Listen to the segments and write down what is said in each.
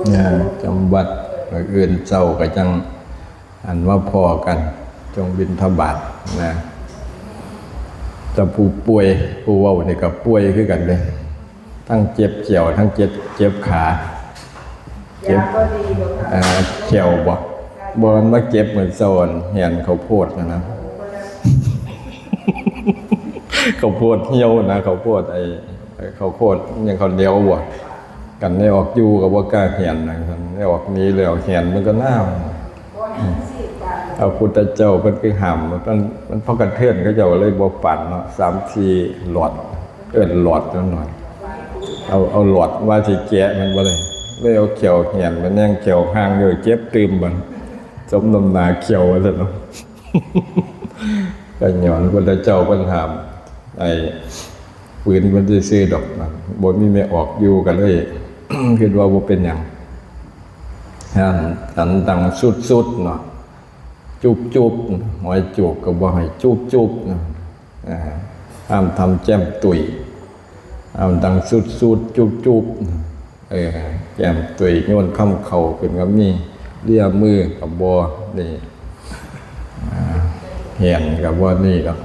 ເອີ ຈຳວັດ ມື້ອື່ນເຊົ້າກໍຈັ່ງ ອັນ ມາພໍ້ກັນ ຈົ່ງບິນທະບາດນະ. ແຕ່ຜູ້ປ່ວຍ ຜູ້ເວົ້ານີ້ກໍປ່ວຍຄືກັນເດ້ ທັງເຈັບແຂ້ວ ທັງເຈັບ ເຈັບຂາ ເຈັບ ເອີ ແຂ້ວບໍ? ບໍ່ ມັນມາເຈັບມື້ເຊົ້າ ແຫ່ນເຂົ້າໂພດຫັ້ນນະ ເຂົ້າໂພດຫ່ຽວນະ ເຂົ້າໂພດ ໄອ້ ເຂົ້າໂພດຫຍັງ ເຂົ້າໜຽວບໍ? ກັນໄດ້ອອກຢູ່ກໍບໍ່ກ້າແຫ່ນນະ ໄດ້ອອກໜີແລ້ວແຫ່ນມັນກໍໜາວ. ພະພຸດທະເຈົ້າເພິ່ນຄືຫ້າມ ມັນ ມັນພໍກະເທືອນ ເຂົາເຈົ້າເລີຍບໍ່ປານເນາະ ສາມສີ່ຫຼອດ ເອີ້ນຫຼອດນັ້ນໜ້ອຍ ເອົາ ເອົາຫຼອດວ່າຊິແກະມັນບໍ່ໄດ້ ເລີຍເອົາແຂ້ວແຫ່ນ ມັນແຍງແຂ້ວຫ່າງຢູ່ ເຈັບຕື່ມບັດ ສົມນ້ຳໜ້າແຂ້ວວ່າຊັ້ນເນາະ. ກໍຍ້ອນພຸດທະເຈົ້າເພິ່ນຫ້າມ ໄອ້ ຝືນເພິ່ນຊື່ໆດອກນະ ບໍ່ມີແມ່ອອກຢູ່ ກໍເລີຍຄິດວ່າບໍ່ເປັນຫຍັງ. ຫ້າມອັນດັງສຸດໆເນາະ ຈູບໆ ຫອຍຈູບກໍບໍ່ໃຫ້ຈູບໆນະ ເອີ ຫ້າມທຳແກ້ມຕຸ້ຍ ຫ້າມດັງສຸດໆ ຈູບໆ ເອີ ແກ້ມຕຸ້ຍ ໂຍນຄຳເຂົ້າຂຶ້ນກໍມີ ເລຍມືກໍບໍ່ນີ້ ອ່າ ແຫ່ນກໍບໍ່ນີ້ດອກ.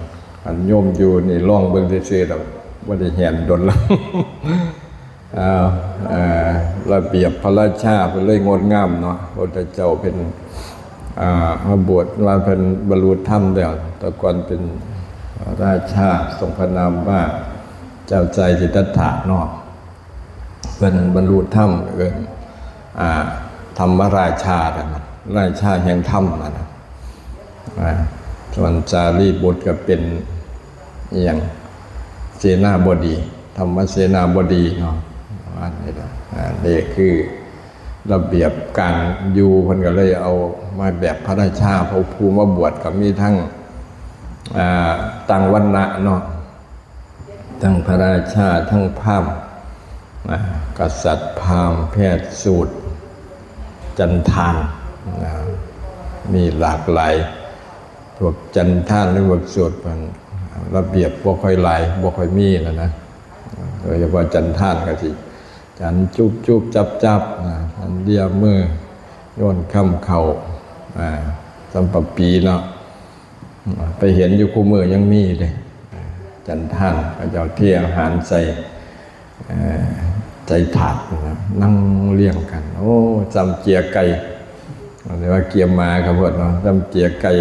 ອັນໂຍມຢູ່ນີ້ລອງເບິ່ງຊື່ໆດອກ ບໍ່ໄດ້ແຫ່ນດົນແລ້ວ. ອ່າ ເອີ ລະບຽບພະລາຊາເພິ່ນເລີຍງົດງາມເນາະ. ພະພຸດທະເຈົ້າເປັນ ອ່າ ມາບວດ ວ່າເພິ່ນບັນລຸທຳແລ້ວ ແຕ່ກ່ອນເປັນພະລາຊາ ຊົງພະນາມວ່າເຈົ້າຊາຍສິດທັດຖະເນາະ. ເພິ່ນບັນລຸທຳ ເອີ້ນ ອ່າ ທຳມະລາຊາ ລາຊາແຫ່ງທຳຫັ້ນນະ. ອ່າ ສ່ວນສາລີບຸດກໍເປັນອີ່ຫຍັງ ເສນາບໍດີ ທຳມະເສນາບໍດີເນາະ ປະມານນີ້ລະ. ອ່າ ນີ້ຄືລະບຽບການຢູ່ ເພິ່ນກໍເລີຍເອົາມາແບບພະລາຊາ ເພາະຜູ້ມາບວດກໍມີທັງ ອ່າ ຕ່າງວັນນະເນາະ ທັງພະລາຊາ ທັງພາມ ນະ ກະສັດ ພາມ ແພດ ສູດ ຈັນທານ ນະ ມີຫຼາກຫຼາຍ. ພວກຈັນທານ ຫຼື ພວກສູດ ມັນລະບຽບບໍ່ຄ່ອຍຫຼາຍ ບໍ່ຄ່ອຍມີແລ້ວນະ. ໂດຍສະເພາະຈັນທານກໍຊິ ຈັນຈຸບໆ ຈັບໆ ນະ ອັນເລຍມື ໂຍນຄຳເຂົ້າ ອ່າ ສຳປະປີເນາະ. ໄປເຫັນຢູ່ຄູ່ມື້ຍັງມີເດ້ ຈັນທານ ເຂົາເຈົ້າເທອາຫານໃສ່ ເອີ ໃສ່ຖາດນະ ນັ່ງລຽງກັນ. ໂອ້ ສ່ຳເຈຍໄກ່ ເອີ້ນວ່າເກຍໝາຄັບເພິ່ນເນາະ ສ່ຳເຈຍໄກ່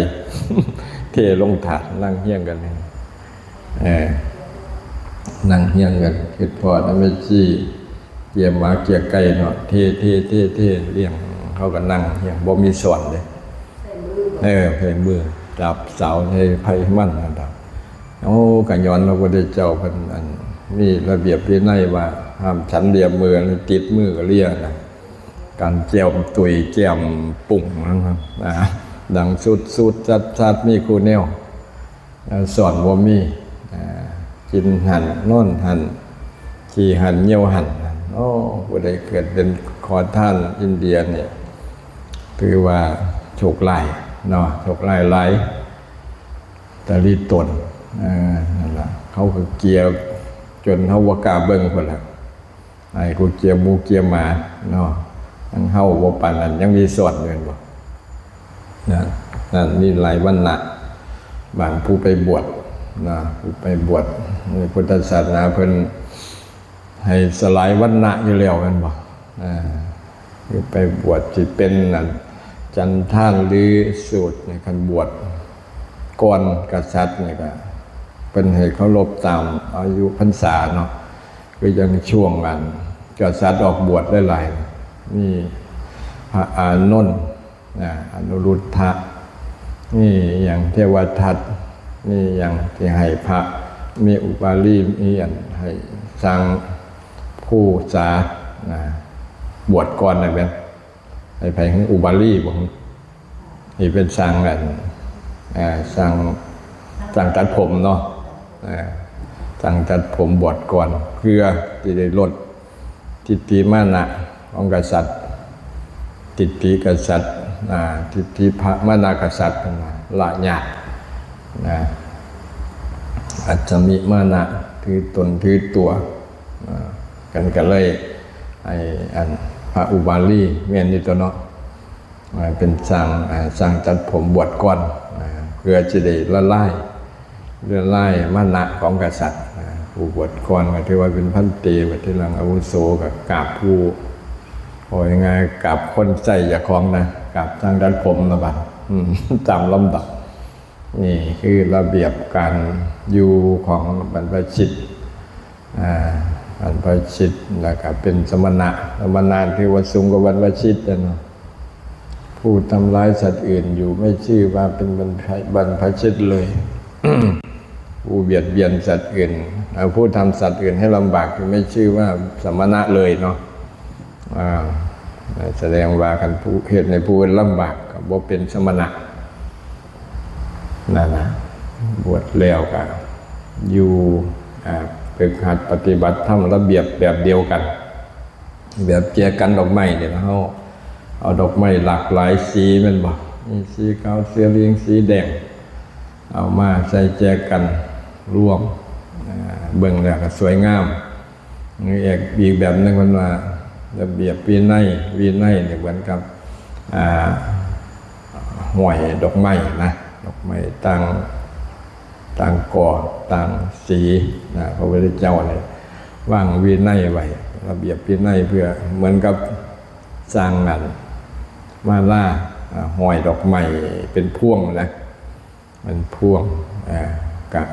ເທລົງຖາດ ນັ່ງຮຽງກັນ ເອີ ນັ່ງຮຽງກັນ. ຄິດພໍ້ນະ ແມ່ຊີ ເກຍໝາເກຍໄກ່ເນາະ ເທ ເທ ເທ ເທ ລຽງ ເຂົາກໍນັ່ງຮຽງ ບໍ່ມີຊ້ອນເດ້. ເອີ ໃຜມື ຈັບສາວໃຜມັນນັ້ນດອກ. ໂອ້ ກະຍ້ອນວ່າພະພຸດທະເຈົ້າເພິ່ນ ອັນ ມີລະບຽບວິໄນວ່າຫ້າມສັນເລຍມື ຕິດມືກໍເລຍນະ. ການແກ້ມຕຸ້ຍແກ້ມປຸ້ງນັ້ນນະ ດັງສຸດໆ ຊັດໆ ມີຄູ່ແນວ. ເອີ ຊ້ອນບໍ່ມີ ເອີ ກິນຫັ້ນ ນອນຫັ້ນ ຂີ້ຫັ້ນ ຍ່ຽວຫັ້ນ. ໂອ້ ຜູ້ໃດເກີດເປັນຂໍທານອິນເດຍນີ້ ຖືວ່າໂຊກຮ້າຍເນາະ ໂຊກຮ້າຍຫຼາຍ ຕະລິຕົນ. ເອີ ນັ້ນລະ ເຂົາກໍເກຍຈົນເຮົາບໍ່ກ້າເບິ່ງພຸ້ນລະ. ໃຫ້ກູເກຍໝູເກຍໝາເນາະ ທັງເຮົາບໍ່ປານນັ້ນ ຍັງມີຊ້ອນຢູ່ແມ່ນບໍ່? ນະ ນັ້ນມີຫຼາຍວັນນະ ບາງຜູ້ໄປບວດນະ ຜູ້ໄປບວດໃນພຸດທະສາສະໜາ ເພິ່ນໃຫ້ສະຫຼາຍວັນນະຢູ່ແລ້ວແມ່ນບໍ່? ເອີ ຄືໄປບວດ ຊິເປັນອັນ ຈັນທານ ຫຼື ສູດນີ້ ຄັນບວດກ່ອນກະສັດນີ້ ກະເພິ່ນໃຫ້ເຄົາລົບຕາມອາຍຸພັນສາເນາະ. ຄືຈັ່ງຊ່ວງອັນກະສັດອອກບວດຫຼາຍໆ ມີພະອານົນ ອານຸລຸດທະ ມີຫຍັງເທວະທັດ ມີຫຍັງທີ່ໃຫ້ພະ ມີອຸບາລີ ມີອັນໃຫ້ຊ່າງພູສາ ນະ ບວດກ່ອນນະແມ່ນ ໃຫ້ໃຜ ອຸບາລີບໍ່? ນີ້ເປັນຊ່າງອັນ ເອີ ຊ່າງ ຊ່າງຕັດຜົມເນາະ ເອີ ຊ່າງຕັດຜົມບວດກ່ອນ ເພື່ອທີ່ໄດ້ລົດທິດຖິມານະຂອງກະສັດ ທິດຖິກະສັດ ອາ ທິດຖິພະມານະກະສັດ ລະຍາດນະ ອັດສະມິມານະ ຖືຕົນຖືຕົວ ອາ ກັນກະເລີຍ ໄອ້ອັນ ພະອຸບາລີ ແມ່ນຢູ່ຕົວະເນາະ ເປັນຊ່າງ ເປັນຊ່າງຕັດຜົມ ບວດກ່ອນ ເພື່ອຈະໄດ້ລະລາຍ ລະລາຍມານະຂອງກະສັດ. ຜູ້ບວດກ່ອນກໍຖືວ່າເປັນພັນເຕ ບັດທີຫຼັງອາວຸໂສກໍກາບຜູ້ ເວົ້າງ່າຍໆ ກາບຄົນໃຊ້ເຈົ້າຂອງນະ ກາບຊ່າງຕັດຜົມລະບັດ ຕາມລຳດັບ. ນີ້ຄືລະບຽບການຢູ່ຂອງບັນພະຊິດ ອາ ບັນພະຊິດ ແລ້ວກໍເປັນສະມະນະ. ສະມະນະຖືວ່າສູງກວ່າບັນພະຊິດແລ້ວເນາະ. ຜູ້ທຳລາຍສັດອື່ນຢູ່ ໄມ່ຊື່ວ່າເປັນບັນພະ ບັນພະຊິດເລີຍ. ຜູ້ບຽດບຽນສັດອື່ນ ເອີ ຜູ້ທຳສັດອື່ນໃຫ້ລຳບາກຢູ່ ໄມ່ຊື່ວ່າສະມະນະເລີຍເນາະ. ອາ ສະແດງວ່າຄັນຜູ້ເຮັດໃຫ້ຜູ້ອື່ນລຳບາກ ກໍບໍ່ເປັນສະມະນະນັ້ນນະ. ບວດແລ້ວກໍຢູ່ ອາ ຝຶກຫັດປະຕິບັດທຳລະບຽບແບບດຽວກັນ ແບບແຈກັນດອກໄມ້ນີ້ລະ ເຮົາເອົາດອກໄມ້ຫຼາກຫຼາຍສີແມ່ນບໍ່ ມີສີຂາວ ສີເຫຼືອງ ສີແດງ ເອົາມາໃສ່ແຈກັນລວມ ອາ ເບິ່ງແລ້ວກໍສວຍງາມ. ອີກ ອີກແບບໜຶ່ງເພິ່ນວ່າລະບຽບວິໄນ ວິໄນນີ້ເໝືອນກັບ ອາ ຫ້ອຍດອກໄມ້ນະ ດອກໄມ້ຕ່າງ ຕ່າງກໍຕ່າງສີນະ. ພະພຸດທະເຈົ້ານີ້ວາງວິໄນໄວ້ ລະບຽບວິໄນເພື່ອເໝືອນກັບສ້າງອັນມາລາ ອາ ຫ້ອຍດອກໄມ້ເປັນພວງນະ ເປັນພວງ ອາ ກະ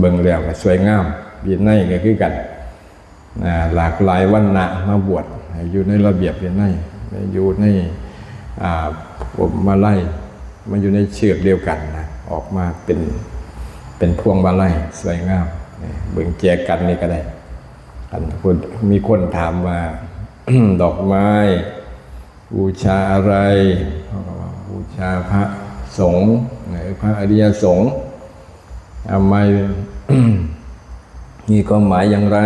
ເບິ່ງແລ້ວກະສວຍງາມ. ວິໄນກໍຄືກັນ ອາ ຫຼາກຫຼາຍວັນນະມາບວດໃຫ້ຢູ່ໃນລະບຽບວິໄນ ໃຫ້ຢູ່ໃນ ອາ ພວງມາໄລ ມາຢູ່ໃນເຊືອກດຽວກັນນະ ອອກມາເປັນ ເປັນພວງມາໄລສວຍງາມ. ນີ້ເບິ່ງແຈກັນນີ້ກໍໄດ້. ອັນຄົນ ມີຄົນຖາມວ່າ ດອກໄມ້ ບູຊາອະໄລ? ເຂົາກໍວ່າບູຊາພະສົງ ຫຼື ພະອະລິຍະສົງ. ອາ ໄມ້ ມີຄວາມໝາຍຢ່າງໃດ?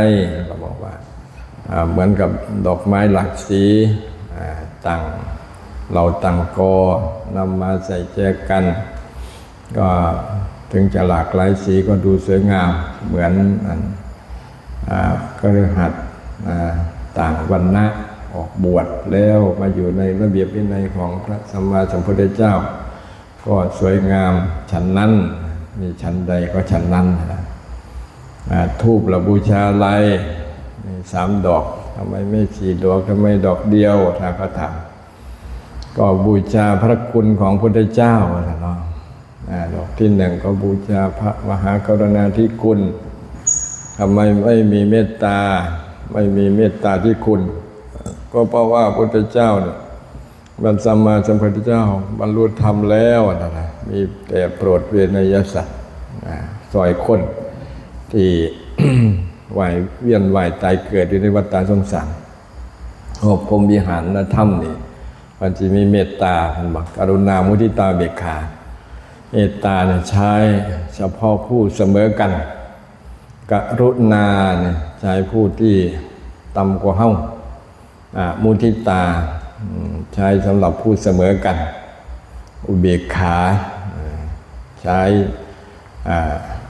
ເຂົາກໍບອກວ່າ ອາ ເໝືອນກັບດອກໄມ້ຫຼາກສີ ອາ ຕັ້ງເຫຼົ່າຕັ້ງກໍ ນຳມາໃສ່ແຈກັນ ກໍເຖິງຈະຫຼາກຫຼາຍສີກໍດູສວຍງາມ ເໝືອນອັນ ອາ ຄະລືຫັດ ອາ ຕ່າງວັນນະ ອອກບວດແລ້ວມາຢູ່ໃນລະບຽບວິໄນຂອງພະສຳມາສຳພຸດທະເຈົ້າ ກໍສວຍງາມ ສັນນັ້ນ ມີສັນໃດກໍສັນນັ້ນນະ. ອາ ທູບລະບູຊາອະໄລ? ມີສາມດອກ ທຳໄມມີສີ່ດອກ ທຳໄມດອກດຽວ ຖ້າເຂົາຖາມ ກໍບູຊາພະຄຸນຂອງພຸດທະເຈົ້າຫັ້ນເນາະ. ອາ ດອກທີໜຶ່ງກໍບູຊາພະມະຫາກະລຸນາທິຄຸນ. ທຳໄມໄມ່ມີເມດຕາ ໄມ່ມີເມດຕາທິຄຸນ? ກໍເພາະວ່າພຸດທະເຈົ້ານີ້ ບັນ ສຳມາສຳພຸດທະເຈົ້າບັນລຸທຳແລ້ວຫັ້ນນະ ມີແຕ່ໂປດເວໄນຍະສັດ ອາ ຊ່ອຍຄົນທີ່ວ່າຍ ວຽນວ່າຍຕາຍເກີດຢູ່ໃນວັດຕະສົງສານ. ໂອ ພົມວິຫານນະທຳນີ້ ມັນຊິມີເມດຕາ ເຫັນບໍ່? ກະລຸນາ ມຸທິຕາ ເບກຂາ. ເມດຕານີ້ໃຊ້ສະເພາະຜູ້ສະເໝີກັນ, ກະລຸນານີ້ໃຊ້ຜູ້ທີ່ຕ່ຳກວ່າເຮົາ, ອາ ມຸທິຕາ ອາ ໃຊ້ສຳລັບຜູ້ສະເໝີກັນ, ອຸເບກຂາ ອາ ໃຊ້ ອາ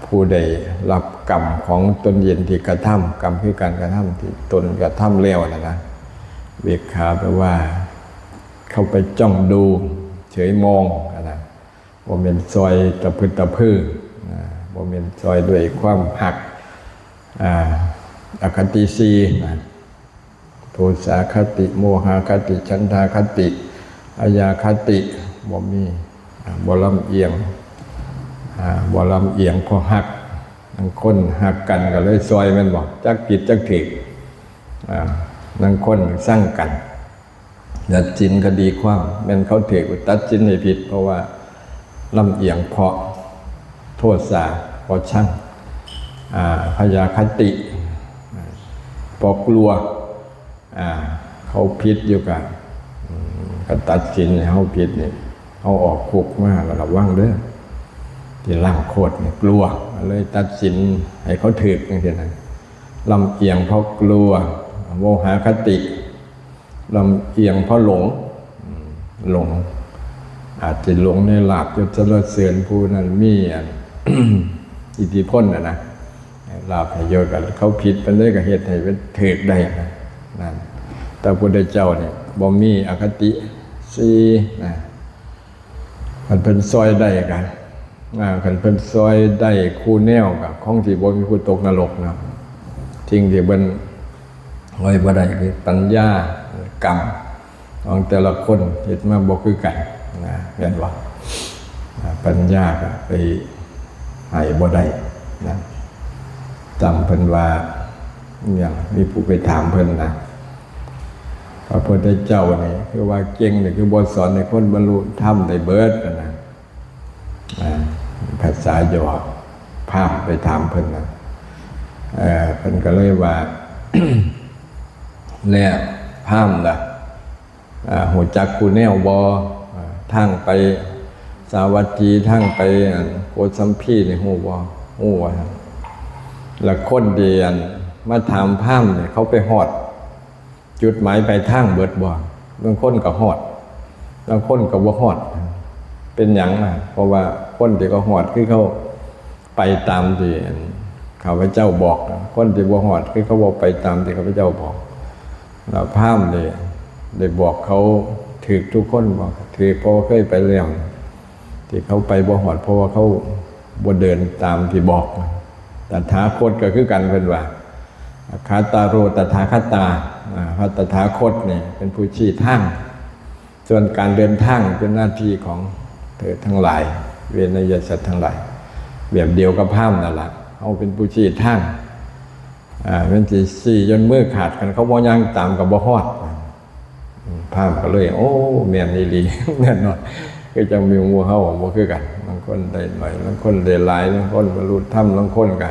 ຜູ້ໄດ້ຮັບກຳຂອງຕົນເອງທີ່ກະທຳ, ກຳຄືການກະທຳທີ່ຕົນກະທຳແລ້ວຫັ້ນນະ. ເບກຂາແປວ່າເຂົ້າໄປຈ້ອງດູເສີຍມອງຫັ້ນນະ, ບໍ່ແມ່ນຊ່ອຍຕະພຶດຕະພືນະ, ບໍ່ແມ່ນຊ່ອຍດ້ວຍຄວາມຮັກ ອາ ອະຄະຕິສີ່ນະ. ໂທສາຄະຕິ ໂມຫະຄະຕິ ສັນທາຄະຕິ ພະຍາຄະຕິ ບໍ່ມີ ອາ ບໍ່ລຳອຽງ ອາ ບໍ່ລຳອຽງເພາະຮັກ. ບາງຄົນຮັກກັນກໍເລີຍຊ່ອຍແມ່ນບໍ່? ຈັກຜິດຈັກຖືກ. ອາ ບາງຄົນຊັງກັນ ຕັດສິນຄະດີຄວາມ ແມ່ນເຂົາຖືກກໍຕັດສິນໃຫ້ຜິດ ເພາະວ່າລຳອຽງເພາະໂທສາ ເພາະຊັງ ອາ ພະຍາຄະຕິ ເພາະກົວ ອາ ເຂົາຜິດຢູ່ກະ ອາ ກໍຕັດສິນໃຫ້ເຮົາຜິດນີ້ ເຮົາອອກຄຸກມາລະວັງເດີ ທີ່ລ້າງໂຄດນີ້ ກົວ ເລີຍຕັດສິນໃຫ້ເຂົາຖືກຈັ່ງຊີ້ນະ. ລຳອຽງເພາະກົວ ໂມຫະຄະຕິ ລຳອຽງເພາະຫຼົງ ອາ ຫຼົງ ອາດຈະຫຼົງໃນລາບຍົດສັນລະເສີນ ຜູ້ນັ້ນມີອັນ ອິດທິພົນນະນະ ລາບໃຫ້ຍົດ ເຂົາຜິດປານໃດກໍເຮັດໃຫ້ມັນຖືກໄດ້ນະ ນັ້ນ. ພະພຸດທະເຈົ້ານີ້ບໍ່ມີອະຄະຕິສີ່ນະ. ຄັນເພິ່ນຊ່ອຍໄດ້ກະ ອາ ຄັນເພິ່ນຊ່ອຍໄດ້ຄູ່ແນວກະຄົງຊິບໍ່ມີຜູ້ຕົກນະລົກເນາະ. ສິ່ງທີ່ເພິ່ນຊ່ອຍບໍ່ໄດ້ຄືປັນຍາ ກຳຂອງແຕ່ລະຄົນເຮັດມາບໍ່ຄືກັນນະ ແມ່ນບໍ່? ອາ ປັນຍາກະໄປໃຫ້ບໍ່ໄດ້ນະ. ຈຳເພິ່ນວ່າ ຫຍັງ ມີຜູ້ໄປຖາມເພິ່ນນະ ພະພຸດທະເຈົ້ານີ້ຄືວ່າເກັ່ງນີ້ ຄືບໍ່ສອນໃຫ້ຄົນບັນລຸທຳໄດ້ເບີດນະ. ອາ ພາສາຫຍອກ ພາມໄປຖາມເພິ່ນນະ. ເອີ ເພິ່ນກໍເລີຍວ່າ ແລ້ວພາມລະ ອາ ຮູ້ຈັກຄູ່ແນວບໍ່? ອາ ທາງໄປສາວັດຖີ ທາງໄປ ອັນ ໂກສັມພີນີ້ຮູ້ບໍ່? ຮູ້ ວ່າຊັ້ນ. ລະຄົນທີ່ ອັນ ມາຖາມພາມນີ້ ເຂົາໄປຮອດຈຸດໝາຍປາຍທາງເບິດບໍ່? ບາງຄົນກໍຮອດ ບາງຄົນກໍບໍ່ຮອດ. ເປັນຫຍັງລະ? ເພາະວ່າຄົນທີ່ເຂົາຮອດ ຄືເຂົາໄປຕາມທີ່ ອັນ ຂ້າພະເຈົ້າບອກ. ຄົນທີ່ບໍ່ຮອດ ຄືເຂົາບໍ່ໄປຕາມທີ່ຂ້າພະເຈົ້າບອກ. ລະພາມນີ້ໄດ້ບອກເຂົາຖືກທຸກຄົນບໍ່? ຖືກ ເພາະວ່າເຄີຍໄປແລ້ວ ທີ່ເຂົາໄປບໍ່ຮອດ ເພາະວ່າເຂົາບໍ່ເດີນຕາມທີ່ບອກ. ຕະຖາຄົດກໍຄືກັນ ເພິ່ນວ່າ ຄາຕາໂຣ ຕະຖາຄະຕາ ອາ ພະຕະຖາຄົດນີ້ເປັນຜູ້ຊີ້ທາງ. ສ່ວນການເດີນທາງເປັນໜ້າທີ່ຂອງເທວະທັງຫຼາຍ ເວໄນຍະສັດທັງຫຼາຍ ແບບດຽວກັບພາມນັ້ນລະ. ເຮົາເປັນຜູ້ຊີ້ທາງ ອາ ແມ່ນຊິຊີ້ຈົນມືຂາດ ຄັນເຂົາບໍ່ຍ່າງຕາມກໍບໍ່ຮອດ. ພາມກໍເລີຍ ໂອ້ ແມ່ນອີ່ຫຼີ ແນ່ນອນ ຄືຈັ່ງມີໝູ່ເຮົາບໍ່ຄືກັນ. ລາງຄົນໄດ້ໜ້ອຍ ລາງຄົນໄດ້ຫຼາຍ ລາງຄົນບັນລຸທຳ ລາງຄົນກໍ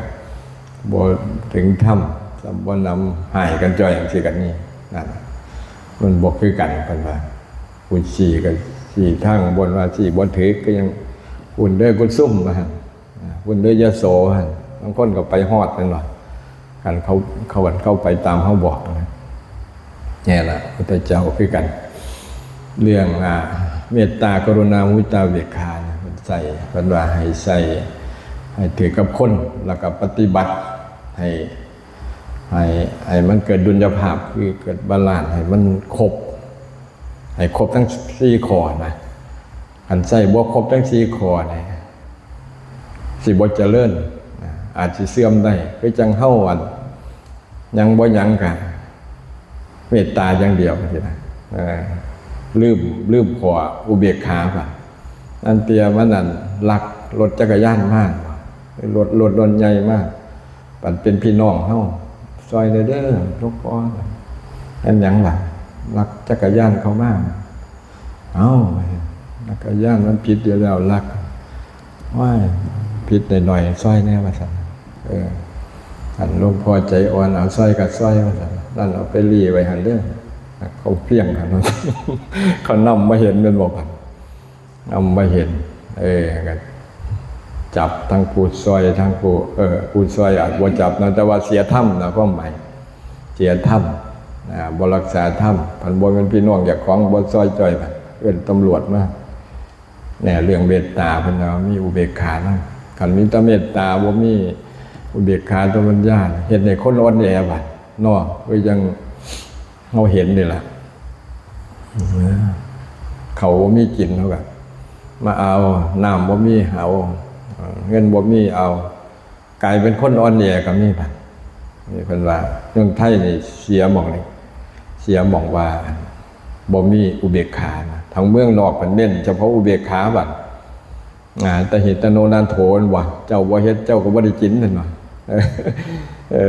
ບໍ່ເຖິງທຳ ສ່ຳບໍ່ນຳ ຫາຍກັນຈ່ອຍຈັ່ງຊີ້ກໍມີນັ້ນ. ມັນບໍ່ຄືກັນ ເພິ່ນວ່າ ຜູ້ຊີ້ກໍຊີ້ທາງບົນວ່າຊີ້ບໍ່ຖືກ ກໍຍັງ ພຸ້ນເດີກຸສຸມ ວ່າຊັ້ນ. ອາ ພຸ້ນເດີຍະໂສຫັ້ນ ບາງຄົນກໍໄປຮອດແມ່ນບໍ່? ຄັນເຂົາ ເຂົາ ເຂົາໄປຕາມເຮົາບອກນະ. ແນ່ລະ ພຸດທະເຈົ້າຄືກັນ ເລື່ອງ ອາ ເມດຕາ ກະລຸນາ ມຸທິຕາ ອຸເບກຂານະ ເພິ່ນໃສ່ ເພິ່ນວ່າໃຫ້ໃສ່ໃຫ້ຖືກກັບຄົນ ແລ້ວກໍປະຕິບັດໃຫ້ ໃຫ້ ໃຫ້ມັນເກີດດຸນຍະພາບ ຄືເກີດບາລານ ໃຫ້ມັນຄົບ ໃຫ້ຄົບທັງສີ່ຂໍ້ນະ. ຄັນໃຊ້ບໍ່ຄົບທັງສີ່ຂໍ້ນີ້ ຊິບໍ່ຈະເລີນນະ ອາດຊິເສື່ອມໄດ້. ຄືຈັ່ງເຮົາ ອັນ ຫຍັງບໍ່ຫຍັງກະເມດຕາຢ່າງດຽວຊີ້ນະ ເອີ ລືມ ລືມຂໍ້ອຸເບກຂາໄປ. ອັນເຕີຍມັນ ອັນ ລັກລົດຈັກກະຍານມາ ລົດ ລົດ ລົດໃຫຍ່ມາ ບັດເປັນພີ່ນ້ອງເຮົາ ຊ່ອຍແດ່ເດີ ຫຼົວງພໍ່ ອັນຫຍັງລະ ລັກຈັກກະຍານເຂົ້າມາ. ເອົ້າ ຈັກກະຍານມັນຜິດຢູ່ແລ້ວ ລັກ ໂອ້ຍ ຜິດໜ້ອຍໆ ຊ່ອຍແດ່ ວ່າຊັ້ນ. ເອີ ອັນ ຫຼວງພໍ່ໃຈອ່ອນ ເອົາຊ່ອຍກໍຊ່ອຍ ວ່າຊັ້ນ. ນັ້ນເອົາໄປລີ້ໄວ້ຫັ້ນເດີ ເຂົາພຽງຫັ້ນ ເຂົານຳມາເຫັນແມ່ນບໍ່? ເຂົານຳມາເຫັນ ເອີ ກໍຈັບທັງຜູ້ຊ່ອຍ ທັງຜູ້ ເອີ ຜູ້ຊ່ອຍອາດບໍ່ຈັບນະ ແຕ່ວ່າເສຍທຳນະ ຄວາມໝາຍ ເສຍທຳ ອາ ບໍ່ຮັກສາທຳ. ຄັນບໍ່ແມ່ນພີ່ນ້ອງເຈົ້າຂອງ ບໍ່ຊ່ອຍຈ່ອຍ ເອີ້ນຕຳຫຼວດມາ. ແນ່ ເລື່ອງເມດຕາ ເພິ່ນວ່າມີອຸເບກຂານຳ. ຄັນມີແຕ່ເມດຕາ ບໍ່ມີອຸເບກຂາຕໍ່ປັນຍາ ເຮັດໃຫ້ຄົນອ່ອນແອບັດເນາະ. ຄືຈັ່ງເຮົາເຫັນນີ້ລະ ເຂົ້າບໍ່ມີກິນ ເຮົາກໍມາເອົາ ນ້ຳບໍ່ມີເອົາ ເງິນບໍ່ມີເອົາ ກາຍເປັນຄົນອ່ອນແອກໍມີບັດນີ້. ເພິ່ນວ່າເມືອງໄທນີ້ເສຍໝ່ອງນີ້ ເສຍໝ່ອງວ່າບໍ່ມີອຸເບກຂານະ. ທາງເມືອງນອກເພິ່ນເນັ້ນສະເພາະອຸເບກຂາບັດ ອາ ຕະຫິຕະໂນນາໂຖ ວ່າ ເຈົ້າບໍ່ເຮັດ ເຈົ້າກໍບໍ່ໄດ້ກິນ ເພິ່ນວ່າ. ເອີ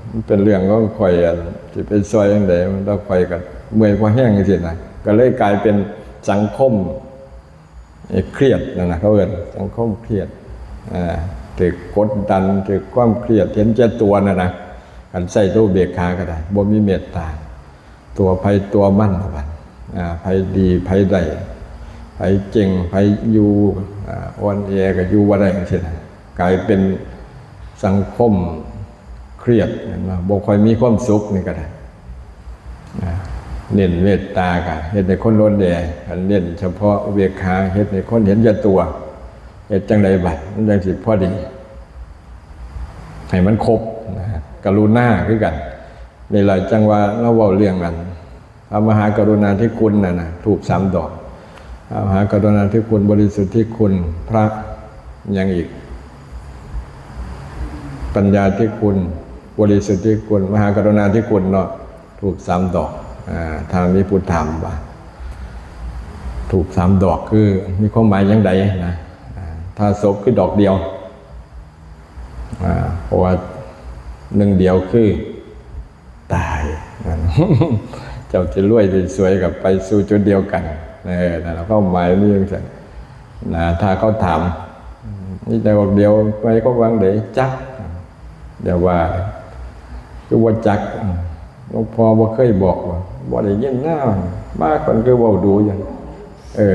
ມັນເປັນເລື່ອງຂອງຂ້ອຍ ອັນ ຊິໄປຊ່ອຍຈັ່ງໃດ ແລ້ວຂ້ອຍກໍເມື່ອຍພໍແຮງ ຈັ່ງຊີ້ນະ. ກໍເລີຍກາຍເປັນສັງຄົມ ເອີ ຄຽດນັ້ນນະ ເຂົາເອີ້ນສັງຄົມຄຽດ ອາ ຖືກກົດດັນ ຖືກຄວາມຄຽດ ເຫັນແກ່ຕົວນັ້ນນະ. ຄັນໃຊ້ແຕ່ອຸເບກຂາກໍໄດ້ ບໍ່ມີເມດຕາ ຕົວໃຜຕົວມັນລະບັດ ອາ ໃຜດີໃຜໄດ້ ໃຜເກັ່ງໃຜຢູ່ ອາ ອ່ອນແອກໍຢູ່ບໍ່ໄດ້ ຈັ່ງຊີ້ນະ. ກາຍເປັນສັງຄົມຄຽດ ເຫັນບໍ່? ບໍ່ຄ່ອຍມີຄວາມສຸກນີ້ກໍໄດ້. ອາ ເນັ້ນເມດຕາກໍເຮັດໃຫ້ຄົນອ່ອນແອ, ຄັນເນັ້ນສະເພາະອຸເບກຂາ ເຮັດໃຫ້ຄົນເຫັນແກ່ຕົວ. ເຮັດຈັ່ງໃດບັດ ມັນຈັ່ງຊິພໍດີ ໃຫ້ມັນຄົບນະ. ກະລຸນາຄືກັນ. ນີ້ລະ ຈັ່ງວ່າລາວເວົ້າເລື່ອງອັນ ພະມະຫາກະລຸນາທິຄຸນນັ້ນນະ ທູບສາມດອກ. ພະມະຫາກະລຸນາທິຄຸນ, ບໍລິສຸດທິຄຸນ, ພະຫຍັງອີກ? ປັນຍາທິຄຸນ, ບໍລິສຸດທິຄຸນ, ມະຫາກະລຸນາທິຄຸນເນາະ, ທູບສາມດອກ. ອາ ຖ້າມີຜູ້ຖາມວ່າ ທູບສາມດອກຄືມີຄວາມໝາຍຈັ່ງໃດນະ? ອາ ຖ້າສົບຄືດອກດຽວ. ອາ ເພາະວ່າໜຶ່ງດຽວຄື ຕາຍ ເຈົ້າຈະລວຍຈະສວຍກໍໄປສູ່ຈຸດດຽວກັນ. ເອີ ນັ້ນລະ ຄວາມໝາຍມີຈັ່ງຊັ້ນນະ. ຖ້າເຂົາຖາມ ມີແຕ່ດອກດຽວ ໝາຍຄວາມວ່າຈັ່ງໃດ? ຈັກ. ດຽວວ່າ ຄືບໍ່ຈັກ? ຫຼວງພໍ່ບໍ່ເຄີຍບອກຫວາ? ບໍ່ໄດ້ຍິນນາ. ມາເພິ່ນຄືເວົ້າດູຢູ່. ເອີ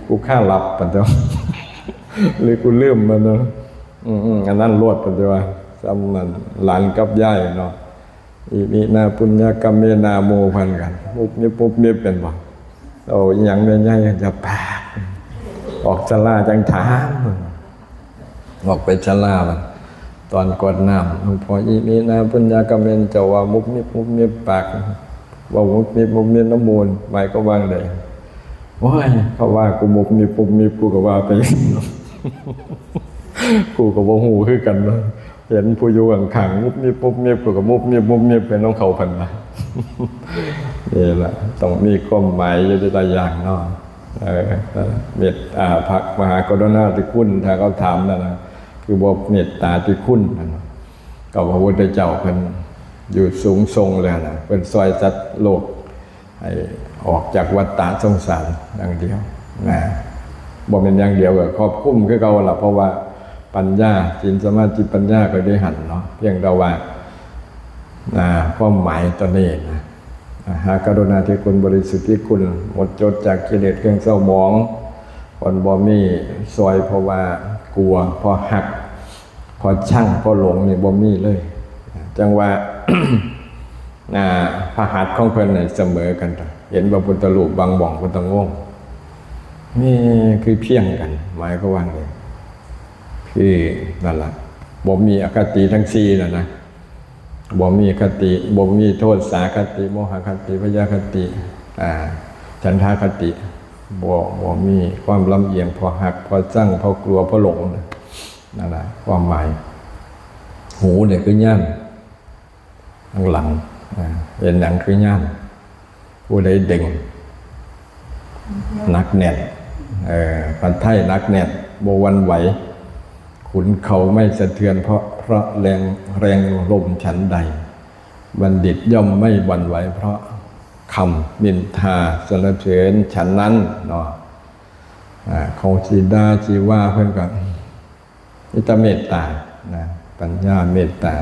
ກູຄາຫຼັບປານເຈົ້າ ຫຼື ກູລືມມັນເນາະ. ອືມໆ ອັນນັ້ນໂລດ ເພິ່ນຊິວ່າ. ສ່ຳນັ້ນ ຫຼານກັບຍາຍເນາະ. ອິມິນາ ປຸນຍະກຳເມນາ ໝູ່ເພິ່ນກັນ ມຸບມິບມຸບມິບ ແມ່ນບໍ່? ເອົາອີ່ຫຍັງແມ່ໃຫຍ່? ຢ່າປາກ ອອກສາລາຈັ່ງຖາມ. ອອກໄປສາລາ ຕອນກວດນ້ຳ ຫຼວງພໍ່ ອິມິນາ ປຸນຍະກຳເມນ ເຈົ້າວ່າມຸບມິບມຸບມິບປາກ ເວົ້າມຸບມິບມຸບມິບນຳໝູ່ ໝາຍຄວາມວ່າຈັ່ງໃດ? ໂອ້ຍ ເຂົາວ່າກູມຸບມິບມຸບມິບ ກູກໍວ່າໄປ ກູກໍບໍ່ຮູ້ຄືກັນເນາະ. ເຫັນຜູ້ຢູ່ຂ້າງໆ ມຸບມິບມຸບມິບ ເຂົາກໍມຸບມິບມຸບມິບໄປນຳເຂົາ ເພິ່ນວ່າ. ນີ້ລະ ຕ້ອງມີຄວາມໝາຍຢູ່ແຕ່ລະຢ່າງເນາະ. ເອີ ເມດ ອາ ພະມະຫາກະລຸນາທິຄຸນ ຖ້າເຂົາຖາມນັ້ນນະ ຄືບໍ່ເມດຕາທິຄຸນນັ້ນນະ ກໍພະພຸດທະເຈົ້າເພິ່ນຢູ່ສູງສົ່ງແລ້ວນະ ເພິ່ນຊ່ອຍສັດໂລກ ໃຫ້ອອກຈາກວັດຕະສົງສານຢ່າງດຽວນະ. ບໍ່ແມ່ນຢ່າງດຽວ ກໍຄອບຄຸມຄືເກົ່າລະ ເພາະວ່າປັນຍາ ສິນ ສະມາທິ ປັນຍາ ກໍຢູ່ໃນຫັ້ນເນາະ. ພຽງແຕ່ວ່າ ອາ ຄວາມໝາຍຕົວນີ້ນະ ອາ ຫາກະລຸນາທິຄຸນ ບໍລິສຸດທິຄຸນ ໝົດຈົດຈາກກິເລດເຄື່ອງເສົ້າໝອງ. ເພິ່ນບໍ່ມີຊ່ອຍ ເພາະວ່າກົວ ເພາະຮັກ ເພາະຊັງ ເພາະຫຼົງນີ້ບໍ່ມີເລີຍ. ຈັ່ງວ່າ ອາ ພະຫັດຂອງເພິ່ນນີ້ສະເໝີກັນ. ເຫັນພະພຸດທະຮູບບາງບ່ອນ ເພິ່ນຕ້ອງງົງ ແມ່ ຄືພຽງກັນ ໝາຍຄວາມວ່ານີ້ ຄືນັ້ນລະ ບໍ່ມີອະຄະຕິທັງສີ່ນັ້ນນະ. ບໍ່ມີຄະຕິ ບໍ່ມີໂທສາຄະຕິ ໂມຫະຄະຕິ ພະຍາຄະຕິ ອາ ສັນທາຄະຕິ ບໍ່ ບໍ່ມີຄວາມລຳອຽງ ເພາະຮັກ ເພາະຊັງ ເພາະກົວ ເພາະຫຼົງ. ນັ້ນລະຄວາມໝາຍ. ຫູນີ້ຄືຍານ ຂ້າງຫຼັງ ອາ ເປັນຫຍັງຄືຍານ? ຜູ້ໃດດຶງ ໜັກແໜ້ນ ເອີ ພະໄທໜັກແໜ້ນ ບໍ່ຫວັ່ນໄຫວ. ຂຸນເຂົາໄມ່ສະເທືອນ ເພາະ ເພາະແຮງ ແຮງລົມ ສັນໃດ ບັນດິດຍ່ອມໄມ່ຫວັ່ນໄຫວ ເພາະຄຳນິນທາສັນລະເສີນ ສັນນັ້ນເນາະ. ອາ ເຂົາຊິດ່າຊິວ່າ ເພິ່ນກໍ ມີແຕ່ເມດຕານະ ປັນຍາເມດຕາ.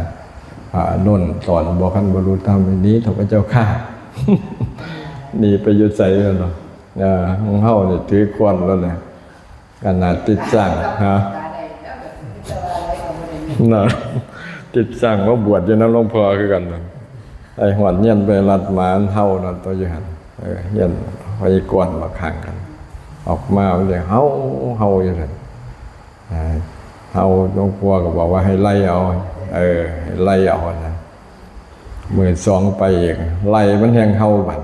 ພະອານົນສອນ ບໍ່ ຄັນບໍ່ຮູ້ທຳ ໜີເຖາະພະເຈົ້າຂ້າ. ໜີໄປຢູ່ໃສແລ້ວເນາະ? ເອີ ຂອງເຮົານີ້ຖືຂວັນແລ້ວແຫຼະ. ອັນນ່າ ຕິດສ້າງ ຮະ ນະ ຕິດສ້າງມາບວດຢູ່ນຳຫຼວງພໍ່ຄືກັນນະ. ໄອ້ຮອດເຮືອນໄປລັດໝານເຫົ່ານະ ຕົວຢູ່ຫັ້ນ. ເອີ ເຮືອນໄຟກ້ອນມາຂ້າງກັນ ອອກມາມັນໄດ້ເຫົ່າ ເຫົ່າຢູ່ຫັ້ນ. ເຫົ່າ ຫຼວງພໍ່ກໍບອກວ່າໃຫ້ໄລ່ເອົາ ເອີ ໃຫ້ໄລ່ເອົານະ. ມື້ສອງໄປອີກ ໄລ່ມັນແຮງເຫົ່າບັດ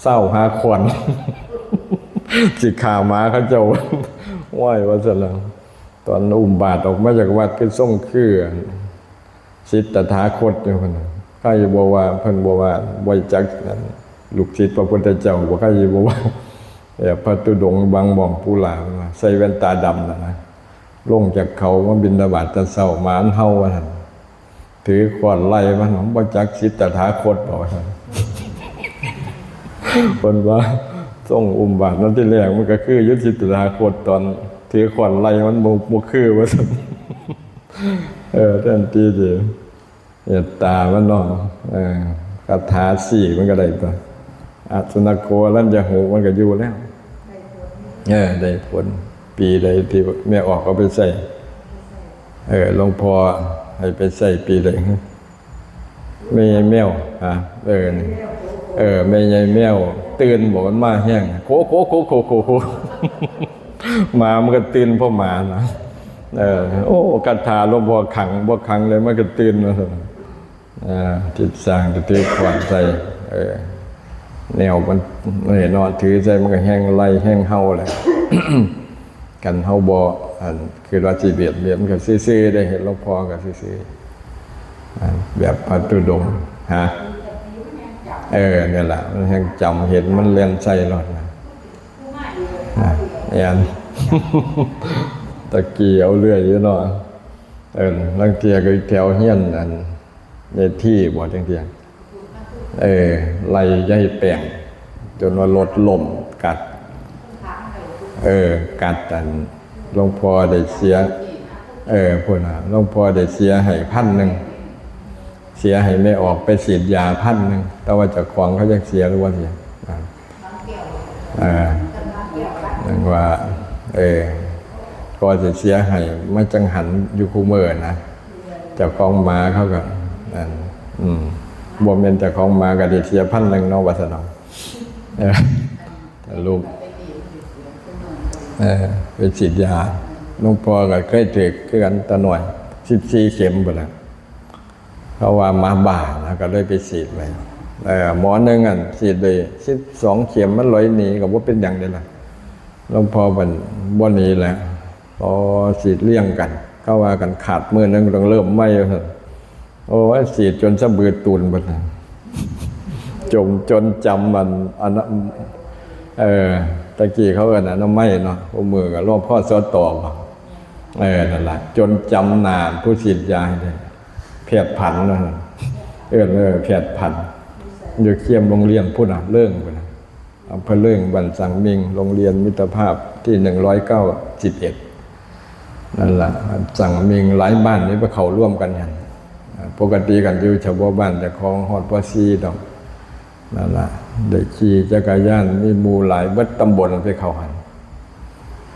ຊາວຫ້າຂວັນ ຊິຂ້າໝາເຂົາເຈົ້າ. ໂອ້ຍ ວ່າຊັ້ນລະ ຕອນອຸ້ມບາດອອກມາຈາກວັດ ຄືຊົງຄື ສິດຕະຖາຄົດຢູ່ພຸ້ນນະ. ໃຜບໍ່ວ່າ ເພິ່ນບໍ່ວ່າ ບໍ່ຈັກອັນ ລູກສິດພະພຸດທະເຈົ້າບໍ່ ໃຜບໍ່ວ່າ. ແບບພະທຸດົງບາງບ່ອນ ປູຫຼາ ເພິ່ນວ່າ ໃສ່ແວ່ນຕາດຳນະນະ ລົງຈາກເຂົາມາບິນທະບາດແຕ່ເຊົ້າ ໝານເຫົ່າວ່າຊັ້ນ. ຖືຄ້ອນໄລ່ມັນ ບໍ່ຈັກສິດຕະຖາຄົດບໍ່ ວ່າຊັ້ນ. ເພິ່ນວ່າຊົງອຸ້ມບາດນັ້ນ ທີແລກມັນກໍຄືຢູ່ສິດຕະຖາຄົດ ຕອນຖືຄ້ອນໄລ່ມັນບໍ່ ບໍ່ຄືວ່າຊັ້ນ. ເອີ ແທນທີ່ຊິເມດຕາມັນເນາະ ເອີ ຄາຖາສີ່ມັນກໍໄດ້ຕົວະ ອະສຸນັກໂຄ ອະລັນຍະຫຸ ມັນກໍຢູ່ແລ້ວ. ເອີ ໄດ້ຜົນ. ປີໃດທີ່ແມ່ອອກເອົາໄປໃຊ້ ເອີ ຫຼວງພໍ່ໃຫ້ໄປໃຊ້ປີໃດ? ແມ່ໃຫຍ່ແມວ ຮະ ເອີ ນີ້ ເອີ ແມ່ໃຫຍ່ແມວຕື່ນບໍ ມັນມາແຮງ ໂຄ ໂຄ ໂຄ ໂຄ ໂຄ ໂຄ ໝາມັນກໍຕື່ນເພາະໝານະ. ເອີ ໂອ້ ຄາຖາຫຼວງພໍ່ຂັງ ບໍ່ຂັງເລີຍ ມັນກໍຕື່ນວ່າຊັ້ນ. ອ່າ ທິດສ້າງຈະຖືຂວັນໃສ່ ເອີ ມ ແນວມັນ ເອີ ເນາະ ຖືໃສ່ມັນກໍແຮງໄລ່ແຮງເຫົ່າແຫຼະ. ຄັນເຮົາບໍ່ ອັນ ຄິດວ່າຊິບຽດບຽນ ມັນກໍຊື່ໆເດ້. ເຫັນຫຼວງພໍ່ກໍຊື່ໆ ອັນ ແບບພະທຸດົງ. ຮະ? ເອີ ນັ້ນລະ ມັນແຮງຈຳ ເຫັນມັນແລ່ນໃສ່ໂລດນະ. ອາ ແມ່ນ ຕະກີ້ເອົາເລື້ອຍຢູ່ເນາະ. ເອີ ລາງເທື່ອກໍຢູ່ແຖວເຮືອນ ອັນ ເມທີບໍ ຈັ່ງຊີ້ ເອີ ໄລ່ຢາຍແປງ ຈົນວ່າລົດລົ້ມກັດ ເອີ ກັດ ອັນ ຫຼວງພໍ່ໄດ້ເສຍ ເອີ ພຸ້ນນະ ຫຼວງພໍ່ໄດ້ເສຍໃຫ້ພັນໜຶ່ງ ເສຍໃຫ້ແມ່ອອກໄປສີດຢາພັນໜຶ່ງ ແຕ່ວ່າເຈົ້າຂອງເຂົາຈັກເສຍຫຼືບໍ່ເສຍ ອາ ເອີ ຈັ່ງວ່າ ເອີ ກໍຊິເສຍໃຫ້ ມາຈັງຫັນຢູ່ຄູ່ມື້ນະ. ເຈົ້າຂອງໝາເຂົາກໍ ອັນ ອືມ ບໍ່ແມ່ນເຈົ້າຂອງໝາກໍໄດ້ເສຍພັນໜຶ່ງເນາະ ວ່າຊັ້ນເນາະ. ເອີ ລູກ ເອີ ໄປສີດຢາ ຫຼວງພໍ່ກໍເຄີຍຖືກຄືກັນ ແຕ່ນ້ອຍ ສິບສີ່ເຂັມພຸ້ນລະ. ເຂົາວ່າໝາບ້ານະ ກໍເລີຍໄປສີດໄວ້. ເອີ ໝໍໜຶ່ງຫັ້ນສີດໄດ້ສິບສອງເຂັມ ມັນລອຍໜີກໍບໍ່ເປັນຫຍັງເດ້ລະ. ຫຼວງພໍ່ເພິ່ນບໍ່ໜີແຫຼະ ອໍ ສີດລຽງກັນ ເຂົາວ່າກັນຂາດມື້ໜຶ່ງຕ້ອງເລີ່ມໃໝ່ວ່າຊັ້ນ. ໂອ້ຍ ສີດຈົນສະບືຕູນເບິດ ຈົນ ຈົນຈຳ ອັນ ອັນ ເອີ ແຕ່ກີ້ເຂົາເອີ້ນອະນາໄມເນາະ ຄູ່ມື້ກໍລອ ພສຕ ບໍ ເອີ ນັ້ນລະ ຈົນຈຳໜ້າຜູ້ສີດຢາໃຫ້ໄດ້ ແພດຜັນນະ ເອີ້ນ ເອີ ແພດຜັນ ຢູ່ຄຽມໂຮງຮຽນພຸ້ນນະ ເລີງພຸ້ນນະ ອຳເພີເລີງ ບ້ານສັງມິງ ໂຮງຮຽນມິດຕະພາບທີໜຶ່ງຮ້ອຍເກົ້າສິບເອັດ ນັ້ນລະ ສັງມິງຫຼາຍບ້ານນີ້ໄປເຂົ້າລວມກັນຫັ້ນ. ປົກກະຕິກັນຢູ່ສະເພາະບ້ານເຈົ້າຂອງຮອດ ປໍສີ່ ດອກ ນັ້ນລະ ໄດ້ຂີ່ຈັກກະຍານ ມີໝູ່ຫຼາຍ ເບິດຕຳບົນໄປເຂົ້າຫັ້ນ.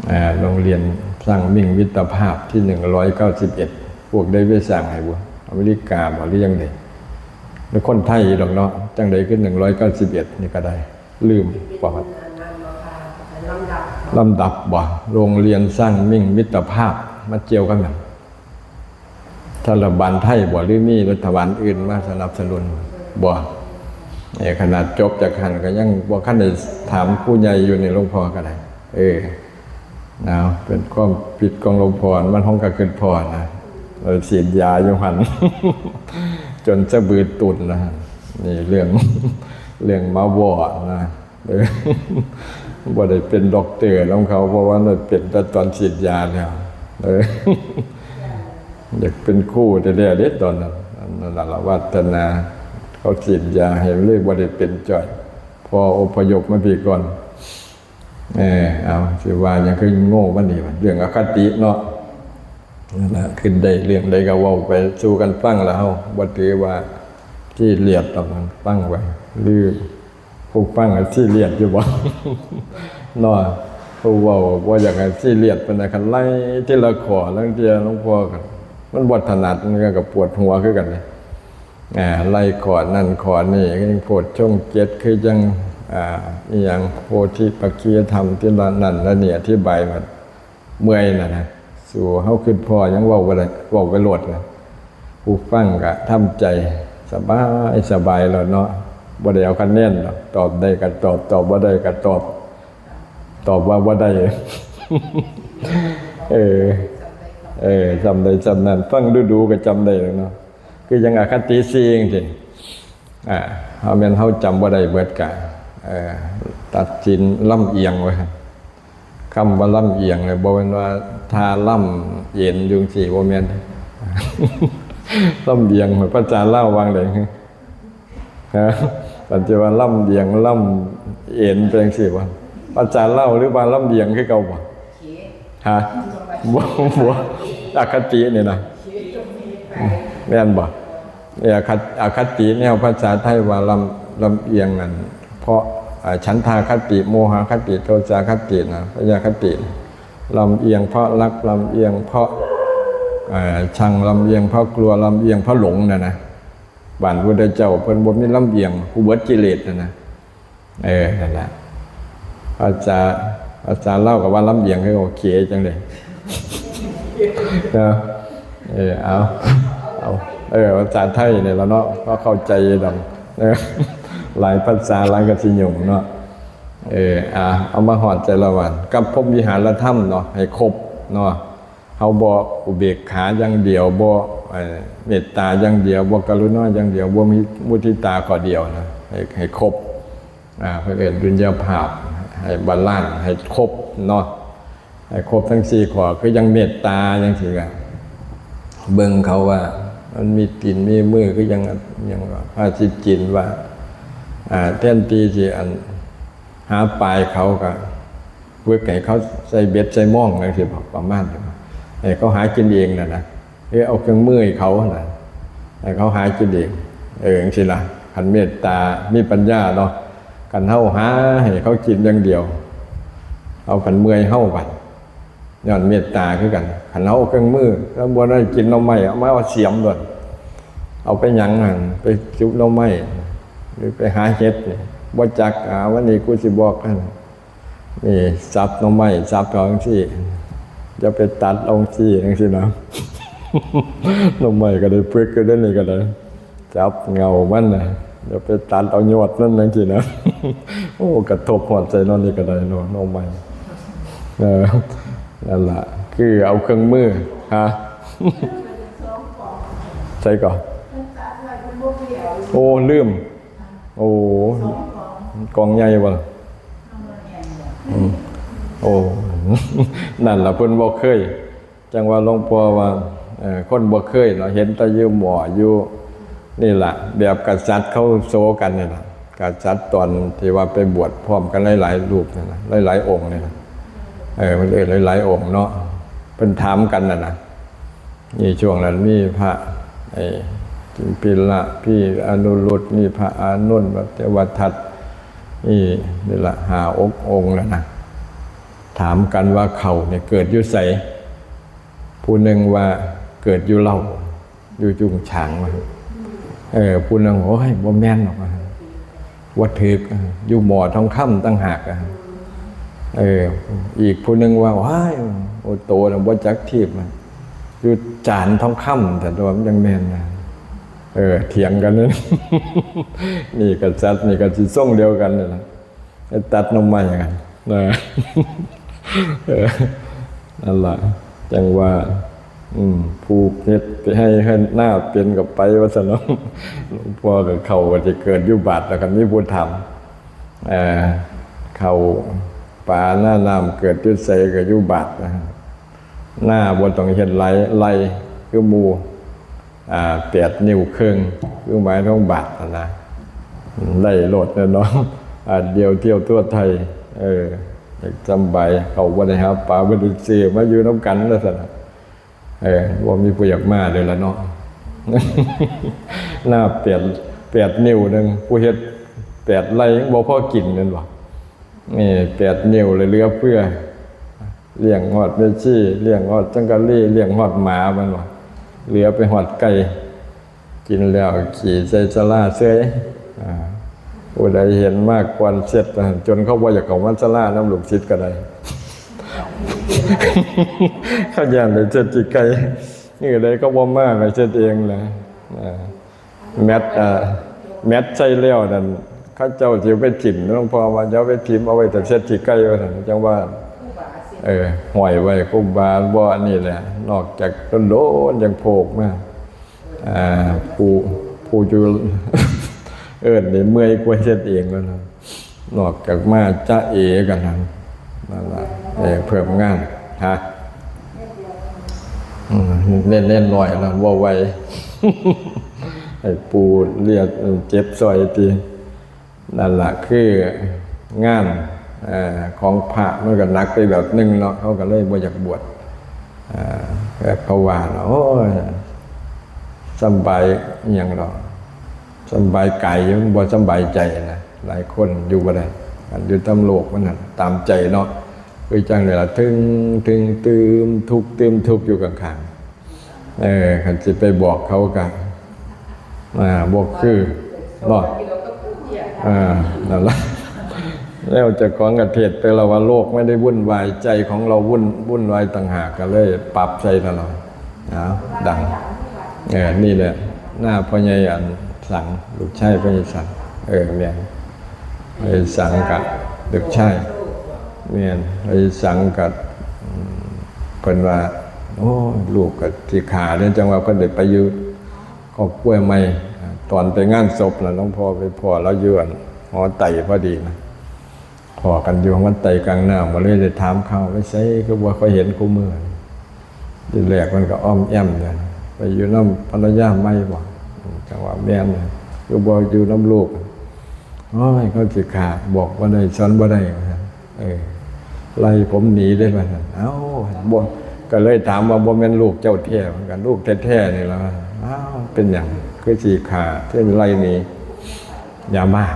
ເອີ ໂຮງຮຽນສັງມິງມິດຕະພາບທີໜຶ່ງຮ້ອຍເກົ້າສິບເອັດ ພວກໃດໄປສ້າງໃຫ້ບໍ? ອາເມລິກາບໍ ຫຼືຈັ່ງໃດ? ຫຼືຄົນໄທດອກເນາະ ຈັ່ງໃດຄືໜຶ່ງຮ້ອຍເກົ້າສິບເອັດນີ້ກໍໄດ້ ລືມປະຫວັດ ລຳດັບບໍ? ໂຮງຮຽນສັງມິງມິດຕະພາບ ມັນກ່ຽວກັບຫຍັງ? ລັດຖະບານໄທບໍ ຫຼືມີລັດຖະບານອື່ນມາສະໜັບສະໜູນບໍ? ເອີ ຂະໜາດຈົບຈາກຫັ້ນກໍຍັງບໍ່ທັນໄດ້ຖາມຄູໃຫຍ່ຢູ່ນີ້ ຫຼວງພໍ່ກໍໄດ້. ເອີ ເອົາ ເປັນຄວາມຜິດຂອງຫຼວງພໍ່ ມັນ ເຮົາກໍຄິດພໍ້ນະ ເອີ ສີດຢາຢູ່ຫັ້ນ ຈົນສະບືຕູນນະ. ນີ້ເລື່ອງ ເລື່ອງມາວໍນະ. ເອີ ບໍ່ໄດ້ເປັນດັອກເຕີນຳເຂົາ ເພາະວ່າໄດ້ເປັນແຕ່ຕອນສີດຢາແລ້ວ. ເອີ ຢາກເປັນຄູແທ້ໆເດ້ຕອນນັ້ນ ອັນນັ້ນລະ ວັດທະນາ ເຂົາສີດຢາໃຫ້ ເລີຍບໍ່ໄດ້ເປັນຈ້ອຍ ພໍອົບພະຍົບມາພີ້ກ່ອນ. ເອີ ເອົາ ຊິວ່າຫຍັງ ຄືໂງ່ມັນນີ້ ເລື່ອງອະຄະຕິເນາະ. ນັ້ນລະ ຄິດໄດ້ເລື່ອງໃດກໍເວົ້າໄປສູ່ກັນຟັງລະ ເຮົາບໍ່ຖືວ່າຊີຣຽສດອກ ຟັງໄວ້ ຫຼື ຜູ້ຟັງຊີຣຽສຢູ່ບໍເນາະ? ຜູ້ເວົ້າບໍ່ຢາກໃຫ້ຊີຣຽສປານໃດ ຄັນໄລ່ທີລະຂໍ້ ລາງເທື່ອຫຼວງພໍ່ກໍ ມັນບໍ່ຖະໜັດ ມັນກໍປວດຫົວຄືກັນເດ. ອາ ໄລ່ຂໍ້ນັ້ນຂໍ້ນີ້ ຄືຈັ່ງໂພດຊົງເຈັດ ຄືຈັ່ງ ອາ ອີ່ຫຍັງ ໂພທິປັກຄີຍະທຳ ທີລະນັ້ນລະນີ້ ອະທິບາຍໝົດ ເມື່ອຍນະນະ. ສູ່ເຮົາຄິດພໍ້ຍັງເວົ້າບໍ່ໄດ້ ເວົ້າໄປໂລດນະ ຜູ້ຟັງກະທຳໃຈສະບາຍສະບາຍແລ້ວເນາະ ບໍ່ໄດ້ເອົາຄະແນນດອກ ຕອບໄດ້ກະຕອບ ຕອບບໍ່ໄດ້ກະຕອບ ຕອບວ່າບໍ່ໄດ້ ເອີ ເອີ ຊ່ຳໃດຊ່ຳນັ້ນ ຟັງດູໆກະຈຳໄດ້ແລ້ວເນາະ. ຄືຈັ່ງອະຄະຕິສີ່ຈັ່ງຊີ້ ອາ ເຮົາແມ່ນເຮົາຈຳບໍ່ໄດ້ເບິດກະ ເອີ ຕັດສິນລຳອຽງໄວ້. ຄຳວ່າລຳອຽງນີ້ ບໍ່ແມ່ນວ່າທ່າລຳເອນຢູ່ຈັ່ງຊີ້ ບໍ່ແມ່ນ. ລຳອຽງ ພາສາລາວວ່າຈັ່ງໃດ? ຮະ? ປະຕິວ່າລຳອຽງ ລຳເອນ ເປັນຈັ່ງຊີ້ບໍ່? ພາສາລາວ ຫຼືວ່າລຳອຽງຄືເກົ່າບໍ່? ຮະ? ບໍ່ ບໍ່ ອະຄະຕິນີ້ນະ ແມ່ນບໍ່? ອະຄະ ອະຄະຕິແນວພາສາໄທວ່າລຳ ລຳອຽງນັ້ນ ເພາະ ອາ ສັນທາຄະຕິ ໂມຫະຄະຕິ ໂທສາຄະຕິນະ ພະຍາຄະຕິ ລຳອຽງເພາະລັກ ລຳອຽງເພາະ ອາ ຊັງ ລຳອຽງເພາະກົວ ລຳອຽງເພາະຫຼົງນັ້ນນະ. ບ້ານພຸດທະເຈົ້າເພິ່ນບໍ່ມີລຳອຽງ ຜູ້ເບິດກິເລດນັ້ນນະ. ເອີ ນັ້ນລະ ພາສາ ພາສາລາວກໍວ່າລຳອຽງ ຄືໂອເຄ ຈັ່ງໃດ ເນາະ. ເອີ ເອົາ ເອົາ ເອີ ພາສາໄທນີ້ລະເນາະ ພໍເຂົ້າໃຈດອກ ເອີ. ຫຼາຍພາສາຫຼາຍກໍຊິຫຍຸ້ງເນາະ. ເອີ ອ່າ ເອົາມາຮອດໃຈລະວັນ ກັບພົມວິຫາລະທຳເນາະ ໃຫ້ຄົບເນາະ. ເຮົາບໍ່ອຸເບກຂາຢ່າງດຽວ ບໍ່ ເອີ ເມດຕາຢ່າງດຽວ ບໍ່ກະລຸນາຢ່າງດຽວ ບໍ່ມີມຸທິຕາຂໍ້ດຽວນະ ໃຫ້ ໃຫ້ຄົບ. ອ່າ ເພິ່ນເອີ້ນດຸນຍະພາບ ໃຫ້ບາລານ ໃຫ້ຄົບເນາະ ໃຫ້ຄົບທັງສີ່ຂໍ້ ຄືຈັ່ງເມດຕາຈັ່ງຊີ້ ກະເບິ່ງເຂົາວ່າມັນມີຕີນມີມື ຄືຈັ່ງ ຫຍັງວ່າພາສິດຈີນວ່າ ອ່າ ແທນທີ່ຊິອັນຫາປາໃຫ້ເຂົາ ກະຝຶກໃຫ້ເຂົາໃສ່ເບັດໃສ່ມອງຈັ່ງຊີ້ ປະມານນັ້ນ ໃຫ້ເຂົາຫາກິນເອງນັ້ນນະ. ເອີ ເອົາເຄື່ອງມືໃຫ້ເຂົານະ ໃຫ້ເຂົາຫາກິນເອງ ເອີ ຈັ່ງຊີ້ນະ. ຄັນເມດຕາມີປັນຍາເນາະ ຄັນເຮົາຫາໃຫ້ເຂົາກິນຢ່າງດຽວ ເຮົາພັດເມື່ອຍເຮົາບັດ ຍ້ອນເມດຕາຄືກັນ. ຄັນເຮົາເອົາເຄື່ອງມື ລາງບ່ອນໃຫ້ກິນໜໍ່ໄມ້ ເອົາມາເອົາສຽມໂລດ ເອົາໄປຫຍັງຫັ້ນ ໄປຈຸກໜໍ່ໄມ້ ຫຼືໄປຫາເຫັດນີ້ ບໍ່ຈັກ ອ່າ ວັນນີ້ກູຊິບອກຫັ້ນ ນີ້ສັບໜໍ່ໄມ້ ສັບເອົາຈັ່ງຊີ້ ຢ່າໄປຕັດເອົາຈັ່ງຊີ້ ຈັ່ງຊີ້ນະ. ໜໍ່ໄມ້ກໍໄດ້ຝຶກຢູ່ເດ້ ນີ້ກໍໄດ້ ຈັບເຫງົ້າມັນນະ ຢ່າໄປຕັດເອົາຍອດມັນ ຈັ່ງຊີ້ນະ. ໂອ້ ກະທົບຮອດໃສ່ເນາະ ນີ້ກໍໄດ້ເນາະ ໜໍ່ໄມ້. ເອີ ນັ້ນລະ ຄືເອົາເຄື່ອງມື ຮະ ໃສກໍ ໂອ້ ລືມ. ໂອ້ ກອງໃຫຍ່ບໍ່ລະ? ອືມ ໂອ້ ນັ້ນລະ ເພິ່ນບໍ່ເຄີຍ ຈັ່ງວ່າຫຼວງພໍ່ວ່າ ເອີ ຄົນບໍ່ເຄີຍເນາະ ເຫັນແຕ່ຢູ່ໝໍ້ຢູ່ນີ້ລະ ແບບກະສັດເຂົາໂຊກັນນີ້ລະ ກະສັດຕອນທີ່ວ່າໄປບວດພ້ອມກັນຫຼາຍໆຮູບນີ້ລະ ຫຼາຍໆອົງນີ້ລະ ເອີ ເພິ່ນເອີ້ນຫຼາຍໆອົງເນາະ ເພິ່ນຖາມກັນນັ້ນນະ. ນີ້ຊ່ວງນັ້ນມີພະ ໄອ້ ກິມພິລະ ພີອະນຸລຸດ ມີພະອານົນ ວັດເທວະທັດ ນີ້ ນີ້ລະ ຫ້າຫົກອົງແລ້ວນະ ຖາມກັນວ່າເຂົານີ້ເກີດຢູ່ໃສ? ຜູ້ໜຶ່ງວ່າເກີດຢູ່ເລົາ ຢູ່ຈຸງສາງ ວ່າ ເອີ ຜູ້ໜຶ່ງ ໂອ້ຍ ບໍ່ແມ່ນດອກ ວ່າ ບໍ່ຖືກ ຢູ່ໝໍ້ທອງຄຳຕ່າງຫາກ ເອີ ອີກຜູ້ໜຶ່ງວ່າ ວ້າຍ ໂອໂຕນະ ບໍ່ຈັກທີບ ຢູ່ຈານທອງຄຳ ແຕ່ວ່າມັນຈັ່ງແມ່ນນະ. ເອີ ຖຽງກັນ ນີ້ກະສັດ ນີ້ກະຊິຊົງດຽວກັນນີ້ລະ ໄປຕັດໜໍ່ໄມ້ກັນນະ. ເອີ ນັ້ນລະ ຈັ່ງວ່າ ອືມ ຜູກເຮັດໄຮ່ເຮັດນາເປັນກໍໄປວ່າຊັ້ນເນາະ. ຫຼວງພໍ່ກໍເຂົ້າກໍຊິເກີດຢູ່ບາດ ແລ້ວກໍມີຜູ້ຖາມ ເອີ ເຂົ້າປານານ້ຳເກີດຢູ່ໃສກໍຢູ່ບາດ ນາບໍ່ຕ້ອງເຮັດໄຮ່ ໄຮ່ຄືໝູ່ ອ່າ ແປດນິ້ວເຄິ່ງ ຄືໝາຍຂອງບາດຫັ້ນນະ ໄດ້ໂລດແນ່ນອນ ອັນດຽວທ່ຽວທົ່ວໄທ. ເອີ ສຳບາຍ ເຂົາບໍ່ໄດ້ຫາປາ ບໍ່ໄດ້ຊື້ ມາຢູ່ນຳກັນວ່າຊັ້ນນະ. ເອີ ບໍ່ມີຜູ້ຢາກມາເລີຍລະເນາະ ນາແປດ ແປດນິ້ວໜຶ່ງ ຜູ້ເຮັດແປດໄຮ່ຍັງບໍ່ພໍກິນແມ່ນບໍ່? ນີ້ແປດນິ້ວເລີຍເຫຼືອເຟືອ ລ້ຽງຮອດແມ່ຊີ ລ້ຽງຮອດສັງກະລີ ລ້ຽງຮອດໝາ ແມ່ນບໍ່? ເຫຼືອໄປຮອດໄກ່ ກິນແລ້ວຂີ້ໃສ່ສາລາເສີຍ. ອ່າ ຜູ້ໃດເຫັນມາກ່ອນເຊັດ ຈົນເຂົາບໍ່ຢາກເຂົ້າມາສາລານຳລູກສິດກໍໄດ້ ເຂົາຢ້ານໄດ້ເຊັດຂີ້ໄກ່ ມື້ໃດເຂົາບໍ່ມາກໍເຊັດເອງແຫຼະ. ອ່າ ແມັດ ເອີ ແມັດໃສ່ແລ້ວນັ້ນ ເຂົາເຈົ້າຊິເອົາໄປຖິ້ມ ຫຼວງພໍ່ວ່າຢ່າເອົາໄປຖິ້ມ ເອົາໄວ້ຖ້າເຊັດຂີ້ໄກ່ວ່າຊັ້ນ. ຈັ່ງວ່າ ເອີ ຫ້ອຍໄວ້ ຄູບາບໍ່ອັນນີ້ແຫຼະ ນອກຈາກໂດນໆຈັ່ງໂພກມາ. ອ່າ ຜູ້ ຜູ້ຢູ່ ເອີ້ນນີ້ເມື່ອຍກວ່າເຮັດເອງແລ້ວນະ. ນອກຈາກມາຈະເອກັນຫັ້ນ ນັ້ນລະ ເອີ ເພີ່ມງານ ຮະ ອືມ ເນັ້ນ ເນັ້ນໜ້ອຍລະ ບໍ່ໄຫວ ໃຫ້ປູລຽກເຈັບຊ່ອຍຕິ. ນັ້ນລະ ຄືງານ ເອີ ຂອງພະ ມັນກໍໜັກໄປແບບໜຶ່ງເນາະ ເຂົາກໍເລີຍບໍ່ຢາກບວດ. ເອີ ແບບເຂົາວ່າເນາະ ໂອ້ຍ ສຳບາຍ ອີ່ຫຍັງດອກ ສຳບາຍກາຍຢູ່ ມັນບໍ່ສຳບາຍໃຈນະ. ຫຼາຍຄົນຢູ່ບໍ່ໄດ້ ອັນຢູ່ຕາມໂລກມັນຫັ້ນ ຕາມໃຈເນາະ ຄືຈັ່ງໃດລະ ເທິງ ເທິງຕື່ມທຸກ ຕື່ມທຸກຢູ່ຂ້າງໆ. ເອີ ຄັນຊິໄປບອກເຂົາກະ ອ່າ ບໍ່ຄືເນາະ. ອ່າ ນັ້ນລະ ແລ້ວເຈົ້າຂອງກະເທດໄປລະວ່າ ໂລກໄມ່ໄດ້ວຸ່ນວາຍ ໃຈຂອງເຮົາວຸ່ນ ວຸ່ນວາຍຕ່າງຫາກ ກະເລີຍປັບໃສ່ຕະຫຼອດ. ເອົາ ດັງ ເອີ ນີ້ແຫຼະ ໜ້າພໍ່ໃຫຍ່ອັນສັງ ລູກຊາຍພໍ່ໃຫຍ່ສັງ ເອີ ແມ່ນ ໄປສັງກະ ລູກຊາຍ ແມ່ນ ໄປສັງກະ ເພິ່ນວ່າ ໂອ້ຍ ລູກກໍຊິຂ້າເດ້ ຈັ່ງວ່າເພິ່ນໄດ້ໄປຢູ່ຄອບຄົວໃໝ່. ຕອນໄປງານສົບນະ ຫຼວງພໍ່ໄປພໍ້ລາວຢູ່ ອັນ ຫໍໄຕ້ພໍດີນະ ພໍ້ກັນຢູ່ຫໍໄຕ້ກາງນ້ຳ ກໍເລີຍໄດ້ຖາມຂ່າວ ໄປໃສຄືບໍ່ຄ່ອຍເຫັນຄູ່ມື້. ທີແລກມັນກໍອ້ອມແອ້ມຢູ່ ໄປຢູ່ນຳພັນລະຍາໃໝ່ບໍ? ຈັ່ງວ່າແມ່ນ ຄືບໍ່ຢູ່ນຳລູກ? ໂອ້ຍ ເຂົາຊິຂ້າ ບອກບໍ່ໄດ້ ສອນບໍ່ໄດ້ ວ່າຊັ້ນ. ເອີ ໄລ່ຜົມໜີເດ້ ວ່າຊັ້ນ. ເອົ້າ ບໍ່ ກໍເລີຍຖາມວ່າ ບໍ່ແມ່ນລູກເຈົ້າແທ້ ກັນລູກແທ້ໆນີ້ລະ. ອ້າວ ເປັນຫຍັງຄືຊິຂ້າ ຄືໄລ່ໜີ? ຢາບ້າ.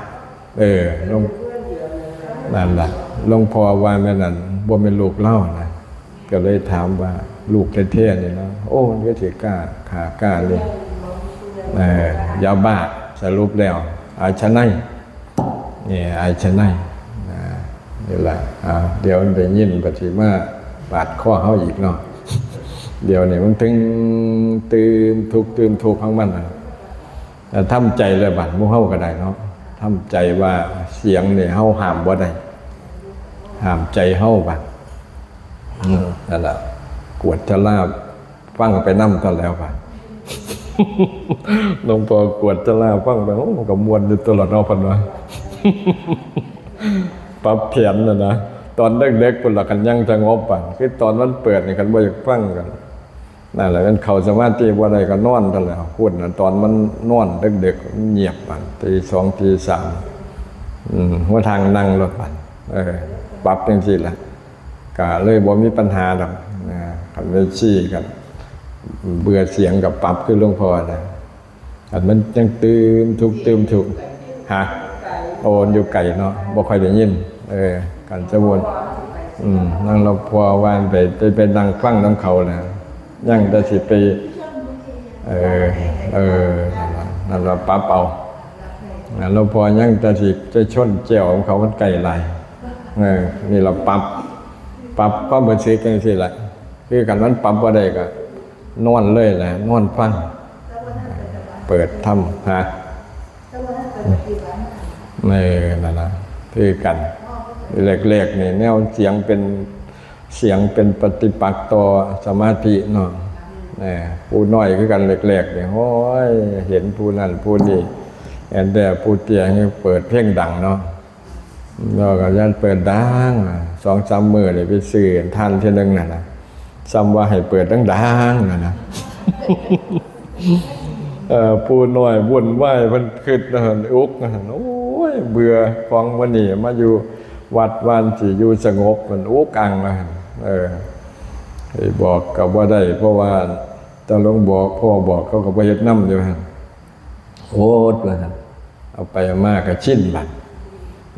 ເອີ ຫຼວງ ນັ້ນລະ ຫຼວງພໍ່ວ່າແມ່ນ ອັນ ບໍ່ແມ່ນລູກລາວນະ. ກໍເລີຍຖາມວ່າ ລູກແທ້ໆນີ້ນະ? ໂອ້ ມັນຄືຊິກ້າຂ້າກ້າເລີຍ. ເອີ ຢາບ້າ ສະຫຼຸບແລ້ວ ອາຍຊະໄນ ນີ້ ອາຍຊະໄນ ນະ. ນີ້ລະ ອ່າ ດຽວໄດ້ຍິນ ປະຕິມາບາດຄໍເຮົາອີກເນາະ. ດຽວນີ້ມັນເຖິງຕື່ມທຸກ ຕື່ມທຸກຂອງມັນນະ. ແຕ່ທຳໃຈແລ້ວບາດ ໝູ່ເຮົາກໍໄດ້ເນາະ ທຳໃຈວ່າສຽງນີ້ເຮົາຫ້າມບໍ່ໄດ້ ຫ້າມໃຈເຮົາບາດ. ເອີ ນັ້ນລະ ກວດຈະລາຟັງໄປນຳຕະແລ້ວບາດ. ຫຼວງພໍ່ກວດຈະລາຟັງໄປ ໂອ້ ມັນກໍມ່ວນຢູ່ຕົວລະເນາະ ເພິ່ນວ່າ ປັບແຜນນະນະ. ຕອນເດິກໆພຸ້ນລະ ຄັນຍັງສະຫງົບບາດ ຄືຕອນມັນເປີດນີ້ ຄັນບໍ່ຢາກຟັງກໍ ນັ້ນແຫຼະ ມັນເຂົ້າສະມາທິບໍ່ໄດ້ກໍນອນຫັ້ນແຫຼະ. ພຸ້ນນະ ຕອນມັນນອນເດິກໆ ມັນງຽບ ອັນ ຕີສອງຕີສາມ ອືມ ຫົວທາງນັ່ງໂລດບັດ. ເອີ ປັບຈັ່ງຊີ້ລະ ກະເລີຍບໍ່ມີປັນຫາດອກນະ. ຄັນແມ່ນຊີ້ກັນ ເບື່ອສຽງກໍປັບຄືຫຼວງພໍ່ນະ. ອັນມັນຍັງຕື່ມທຸກ ຕື່ມທຸກ ຮະ? ໂອນຢູ່ໄກເນາະ ບໍ່ຄ່ອຍໄດ້ຍິນ. ເອີ ຄັນສະໝຸດ ອືມ ນາງລາວພໍ່ວ່າໄປ ໄປ ໄປນັ່ງຟັງນຳເຂົານະ ຍັງແຕ່ຊິໄປ ເອີ ເອີ ນັ້ນລະ ນັ້ນລະ ປັບເອົາ. ນາງລາວພໍ່ຍັງແຕ່ຊິໄປຊົນແຈວຂອງເຂົາ ມັນໄກຫຼາຍ. ເອີ ນີ້ລະປັບ ປັບຄວາມຮູ້ສຶກຈັ່ງຊີ້ລະ. ຄືຄັນມັນປັບບໍ່ໄດ້ກໍນອນເລີຍແຫຼະ ນອນຟັງ ເປີດທຳ ຮະ? ເອີ ນັ້ນລະ ຄືກັນ. ແລກໆນີ້ແນວສຽງເປັນ ສຽງເປັນປະຕິປັກຕໍ່ສະມາທິເນາະ. ເອີ ຜູ້ນ້ອຍຄືກັນ ແລກໆນີ້ ໂອ້ຍ ເຫັນຜູ້ນັ້ນຜູ້ນີ້ ແຕ່ຜູ້ເຕ້ຍເປີດເພງດັງເນາະ. ແລ້ວກໍຢ້ານເປີດດັງ ສອງສາມມື້ນີ້ໄປຊື້ທານເທື່ອໜຶ່ງນັ້ນນະ ສ່ຳວ່າໃຫ້ເປີດດັງໆນັ້ນນະ. ເອີ ຜູ້ນ້ອຍວຸ້ນວາຍ ເພິ່ນຄິດນັ້ນ ອຸກນັ້ນ ໂອ້ຍ ເບື່ອຂອງມື້ນີ້ ມາຢູ່ວັດວານຊິຢູ່ສະຫງົບ ມັນອຸກອັ່ງວ່າ. ເອີ ໄປບອກກໍບໍ່ໄດ້ ເພາະວ່າແຕ່ຫຼວງບອກ ພໍ່ບອກ ເຂົາກໍບໍ່ເຮັດນຳຢູ່ຫັ້ນ. ໂພດວ່າຊັ້ນ ເອົາໄປເອົາມາກໍຊິນບັດ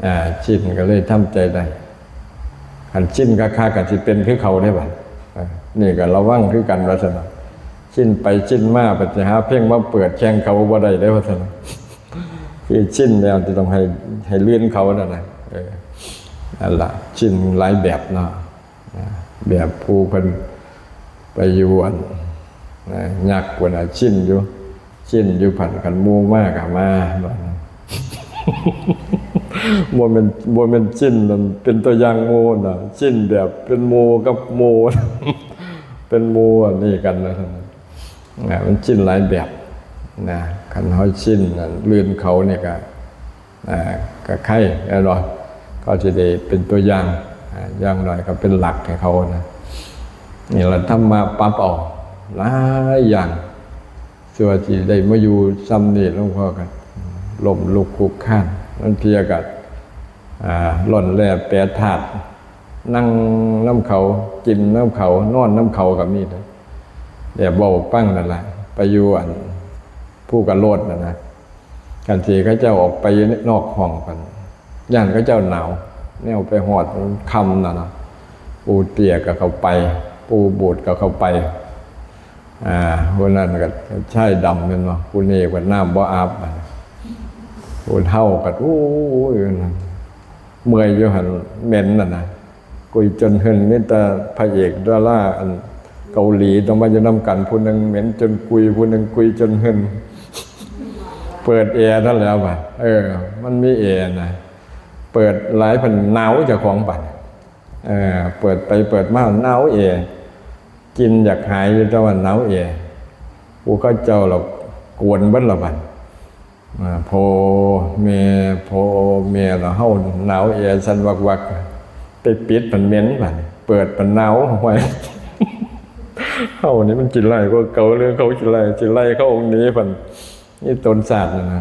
ອ່າ ຊິນກໍເລີຍທຳໃຈໄດ້. ຄັນຊິນຄັກໆກໍຊິເປັນຄືເຂົາເດ້ບັດ. ເອີ ນີ້ກໍລະວັງຄືກັນວ່າຊັ້ນ. ຊິນໄປຊິນມາ ໄປຫາເພງມາເປີດແຂ່ງເຂົາບໍ່ໄດ້ເດ້ວ່າຊັ້ນ. ຄືຊິນແລ້ວຈະຕ້ອງໃຫ້ ໃຫ້ລື່ນເຂົານັ້ນນະ. ເອີ ນັ້ນລະ ຊິນຫຼາຍແບບເນາະ. ນະ ແບບຜູ້ເພິ່ນໄປຢູ່ອັນ ນະ ຍັກພຸ້ນນະ ຊິນຢູ່ ຊິນຢູ່ ພັດຄັນໝູ່ມາກໍມາ ບໍ່ແມ່ນ ບໍ່ແມ່ນຊິນນັ້ນເປັນຕົວຢ່າງໝູ່ນະ ຊິນແບບເປັນໝູ່ກັບໝູ່ ເປັນໝູ່ອັນນີ້ກັນນະ. ນະ ມັນຊິນຫຼາຍແບບນະ ຄັນເຮົາຊິນນັ້ນ ລື່ນເຂົານີ້ກໍ ອ່າ ກໍໃຄແມ່ນບໍ່? ເຂົາຊິໄດ້ເປັນຕົວຢ່າງ ອ່າ ຢ່າງໜ້ອຍກໍເປັນຫຼັກໃຫ້ເຂົານະ. ນີ້ລະ ທຳມະປັບເອົາຫຼາຍຢ່າງ ສ່ວນຊິໄດ້ມາຢູ່ຊ່ຳນີ້ ຫຼວງພໍ່ກໍລົ້ມລຸກຄຸກຄານ ລາງເທື່ອກໍ ອ່າ ລ່ອນແລ່ແປທາດ ນັ່ງນຳເຂົາ ກິນນຳເຂົາ ນອນນຳເຂົາກໍມີເດ້. ແບບເວົ້າຟັງນັ້ນລະ ໄປຢູ່ອັນ ພູກະໂລດນັ້ນນະ ຄັນຊິເຂົາເຈົ້າອອກໄປຢູ່ນອກຫ້ອງກັນ ຢ້ານເຂົາເຈົ້າໜາວ ແນວໄປຮອດຄ່ຳນັ້ນນະ ປູ່ເຕ້ຍກໍເຂົ້າໄປ ປູ່ບູດກໍເຂົ້າໄປ ອ່າ ຜູ້ນັ້ນກໍຊາຍດຳແມ່ນບໍ່ ຜູ້ນີ້ກໍນ້ຳບໍ່ອາບ ຜູ້ເຖົ້າກໍ ໂອ້ຍ ເມື່ອຍຢູ່ຫັ້ນ ເໝັນນັ້ນນະ ກຸຍຈົນເຫີ່ນ ມີແຕ່ພະເອກດາລາອັນເກົາຫຼີຕ້ອງມາຢູ່ນຳກັນ ຜູ້ໜຶ່ງເໝັນຈົນກຸຍ ຜູ້ໜຶ່ງກຸຍຈົນເຫີ່ນ. ເປີດແອນັ້ນແຫຼະບາດ ເອີ ມັນມີແອນະ ເປີດຫຼາຍພັນໜາວເຈົ້າຂອງບາດ ເອີ ເປີດໄປເປີດມາໜາວແອ ກິນຢາກຫາຍຢູ່ ແຕ່ວ່າໜາວແອ ຜູ້ເຂົາເຈົ້າລະກວນເບິດລະບາດ ອາ ພໍ່ແມ່ ພໍ່ແມ່ລະເຮົາໜາວແອສັ່ນວັກໆ ໄປປິດພັນເໝັນບາດ ເປີດພັນໜາວ ຫ້ວຍ ເຮົານີ້ມັນຂີ້ໄລ່ກວ່າເກົ່າ ຫຼືເຂົາຂີ້ໄລ່ ຊິໄລ່ເຂົາອອກໜີພັນ ນີ້ຕົນຊາດນັ້ນນະ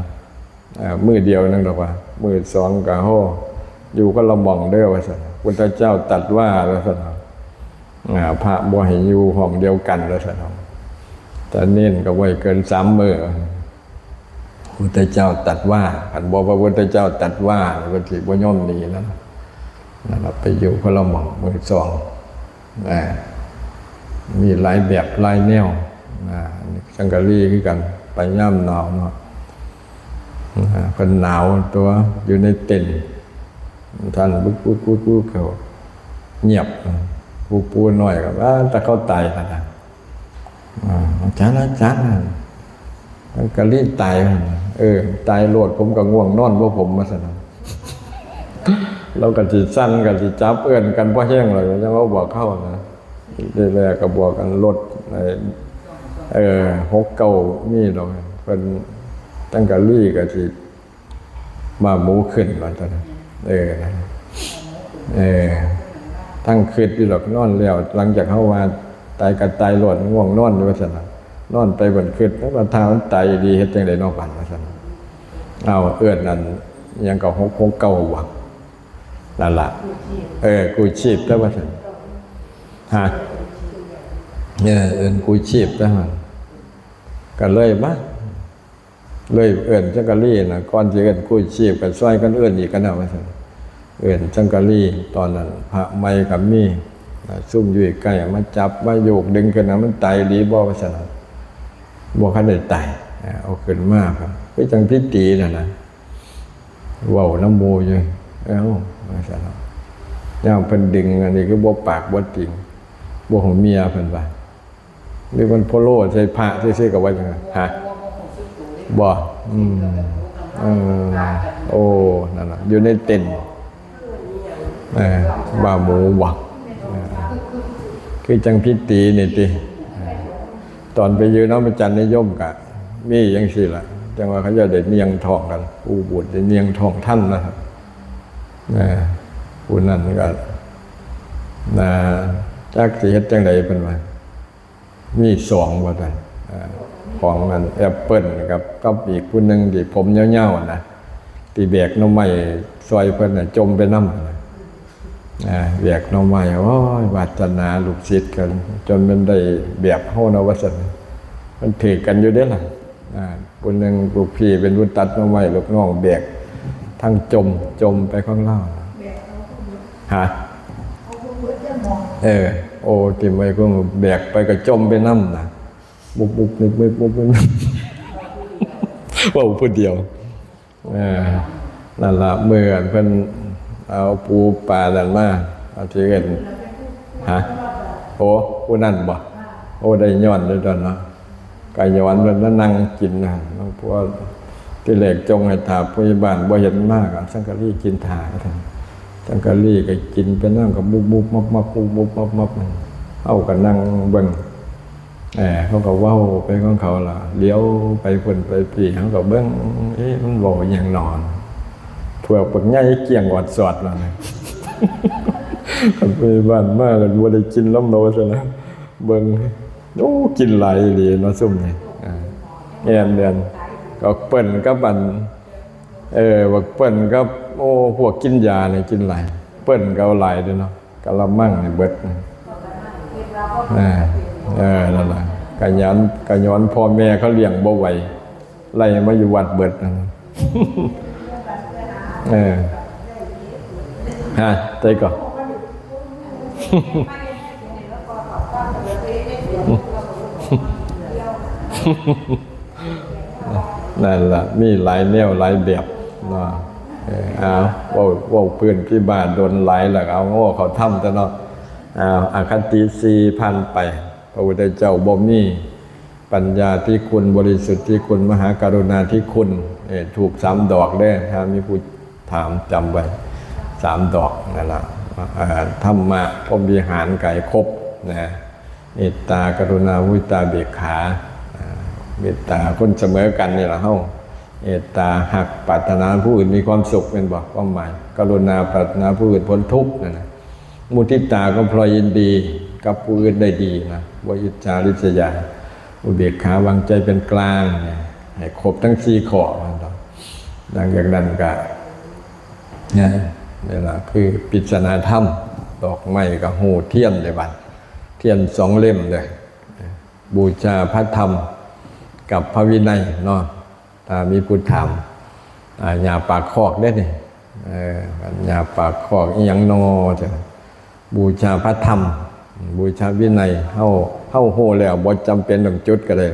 ເອີ ມື້ດຽວໜຶ່ງດອກວ່າ ມື້ສອງກະໂຫ ຢູ່ຄົນລະໝ່ອງເດີວ່າຊັ້ນ ພຸດທະເຈົ້າຕັດວ່າວ່າຊັ້ນ ອາ ພະບໍ່ໃຫ້ຢູ່ຫ້ອງດຽວກັນວ່າຊັ້ນ ແຕ່ເນນກະບໍ່ໃຫ້ເກີນສາມມື້ ພຸດທະເຈົ້າຕັດວ່າ ຄັນບໍ່ພະພຸດທະເຈົ້າຕັດວ່າ ເພິ່ນຊິບໍ່ຍອມໜີນະ ນັ້ນລະ ໄປຢູ່ຄົນລະໝ່ອງ ມື້ສອງ ນະ ມີຫຼາຍແບບຫຼາຍແນວ ນະ ສັງກະລີຄືກັນ ໄປຍາມໜາວເນາະ ນະ ເພິ່ນໜາວຕົວະ ຢູ່ໃນເຕັນ ທ່ານບຸກໆໆໆ ເຂົາງຽບ ຜູ້ປູນ້ອຍກໍວ່າ ແຕ່ເຂົາຕາຍແລ້ວນະ ອາ ອາຈານ ອາຈານ ສັງກະລີຕາຍ ເອີ ຕາຍໂລດ ຜົມກໍງ່ວງນອນບໍ່ຜົມ ວ່າຊັ້ນ ລາວກໍຊິສັ່ນ ກໍຊິຈັບເອີ້ນກັນພໍແຮງແລ້ວ ຍັງເວົ້າບອກເຮົານະ ທີແລກກໍບອກກັນລົດ ເອີ ຫົກເກົ້າ ມີດອກ ເພິ່ນ ຈັງກະລີກໍຊິ ວ່າໝູຂຶ້ນວ່າຊັ້ນ ເອີ ເອີ ທັງຄິດຢູ່ດອກ ນອນແລ້ວ ຫຼັງຈາກເຮົາວ່າຕາຍກໍຕາຍໂລດ ງ່ວງນອນຢູ່ວ່າຊັ້ນ ນອນໄປບັດຄິດ ແລ້ວວ່າຖ້າມັນຕາຍອີ່ຫຼີເຮັດຈັ່ງໃດເນາະບັດ ວ່າຊັ້ນ ເອົາ ເອີ້ນອັນຫຍັງກໍ ຫົກຫົກເກົ້າ ບໍ່ ນັ້ນລະ ເອີ ກູ້ຊີບແລ້ວວ່າຊັ້ນ ຮະ ເອີ ເອີ້ນກູ້ຊີບແລ້ວ ກໍເລີຍມາ ເລີຍເອີ້ນຈັກກະລີນະ ກ່ອນຊິເອີ້ນກູ້ຊີບກໍຊ່ອຍກັນເອີ້ນອີກກັນນະວ່າຊັ້ນ ເອີ້ນຈັກກະລີ ຕອນນັ້ນພະໃໝ່ກໍມີ ຊຸມຢູ່ໃກ້ມາຈັບມາໂຍກດຶງຂຶ້ນນະ ມັນຕາຍອີ່ຫຼີບໍ່ວ່າຊັ້ນ ບໍ່ທັນໄດ້ຕາຍ ເອົາຂຶ້ນມາ ຄືຈັ່ງພິທີນັ້ນນະ ເວົ້ານຳໝູ່ຢູ່ ເອົ້າ ວ່າຊັ້ນ ຍາມເພິ່ນດຶງອັນນີ້ຄືບໍ່ປາກບໍ່ຕິງ ບໍ່ຮູ້ເມຍເພິ່ນວ່າ ຫຼືມັນໂພໂລໃສ່ພະຊື່ໆ ກໍວ່າຈັ່ງນັ້ນ ຮະ ບໍ່ ອືມ ເອີ ໂອ້ ນັ້ນລະ ຢູ່ໃນເຕັນ ເອີ ວ່າໝູບໍ່ ເອີ ຄືຈັ່ງພິທີນີ້ຕິ ເອີ ຕອນໄປຢູ່ນຳອາຈານນິຍົມກະມີຈັ່ງຊີ້ລະ ຈັ່ງວ່າເຂົາເຈົ້າໄດ້ນຽງທ້ອງກັນ ຜູ້ບູດໄດ້ນຽງທ້ອງທັນນະ ເອີ ຜູ້ນັ້ນກະ ນະ ຈັກຊິເຮັດຈັ່ງໃດເພິ່ນວ່າ ມີສອງວ່າຊັ້ນ ເອີ ຂອງອັນແອັບເປິ້ນກັບ ກັບອີກຜູ້ໜຶ່ງທີ່ຜົມຍາວໆນະ ທີ່ແບກໜໍ່ໄມ້ຊ່ອຍເພິ່ນນະ ຈົມໄປນຳນະ ອາ ແບກໜໍ່ໄມ້ ໂອ້ຍ ວາດສະໜາລູກສິດກັນ ຈົນແມ່ນໄດ້ແບບເຮົານະວ່າຊັ້ນ ມັນຖືກກັນຢູ່ເດ້ລະ ອາ ຜູ້ໜຶ່ງລູກພີ່ເປັນຜູ້ຕັດໜໍ່ໄມ້ ລູກນ້ອງແບກ ທັງຈົມ ຈົມໄປຂອງລາວ ຮະ ເອີ ໂອ້ ຖິ້ມໄວ້ ແບກໄປກໍຈົມໄປນຳນະ ບຸບໆ ເວົ້າຜູ້ດຽວ ເອີ ນັ້ນລະ ມື້ອັນເພິ່ນເອົາປູປານັ້ນມາ ເອົາທີ່ເອີ້ນ ຮະ ໂອ້ ຜູ້ນັ້ນບໍ ໂອ້ ໄດ້ຍ້ອນຢູ່ຕົວເນາະ ກະຍ້ອນເພິ່ນມານັ່ງກິນນະ ພວກທີ່ແລກຈົ່ງໃຫ້ຖ້າຜູ້ໃຫຍ່ບ້ານບໍ່ເຫັນມາ ກະສັງກະລີກິນຖ້າ ສັງກະລີກະກິນໄປນຳ ກະບຸບໆ ມັບໆ ບຸບໆ ມັບໆ ເຮົາກະນັ່ງເບິ່ງ ເອີ ເຂົາກໍເວົ້າໄປຂອງເຂົາລະ ຫຼຽວໄປພຸ້ນໄປພີ້ ເຮົາກໍເບິ່ງ ເອະ ມັນເວົ້າອີ່ຫຍັງນໍ ພວກບັກໃຫຍ່ກ້ຽງອອດສອດນັ້ນ ຄັນຜູ້ໃຫຍ່ບ້ານມາກໍບໍ່ໄດ້ກິນນຳດອກ ວ່າຊັ້ນນະ ເບິ່ງ ໂອ້ ກິນຫຼາຍອີ່ຫຼີເນາະ ຊຸມນີ້ ເອີ ແມ່ນໆ ບັກເປີ້ນກັບອັນ ເອີ ບັກເປີ້ນກັບ ໂອ້ ພວກກິນຢານີ້ກິນຫຼາຍ ເປີ້ນກໍເອົາຫຼາຍເດ້ເນາະ ກະລະມັງນີ້ເບິດ ເອີ ເອີ ນັ້ນລະ ກະຍ້ອນ ກະຍ້ອນພໍ່ແມ່ເຂົາລ້ຽງບໍ່ໄຫວ ໄລ່ມາຢູ່ວັດເບິດນັ້ນ ເອີ ຮະ ໃດກໍ ນັ້ນລະ ມີຫຼາຍແນວຫຼາຍແບບເນາະ ເອີ ເອົາ ເວົ້າ ເວົ້າພື້ນທີ່ບ້ານດົນຫຼາຍແລ້ວ ເອົາ ເວົ້າເຂົ້າທຳຊະເນາະ ເອົາ ອະຄະຕິສີ່ຜ່ານໄປ ພະພຸດທະເຈົ້າບໍ່ມີປັນຍາທິຄຸນ ບໍລິສຸດທິຄຸນ ມະຫາກະລຸນາທິຄຸນ ເອີ ທູບສາມດອກເດີ້ ຖ້າມີຜູ້ຖາມຈຳໄວ້ ສາມດອກນັ້ນລະ. ເອີ ທຳມະ ພົມວິຫານກະໃຫ້ຄົບນະ ເມດຕາ ກະລຸນາ ມຸທິດຕາ ອຸເບກຂາ ເອີ ເມດຕາຄົນສະເໝີກັນນີ້ລະເຮົາ ເມດຕາຮັກ ປາດຖະໜາຜູ້ອື່ນມີຄວາມສຸກ ແມ່ນບໍ່? ຄວາມໝາຍ ກະລຸນາ ປາດຖະໜາຜູ້ອື່ນພົ້ນທຸກນັ້ນນະ. ມຸທິດຕາກໍພລອຍຍິນດີກັບຜູ້ອື່ນໄດ້ດີນະ ບໍ່ອິດສາລິດສະຍາ. ອຸເບກຂາ ວາງໃຈເປັນກາງ ໃຫ້ຄົບທັງສີ່ຂໍ້. ຫຼັງຈາກນັ້ນກະ ນີ້ລະຄືປິດສະໜາທຳ. ດອກໄມ້ກະຮູ້ ທຽນເດ້ບັດ ທຽນສອງເຫຼັ້ມເດີ້ ບູຊາພະທຳກັບພະວິໄນເນາະ. ຖ້າມີຜູ້ຖາມ ອາ ຍ່າປາກຄອກເດ້ນີ້ ເອີ ຍ່າປາກຄອກອີ່ຫຍັງນໍ ຈັ່ງ ບູຊາພະທຳ ບູຊາວິໄນ ເຮົາ ເຮົາຮູ້ແລ້ວ ບໍ່ຈຳເປັນຕ້ອງຈຸດກໍໄດ້.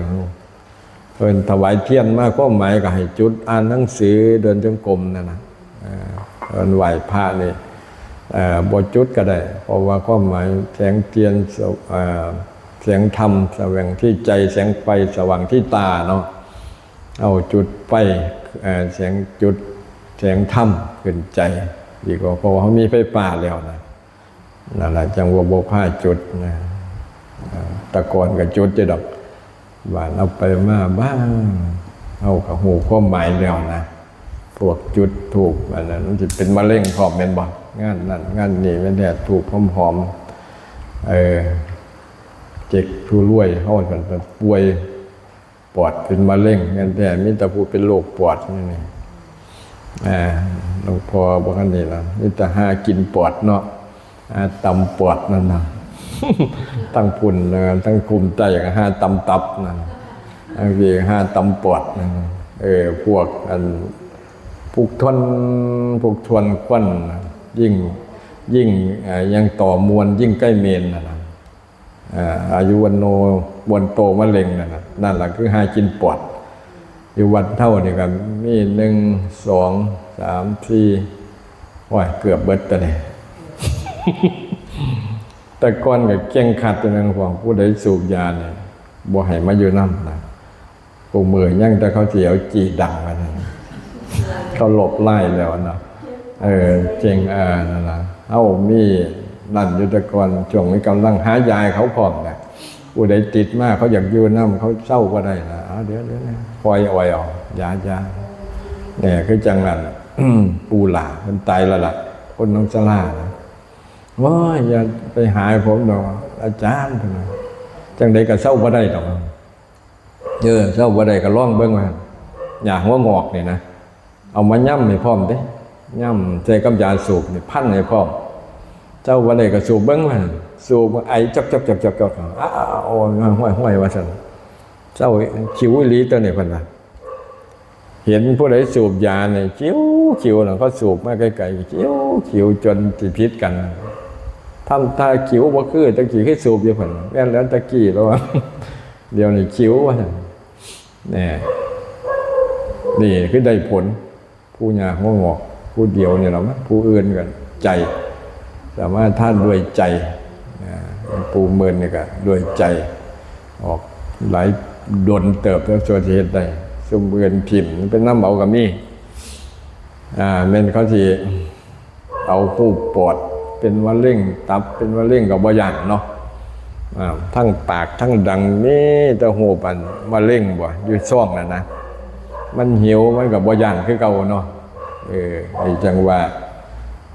ເພິ່ນຖວາຍທຽນມາ ຄວາມໝາຍກໍໃຫ້ຈຸດ ອ່ານໜັງສື ເດີນຈົງກົມນັ້ນນະ. ເອີ ເພິ່ນໄຫວ້ພະນີ້ ເອີ ບໍ່ຈຸດກໍໄດ້ ເພາະວ່າຄວາມໝາຍແສງທຽນ ເອີ ແສງທຳສະແຫວ່ງທີ່ໃຈ ແສງໄຟສະຫວ່າງທີ່ຕາເນາະ. ເອົາຈຸດໄຟ ເອີ ແສງຈຸດ ແສງທຳຂຶ້ນໃຈດີກວ່າ ເພາະວ່າເຮົາມີໄຟຟ້າແລ້ວນະ. ນັ້ນລະ ຈັ່ງວ່າບໍ່ພາຈຸດນະ. ເອີ ແຕ່ກ່ອນກໍຈຸດຢູ່ດອກ ບາດເອົາໄປມາບ້າງ ເຮົາກໍຮູ້ຄວາມໝາຍແລ້ວນະ. ພວກຈຸດທູບອັນນັ້ນ ມັນຊິເປັນມະເຮັງພ້ອມແມ່ນບໍ່? ງານນັ້ນງານນີ້ແມ່ນແທ້ ທູບຫອມໆ ເອີ ເຈັກທູລວຍ ເຮົານັ້ນປ່ວຍ ປອດເປັນມະເຮັງ ແມ່ນແທ້ ມີແຕ່ຜູ້ເປັນໂລກປອດຢູ່ນີ້. ອາ ຫຼວງພໍ່ບໍ່ຄັນນີ້ລະ ມີແຕ່ຫາກິນປອດເນາະ ຫາຕຳປອດນັ້ນນະ. ທັງພຸ້ນນະ ທັງພູມໃຕ້ກໍຫາຕຳຕັບນັ້ນ ທັງພີ້ຫາຕຳປອດນັ້ນ. ເອີ ພວກອັນ ພວກທວນ ພວກທວນຄວັນນະ ຍິ່ງ ຍິ່ງ ອາ ຍັງຕໍ່ມ່ວນ ຍິ່ງໃກ້ເມນນັ້ນນະ. ອາ ອາຍຸວັນໂນ ມ່ວນໂຕ ມະເຮັງນັ້ນນະ ນັ້ນລະຄືຫາກິນປອດ. ຢູ່ວັດເຮົານີ້ກໍມີ ໜຶ່ງ ສອງ ສາມ ສີ່ ໂອ້ຍ ເກືອບເບິດຕົວນີ້. ແຕ່ກ່ອນກໍເຄັ່ງຄັດຢູ່ນະ ພວກຜູ້ໃດສູບຢານີ້ ບໍ່ໃຫ້ມາຢູ່ນຳນະ. ຜູ້ມື້ຍັງແຕ່ເຂົາຊິເອົາຈີ່ດັງມານັ້ນ ເຂົາລົບລາຍແລ້ວນະ. ເອີ ເກັ່ງ ເອີ ນັ້ນນະ ເຮົາມີນັ້ນຢູ່ແຕ່ກ່ອນ ຊ່ວງມີກຳລັງຫາຢາໃຫ້ເຂົາພ້ອມນະ. ຜູ້ໃດຕິດມາ ເຂົາຢາກຢູ່ນຳ ເຂົາເຊົາບໍ່ໄດ້ນະ. ເອົາ ດຽວ ດຽວ ຄ່ອຍອອຍເອົາ ຢາ ຢາ ແນ່ ຄືຈັ່ງນັ້ນ ປູ່ຫຼ້າເພິ່ນຕາຍແລ້ວລະ ຄົນໜອງສາລານະ. ໂອ້ຍ ຢ່າໄປຫາໃຫ້ຜົມດອກອາຈານ ເພິ່ນວ່າ ຈັ່ງໃດກໍເຊົາບໍ່ໄດ້ດອກ. ເອີ ເຊົາບໍ່ໄດ້ກໍລອງເບິ່ງວ່າ ຫຍ້າຫົວງອກນີ້ນະ ເອົາມາຍຳໃຫ້ພ້ອມເດ້ ຍຳໃສ່ກັບຢາສູບນີ້ ພັນໃຫ້ພ້ອມ. ເຊົາບໍ່ໄດ້ກໍສູບເບິ່ງວ່າ ສູບໄອຈອກໆໆໆ ອ້າວ ໂອ້ຍ ຫ້ວຍໆ ວ່າຊັ້ນ. ເຊົາ ຂິວອີ່ຫຼີຕົວນີ້ ເພິ່ນວ່າ. ເຫັນຜູ້ໃດສູບຢານີ້ ຂິວໆ ນະ ເຂົາສູບມາໄກໆ ຂິວໆ ຈົນຊິຜິດກັນ. ທຳທ່າຂິວບໍ່ຄືແຕ່ກີ້ເຄີຍສູບຢູ່ ເພິ່ນ. ແມ່ນແລ້ວ ແຕ່ກີ້ລາວວ່າ ດຽວນີ້ຂິວວ່າຊັ້ນ. ແນ່ ນີ້ຄືໄດ້ຜົນ ຜູ້ຫຍ້າຫົວງອກຜູ້ດຽວນີ້ລະ ຜູ້ອື່ນກໍໃຈ ສາມາດທານດ້ວຍໃຈ. ອາ ປູ່ໝື່ນນີ້ກໍດ້ວຍໃຈ ອອກຫຼາຍດົນເຕີບແລ້ວ ສ່ວນຊິເຮັດໄດ້ ຊຸມອື່ນຖິ້ມໄປນຳເອົາກໍມີ. ອາ ແມ່ນເຂົາຊິ ເອົາຮູບປອດເປັນມະເຮັງ ຕັບເປັນມະເຮັງກໍບໍ່ຢ້ານເນາະ. ອາ ທັງປາກທັງດັງມີແຕ່ຮູບອັນມະເຮັງບໍ່ ຢູ່ຊ່ອງນັ້ນນະ ມັນຫິວມັນກໍບໍ່ຢ້ານຄືເກົ່າເນາະ. ເອີ ນີ້ຈັ່ງວ່າ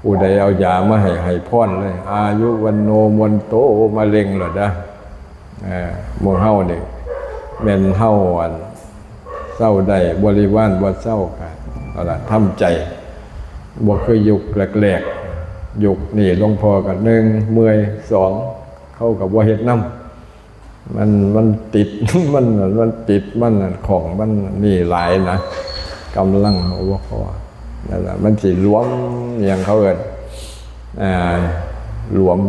ຜູ້ໃດເອົາຢາມາໃຫ້ ໃຫ້ພອນເລີຍ ອາຍຸວັນໂນ ມ່ວນໂຕ ມະເຮັງໂລດເດີ້. ເອີ ໝູ່ເຮົານີ້ ແມ່ນເຮົາອັນ ເຊົາໄດ້ ບໍລິວານບໍ່ເຊົາ ກໍເອົາລະ ທຳໃຈ. ບໍ່ຄືຍຸກແລກໆ ຍຸກນີ້ ຫຼວງພໍ່ກໍ ໜຶ່ງ ເມື່ອຍ ສອງ ເຂົາກໍບໍ່ເຮັດນຳ ມັນ ມັນຕິດ ມັນ ມັນຕິດ ມັນຂອງ ມັນນີ້ຫຼາຍນະ ກຳລັງເຮົາບໍ່ພໍ. ນັ້ນລະ ມັນຊິຫຼວມ ຫຍັງເຂົາເອີ້ນ ອ່າ ຫຼວມ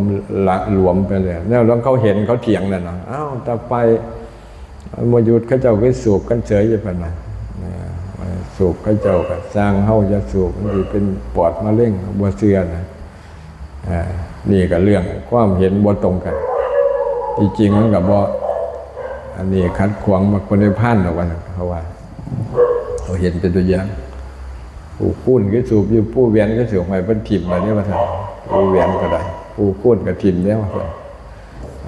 ລະຫຼວມໄປເລີຍ ແນວເຂົາເຫັນ ເຂົາຖຽງນັ້ນນະ. ອ້າວ ແຕ່ໄຟ ມັນບໍ່ຢຸດ ເຂົາເຈົ້າຄືສູບກັນເສີຍຢູ່ ເພິ່ນວ່າ. ເອີ ສູບ ເຂົາເຈົ້າກໍຊ່າງເຮົາ ຢ່າສູບ ມັນຊິເປັນປອດມະເຮັງ ບໍ່ເຊື່ອນະ. ເອີ ນີ້ກໍເລື່ອງຄວາມເຫັນບໍ່ຕົງກັນ ທີ່ຈິງມັນກໍບໍ່ ອັນນີ້ຂັດຂວາງມັກຜົນນິບພານດອກ ວ່າຊັ້ນ ເຂົາວ່າ. ເຮົາເຫັນເປັນຕົວຢ່າງ ປູ່ຄູນຄືສູບຢູ່ ປູ່ແຫວນຄືສູບ ໃຫ້ເພິ່ນຖິ້ມແລ້ວເດ້ວ່າຊັ້ນ. ປູ່ແຫວນກໍໄດ້ ປູ່ຄູນກໍຖິ້ມແລ້ວວ່າຊັ້ນ.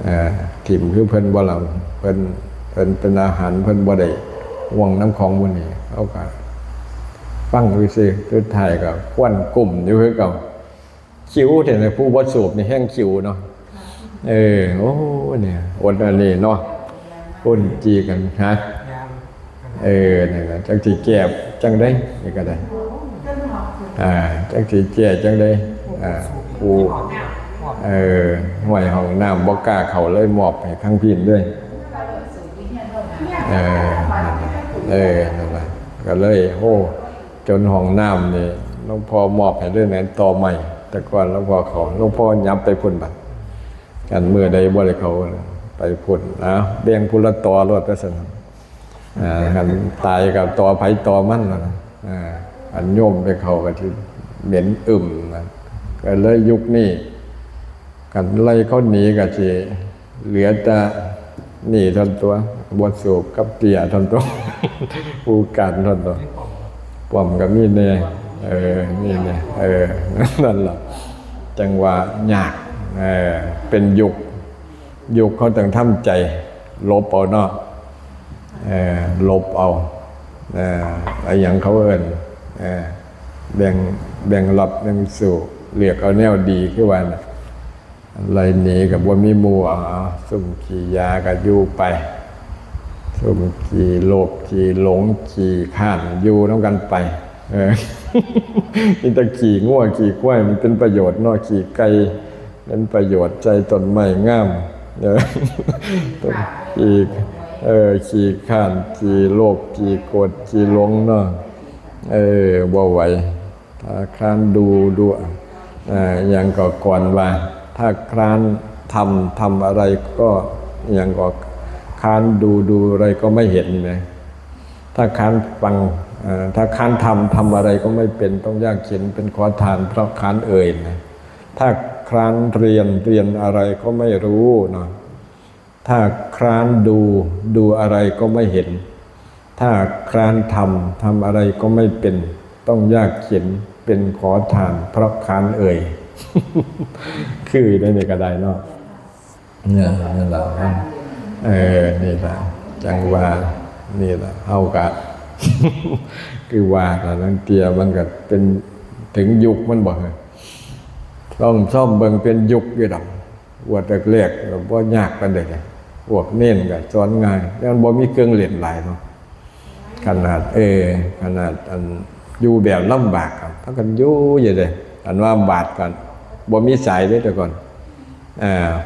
ເອີ ຖິ້ມຄືເພິ່ນບໍ່ເລົ່າ ເພິ່ນ ເພິ່ນເປັນອາຫານ ເພິ່ນບໍ່ໄດ້ຫ່ວງນຳຂອງໝູ່ນີ້. ເຮົາກໍຟັງຊື່ໆ ສຸດທ້າຍກໍຄວນກຸ້ມຢູ່ຄືເກົ່າ. ຂິວແທ້ໆ ຜູ້ບໍ່ສູບນີ້ແຮ່ງຂິວເນາະ. ເອີ ໂອ້ ນີ້ ອົດອັນນີ້ເນາະ ຄົນຈີກັນ ຮະ. ເອີ ນັ້ນລະ ຈັກຊິແກ້ຈັ່ງໃດ ນີ້ກໍໄດ້ ອ່າ ຈັກຊິແກ້ຈັ່ງໃດ. ອ່າ ຜູ້ ເອີ ຫ້ວຍຫ້ອງນ້ຳບໍ່ກ້າເຂົ້າເລີຍ ມອບໃຫ້ຂ້າງພີ້ເລີຍ. ເອີ ນັ້ນລະ ເອີ ນັ້ນລະ ກໍເລີຍ ໂອ້ ຈົນຫ້ອງນ້ຳນີ້ ຫຼວງພໍ່ມອບໃຫ້ເລີຍ ແມ່ນຕໍໄມ້. ແຕ່ກ່ອນຫຼວງພໍ່ເຂົ້າ ຫຼວງພໍ່ຫຍັບໄປພຸ້ນບັດ. ຄັນມື້ໃດບໍ່ໄດ້ເຂົ້າໄປພຸ້ນ ເອົາ ແບ່ງຜູ້ລະຕໍໂລດວ່າຊັ້ນ. ອ່າ ຄັນຕາຍກໍຕໍໃຜຕໍ່ມັນ. ອ່າ ຄັນໂຍມໄປເຂົ້າກໍຊິເໝັນອຶ່ມນະ. ກໍເລີຍຍຸກນີ້ ຄັນໄລ່ເຂົາໜີກໍຊິເຫຼືອແຕ່ນີ້ເທົ່ານັ້ນຕົວະ ບໍ່ສູບກັບເຕ້ຍເທົ່ານັ້ນຕົວະ ຜູ້ການເທົ່ານັ້ນຕົວະ. ປ້ອມກໍມີແດ່ ເອີ ມີແດ່ ເອີ ນັ້ນລະ ຈັ່ງວ່າຍາກ. ເອີ ເປັນຍຸກ ຍຸກເຮົາຕ້ອງທຳໃຈຫຼົບເອົາເນາະ ຫຼົບເອົາ ອີ່ຫຍັງເຂົາເອີ້ນ ແບ່ງ ແບ່ງລັບແບ່ງສູ້ ເລືອກເອົາແນວດີ ຄືວ່ານະ. ໄລ່ໜີກໍບໍ່ມີໝູ່ ເອົາ ຊຸມຂີ້ຢາກໍຢູ່ໄປ ຊຸມຂີ້ໂລບຂີ້ຫຼົງຂີ້ຄ້ານ ຢູ່ນຳກັນໄປ. ເອີ ມີແຕ່ຂີ້ງົວຂີ້ຄວາຍ ມັນເປັນປະໂຫຍດເນາະ ຂີ້ໄກ່ ເປັນປະໂຫຍດໃສ່ຕົ້ນໄມ້ງາມ. ເອີ ຂີ້ ເອີ ຂີ້ຄ້ານ ຂີ້ໂລບ ຂີ້ໂກດ ຂີ້ຫຼົງເນາະ. ເອີ ບໍ່ໄຫວ ຖ້າຄານດູ ດູ ເອີ ຫຍັງກໍກ່ອນວ່າ ຖ້າຄານທຳ ທຳອະໄລກໍ ຫຍັງກໍ ຄານດູ ดูอะไรก็ไม่เห็น ນະ. ถ้าคานฟัง เอ่อ ถ้าคานทำ ทำอะไรก็ไม่เป็น ต้องยากเข็ญ เป็นขอทานเพราะคานเอ่ย นะ. ถ้าคานเรียน เรียนอะไรก็ไม่รู้เนาะ. ถ้าคานดู ดูอะไรก็ไม่เห็น. ถ้าคานทำ ทำอะไรก็ไม่เป็น ต้องยากเข็ญ เป็นขอทานเพราะคานเอ่ย คือได้นี่ก็ได้เนาะ. ເອີ ນັ້ນລະ ເອີ ນີ້ລະ ຈັ່ງວ່າ ນີ້ລະ ເຮົາກະ ຄືວ່າລະ ລາງເທື່ອມັນກະເປັນ ເຖິງຍຸກມັນບໍ່ ລອງຊອມເບິ່ງ ເປັນຍຸກຢູ່ດອກ. ບວດແລກໆ ກໍບໍ່ຍາກປານໃດເດ້ ພວກເນນກໍສອນງ່າຍ ແຕ່ມັນບໍ່ມີເຄື່ອງຫຼິ້ນຫຼາຍເນາະ. ຂະໜາດ ເອີ ຂະໜາດອັນຢູ່ແບບລຳບາກ ພາກັນຢູ່ຢູ່ເດ້. ອັນວ່າບາດກໍບໍ່ມີສາຍເດ້ແຕ່ກ່ອນ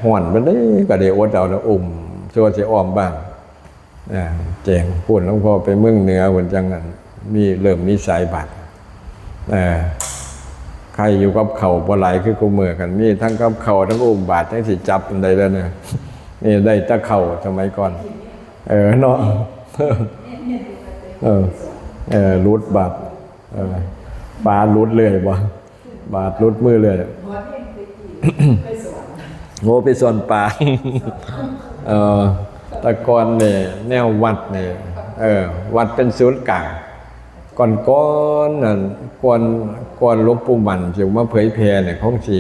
ຮ້ອນປານໃດກໍໄດ້ອົດເອົາ ແລ້ວອຸ້ມໂຊຊິອ້ອມບ້ານ ແຈ້ງພຸ້ນ. ຫຼວງພໍ່ໄປເມືອງເໜືອພຸ້ນ ຈັ່ງນັ້ນ ມີ ເລີ່ມມີສາຍບາດ. ໃຄ່ຢູ່ກັບເຂົ້າບໍ່ຫຼາຍຄືຄູ່ມື້ ຄັນມີທັງກັບເຂົ້າ ທັງອຸ້ມບາດ ຈັ່ງຊິຈັບປານໃດແລ້ວນະ. ນີ້ໄດ້ແຕ່ເຂົ້າສະໄໝກ່ອນ ເອີ ເນາະ. ເອີ ເອີ ຫຼຸດບາດ ເອີ ປາຫຼຸດເລື້ອຍບໍ່ ບາດຫຼຸດມືເລື້ອຍ. ໂອ້ ໄປສອນປາ ເອີ ແຕ່ກ່ອນນີ້ແນວວັດນີ້ ເອີ ວັດເປັນສູນກາງ. ກ່ອນໆນັ້ນ ກ່ອນ ກ່ອນຫຼວງປູ່ໝັ້ນຊິມາເຜີຍແຜ່ນີ້ ຄົງຊິ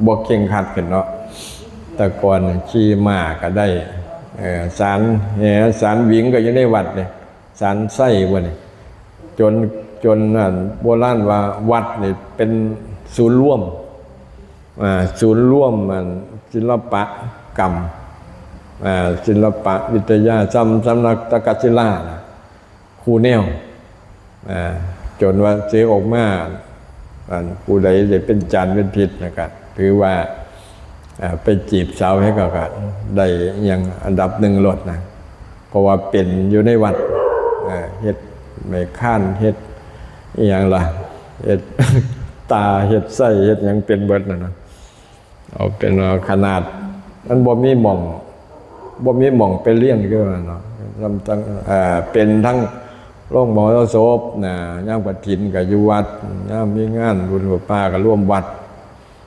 ບໍ່ເຄັ່ງຄັດຂຶ້ນເນາະ. ແຕ່ກ່ອນຂີ່ມ້າກໍໄດ້ ເອີ ສານແຫ ສານຫວິງກໍຢູ່ໃນວັດນີ້ ສານໄຊບໍ່ນີ້ ຈົນ ຈົນອັນໂບລານວ່າວັດນີ້ເປັນສູນລວມ ສູນລວມອັນສິລະປະກຳ ສິລະປະວິທະຍາ ສ່ຳສຳນັກຕະກະສິລານະ ຄູ່ແນວ ຈົນວ່າເສກອອກມາ ອັນຜູ້ໃດໄດ້ເປັນຈານເປັນພິດນະ ກະຖືວ່າ ອ່າ ໄປຈີບສາວໃຫ້ເຂົາກະໄດ້ຫຍັງອັນດັບໜຶ່ງໂລດນະ ເພາະວ່າເປັນຢູ່ໃນວັດ ເຮັດໄມ້ຄານ ເຮັດອີ່ຫຍັງລະ ເຮັດຕາ ເຮັດໄສ້ ເຮັດຫຍັງເປັນເບິດນະ. ເອົາເປັນວ່າຂະໜາດມັນບໍ່ມີໝ່ອງ ບໍ່ມີໝ່ອງໄປລຽນຄືວ່າເນາະ ເປັນທັງໂຮງໝໍລະສົບນະ ຍາມກະຖິນກະຢູ່ວັດ ຍາມມີງານບຸນຜ້າກະລວມວັດ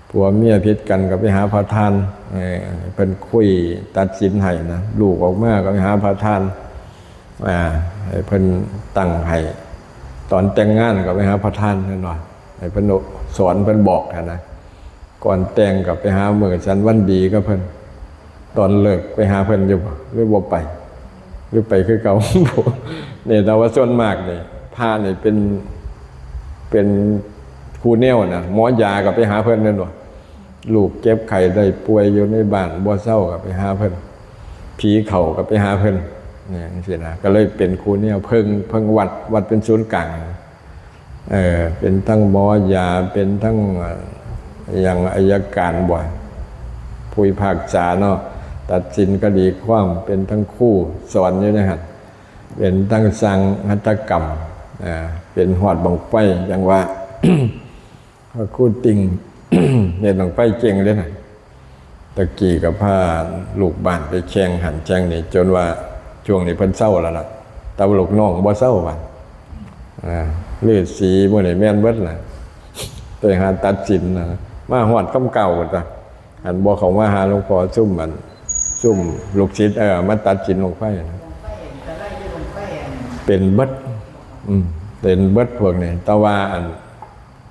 ຜົວເມຍຜິດກັນກໍໄປຫາພະທ່ານ ເອີ ເພິ່ນຄຸຍຕັດສິນໃຫ້ນະ ລູກອອກມາກໍໄປຫາພະທ່ານ ອ່າ ໃຫ້ເພິ່ນຕັ້ງໃຫ້ ຕອນແຕ່ງງານກໍໄປຫາພະທ່ານ ແມ່ນບໍ່? ໃຫ້ເພິ່ນສອນ ເພິ່ນບອກຫັ້ນນະ. ກ່ອນແຕ່ງກໍໄປຫາມື້ສັນວັນດີກັບເພິ່ນ. ຕອນເລີກໄປຫາເພິ່ນຢູ່ບໍ່ ຫຼືບໍ່ໄປ ຫຼືໄປຄືເກົ່າ? ນີ້ ແຕ່ວ່າສ່ວນມາກນີ້ ພະນີ້ເປັນ ເປັນຄູ່ແນວນະ. ໝໍຢາກໍໄປຫາເພິ່ນແມ່ນບໍ່? ລູກເຈັບໄຂ້ໄດ້ປ່ວຍຢູ່ໃນບ້ານບໍ່ເຊົາກໍໄປຫາເພິ່ນ, ຜີເຂົ້າກໍໄປຫາເພິ່ນ ນີ້ ຈັ່ງຊີ້ນະ. ກໍເລີຍເປັນຄູ່ແນວ ເພິ່ງ ເພິ່ງວັດ, ວັດເປັນສູນກາງ. ເອີ ເປັນທັງໝໍຢາ ເປັນທັງ ເອີ ຫຍັງ ໄອຍະການບໍ ຜູ້ພິພາກສາເນາະ ຕັດສິນຄະດີຄວາມ, ເປັນທັງຄູສອນຢູ່ໃນຫັ້ນ, ເປັນທັງຊ່າງຫັດຖະກຳ, ເປັນຮອດບັ້ງໄຟ ຈັ່ງວ່າ ພະຄູຕິ່ງ ເຮັດບັ້ງໄຟເກັ່ງເດ້ນະ. ແຕ່ກີ້ກໍພາລູກບ້ານໄປແຂ່ງຫັ້ນແຂ່ງນີ້ ຈົນວ່າຊ່ວງນີ້ເພິ່ນເຊົາແລ້ວລະ, ແຕ່ວ່າລູກນ້ອງບໍ່ເຊົາວ່າ. ອ່າ ລືສີມື້ນີ້ແມ່ນເບິດລະ ໄປຫາຕັດສິນນະ, ມາຮອດຄຳເກົ່າພຸ້ນຕາ. ອັນບໍ່ເຂົ້າມາຫາຫຼວງພໍ່ ຊຸມອັນ ຊຸມລູກສິດ ເອີ ມາຕັດສິນບັ້ງໄຟນະ ເປັນເບິດ. ອືມ ເປັນເບິດພວກນີ້. ແຕ່ວ່າອັນ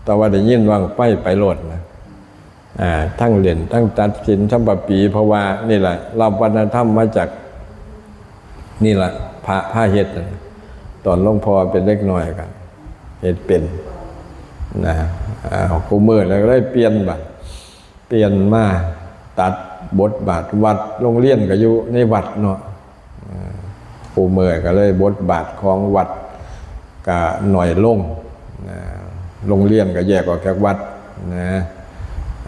ແຕ່ວ່າໄດ້ຍິນວ່າບັ້ງໄຟໄປໂລດນະ. ອ່າ ທັງຫຼິ້ນ ທັງຕັດສິນ ສຳປະປີ ເພາະວ່ານີ້ລະ ຮັບວັດທະນະທຳມາຈາກນີ້ລະ ພະພາເຮັດ. ຕອນຫຼວງພໍ່ເປັນເດັກນ້ອຍກໍເຮັດເປັນນະ. ອ່າ ຄູ່ມື້ແລ້ວກໍເລີຍປ່ຽນບາດ ປ່ຽນມາຕັດບົດບາດວັດ, ໂຮງຮຽນກໍຢູ່ໃນວັດເນາະ. ເອີ ຄູ່ມື້ກໍເລີຍບົດບາດຂອງວັດກໍໜ້ອຍລົງນະ, ໂຮງຮຽນກໍແຍກອອກຈາກວັດນະ.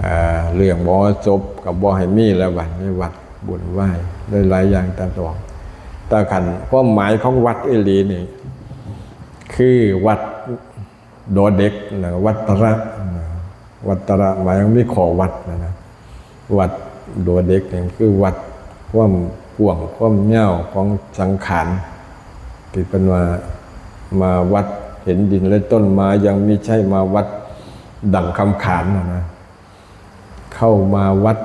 ເອີ ເລື່ອງມະຫອສົບກໍບໍ່ໃຫ້ມີແລ້ວບັດໃນວັດ, ວຸ້ນວາຍ ຫຼາຍໆຢ່າງຕາດອກ. ແຕ່ຄັນຄວາມໝາຍຂອງວັດອີ່ຫຼີນີ້ ຄືວັດ ດອເດັກ ແລ້ວວັດຕະລະ ວັດຕະລະໝາຍວ່າມີຂໍ້ວັດນະນະ. ວັດດວເດັກນີ້ຄືວັດຄວາມກວ້າງຄວາມຍາວຂອງສັງຂານ ທີ່ເພິ່ນວ່າ ມາວັດເຫັນດິນແລະຕົ້ນໄມ້ ຍັງມີໄຊມາວັດດັ່ງຄຳຂານນະນະ. ເຂົ້າມາວັດ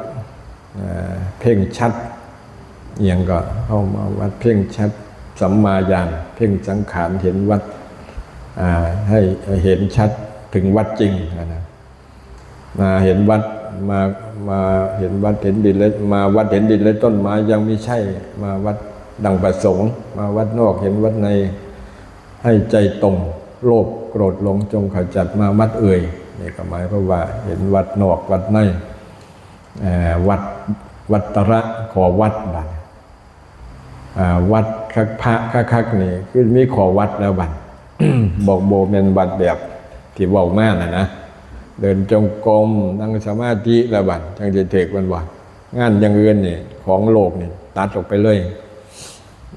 ເອີ ເພັ່ງຊັດ ອີ່ຫຍັງກໍ ເຂົ້າມາວັດເພັ່ງຊັດ ສຳມາຍານ ເພັ່ງສັງຂານເຫັນວັດ ອ່າ ໃຫ້ເຫັນຊັດເຖິງວັດຈິງນະນະ. ມາເຫັນວັດ ມາ ມາເຫັນວັດເຫັນດິນ ແລະ ມາວັດເຫັນດິນ ແລະ ຕົ້ນໄມ້ ຍັງມີໄຊມາວັດດັ່ງປະສົງ ມາວັດນອກເຫັນວັດໃນ ໃຫ້ໃຈຕົງ ໂລບໂກຣດຫຼົງຈົ່ງຂະຈັດມາວັດເອີຍ. ນີ້ກໍໝາຍຄວາມວ່າເຫັນວັດນອກວັດໃນ ເອີ ວັດ ວັດຕະລະ ຂໍວັດບາດ. ອ່າ ວັດຄັກ ພະຄັກໆນີ້ຄືມີຂໍວັດແລ້ວບັດ ບໍ່ ບໍ່ແມ່ນວັດແບບທີ່ເວົ້າມານັ້ນນະ. ເດີນຈົງກົມ ນັ່ງສະມາທິແລ້ວບັດ ຈັ່ງຊິຖືກແມ່ນບໍ່? ງານຢ່າງອື່ນນີ້ ຂອງໂລກນີ້ ຕັດອອກໄປເລີຍ.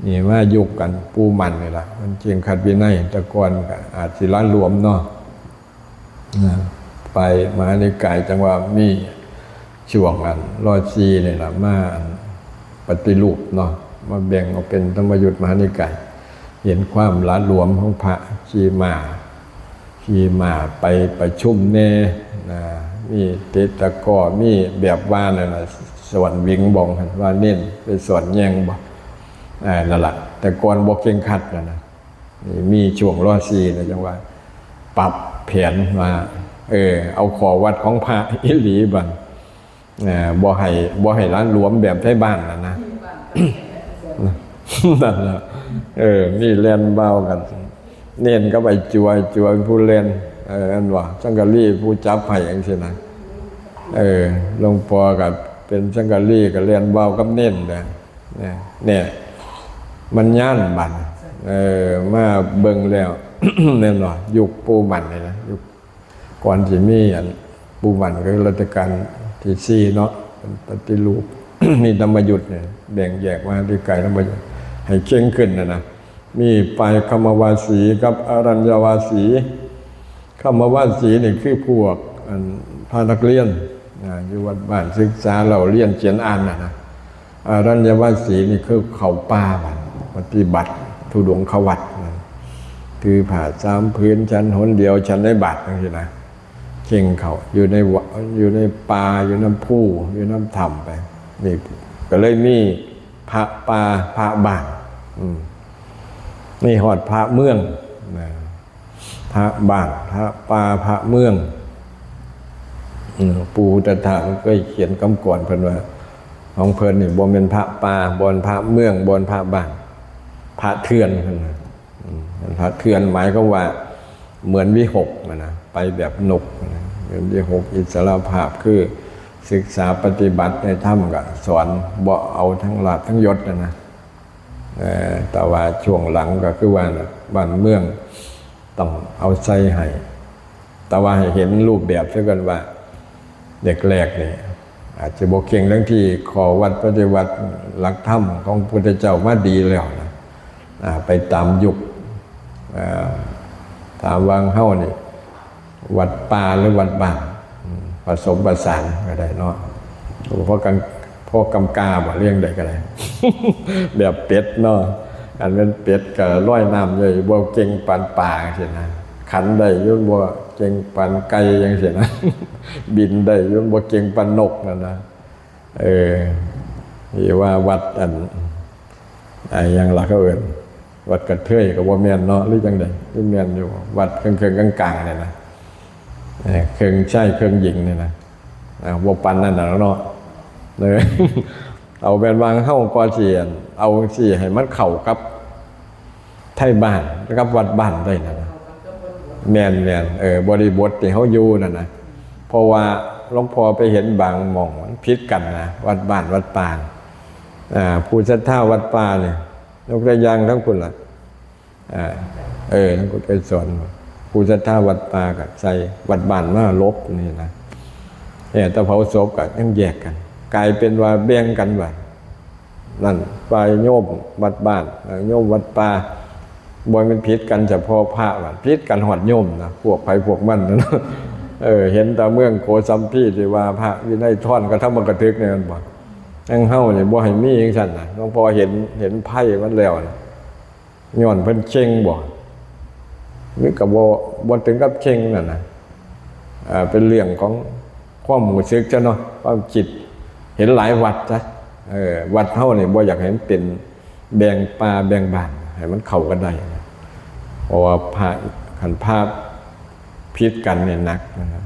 ນີ້ມາຍຸກອັນປູ່ໝັ້ນນີ້ລະ ມັນເຄັ່ງຄັດວິໄນ. ແຕ່ກ່ອນກໍອາດຊິຫຼະຫຼວມເນາະ ນະ ໄປມະຫານິກາຍ ຈັ່ງວ່າມີຊ່ວງອັນ ລ.ສີ່ ນີ້ລະ ມາອັນປະຕິຮູບເນາະ ມາແບ່ງອອກເປັນທຳມະຍຸດມະຫານິກາຍ. ເຫັນຄວາມຫຼະຫຼວມຂອງພະຂີ່ມ້າ ຂີ່ມ້າໄປປະຊຸມແດ່ນະ ມີເຕະຕະກ້ອ ມີແບບວ່ານັ້ນນະ ສອນວິງບ່ອງຫັ້ນ ວ່າເນັ້ນໄປສອນແຍງບ່ອງ ເອີ ນັ້ນລະ. ແຕ່ກ່ອນບໍ່ເຄັ່ງຄັດນະນະ. ນີ້ມີຊ່ວງ ລ.ສີ່ ນະ ຈັ່ງວ່າປັບແຜນວ່າ ເອີ ເອົາຂໍ້ວັດຂອງພະອີ່ຫຼີບັດ ເອີ ບໍ່ໃຫ້ ບໍ່ໃຫ້ຫຼະຫຼວມແບບໄທບ້ານນະນະ. ນັ້ນລະ ເອີ ມີແລ່ນວາວກັນ ເນັ້ນກັບໄອ້ຈົວ ຈົວເປັນຜູ້ແລ່ນ ເອີ ອັນວ່າສັງກະລີຜູ້ຈັບໃຫ້ຈັ່ງຊີ້ນະ. ເອີ ຫຼວງພໍ່ກໍເປັນສັງກະລີ ກໍແລ່ນວາວກັບເນັ້ນນະ. ແນ່ ມັນຍານບາດ ເອີ ມາເບິ່ງແລ້ວ ແມ່ນບໍ່? ຍຸກປູ່ໝັ້ນນີ້ນະ ຍຸກກ່ອນຊິມີອັນປູ່ໝັ້ນ ກໍຄືລັດຊະການທີສີ່ເນາະ ເປັນປະຕິຮູບ ມີທຳມະຍຸດນີ້ ແບ່ງແຍກມະຫານິກາຍທຳມະຍຸດ ໃຫ້ເຄັ່ງຂຶ້ນນະນະ. ມີຝ່າຍຄຳມະວາສີກັບອະລັນຍະວາສີ. ຄຳມະວາສີນີ້ຄືພວກອັນພະນັກຮຽນ ນະ ຢູ່ວັດບ້ານ ສຶກສາເລົ່າຮຽນຂຽນອ່ານນະນະ. ອະລັນຍະວາສີນີ້ຄືເຂົ້າປ່າບັດ ປະຕິບັດທຸດົງຄະວັດນະ ຖືຜ້າສາມຜືນ ສັນຫົນດຽວ ສັນໃນບາດ ຈັ່ງຊີ້ນະ. ເຄັ່ງເຂົ້າຢູ່ໃນວະ ຢູ່ໃນປ່າ ຢູ່ນຳພູ ຢູ່ນຳຖ້ຳໄປ. ນີ້ກໍເລີຍມີພະປ່າ ພະບ້ານ ອືມ ມີຮອດພະເມືອງນະ. ພະບ້ານ ພະປ່າ ພະເມືອງ. ອືມ ປູ່ພຸດທະທາດເຄີຍຂຽນຄຳກອນເພິ່ນວ່າ ຂອງເພິ່ນນີ້ບໍ່ແມ່ນພະປ່າ ບໍ່ແມ່ນພະເມືອງ ບໍ່ແມ່ນພະບ້ານ ພະເຖື່ອນເພິ່ນວ່າ. ອືມ ພະເຖື່ອນໝາຍຄວາມວ່າເໝືອນວິຫົກນະ ໄປແບບນົກນະ ເໝືອນວິຫົກ ອິດສະຫຼະພາບ ຄືສຶກສາປະຕິບັດໃນທຳ ກໍສອນ ບໍ່ເອົາທັງລາບທັງຍົດນະ. ເອີ ແຕ່ວ່າຊ່ວງຫຼັງກໍຄືວ່າ ບ້ານເມືອງຕ້ອງເອົາໃສ່ໃຫ້ ແຕ່ວ່າໃຫ້ເຫັນຮູບແບບຊະກ່ອນວ່າ ແລກໆນີ້ອາດຈະບໍ່ເຄັ່ງ ທັງທີ່ຂໍ້ວັດປະຕິວັດຫຼັກທຳຂອງພຸດທະເຈົ້າມາດີແລ້ວນະ ອາ ໄປຕາມຍຸກ. ອາ ຖາມວ່າເຮົານີ້ ວັດປ່າ ຫຼື ວັດບ້ານ ອືມ ປະສົມປະສານກໍໄດ້ເນາະ ພໍກຳ ພໍກຳກາບໍ ລ້ຽງໃດກໍໄດ້ ແບບເປັດເນາະ. ອັນແມ່ນເປັດກໍລອຍນ້ຳຢູ່ ບໍ່ເກັ່ງປານປາຈັ່ງຊີ້ນະ ຂັນໄດ້ຢູ່ ບໍ່ເກັ່ງປານໄກ່ຈັ່ງຊີ້ນະ ບິນໄດ້ຢູ່ ບໍ່ເກັ່ງປານນົກນັ້ນນະ. ເອີ ທີ່ວ່າວັດອັນ ໄອ້ຫຍັງລະ ເຂົາເອີ້ນ ວັດກະເທີຍກໍບໍ່ແມ່ນເນາະ ຫຼືຈັ່ງໃດ ຫຼືແມ່ນຢູ່ ວັດເຄິ່ງໆກາງໆນີ້ນະ ເອີ ເຄິ່ງຊາຍເຄິ່ງຍິງນີ້ນະ ອ່າ ບໍ່ປານນັ້ນນະເນາະ. ເອີ ເອົາແມ່ນວ່າເຮົາກໍຊິ ອັນ ເອົາຈັ່ງຊີ້ໃຫ້ມັນເຂົ້າກັບໄທບ້ານກັບວັດບ້ານໄດ້ນະ. ແມ່ນໆ ເອີ ບໍລິບົດທີ່ເຮົາຢູ່ນັ້ນນະ ເພາະວ່າຫຼວງພໍ່ໄປເຫັນບາງໝ່ອງມັນຜິດກັນນະ ວັດບ້ານວັດປ່າ. ອ່າ ຜູ້ສັດທາວັດປ່ານີ້ ຍົກຕົວຢ່າງທາງພຸ້ນລະ ອ່າ ເອີ ທາງຄຸນໄກສອນ ຜູ້ສັດທາວັດປ່າກໍໃສ່ ວັດບ້ານມາຫຼົບນີ້ນະ ແຫ່ຕະເຜົາສົບກໍຍັງແຍກກັນ ກາຍເປັນວ່າແບ່ງກັນວ່າ ນັ້ນຝ່າຍໂຍມວັດບ້ານ ໂຍມວັດປ່າ ບໍ່ແມ່ນຜິດກັນສະເພາະພະ ຜິດກັນຮອດໂຍມນະ ພວກໃຜພວກມັນນະ. ເອີ ເຫັນແຕ່ເມືອງໂກສັມພີທີ່ວ່າພະວິໄນທອນກັບທຳມະກະທຶກນີ້ແມ່ນບໍ່? ທາງເຮົານີ້ບໍ່ໃຫ້ມີຈັ່ງຊັ້ນນະ. ຫຼວງພໍ່ເຫັນ ເຫັນໄພມັນແລ້ວນະ ຍ້ອນເພິ່ນເຄັ່ງບໍ່ ຫຼືກໍບໍ່ ບໍ່ເຖິງກັບເຄັ່ງນັ້ນນະ ເປັນເລື່ອງຂອງຄວາມຮູ້ສຶກຊະເນາະ ຄວາມຄິດ. ເຫັນຫຼາຍວັດຊະ ເອີ ວັດເຮົານີ້ບໍ່ຢາກໃຫ້ມັນເປັນ ແບ່ງປ່າແບ່ງບ້ານໃຫ້ມັນເຂົ້າກັນໄດ້ນະ ເພາະວ່າພະ ຄັນພະຜິດກັນນີ້ໜັກນະ.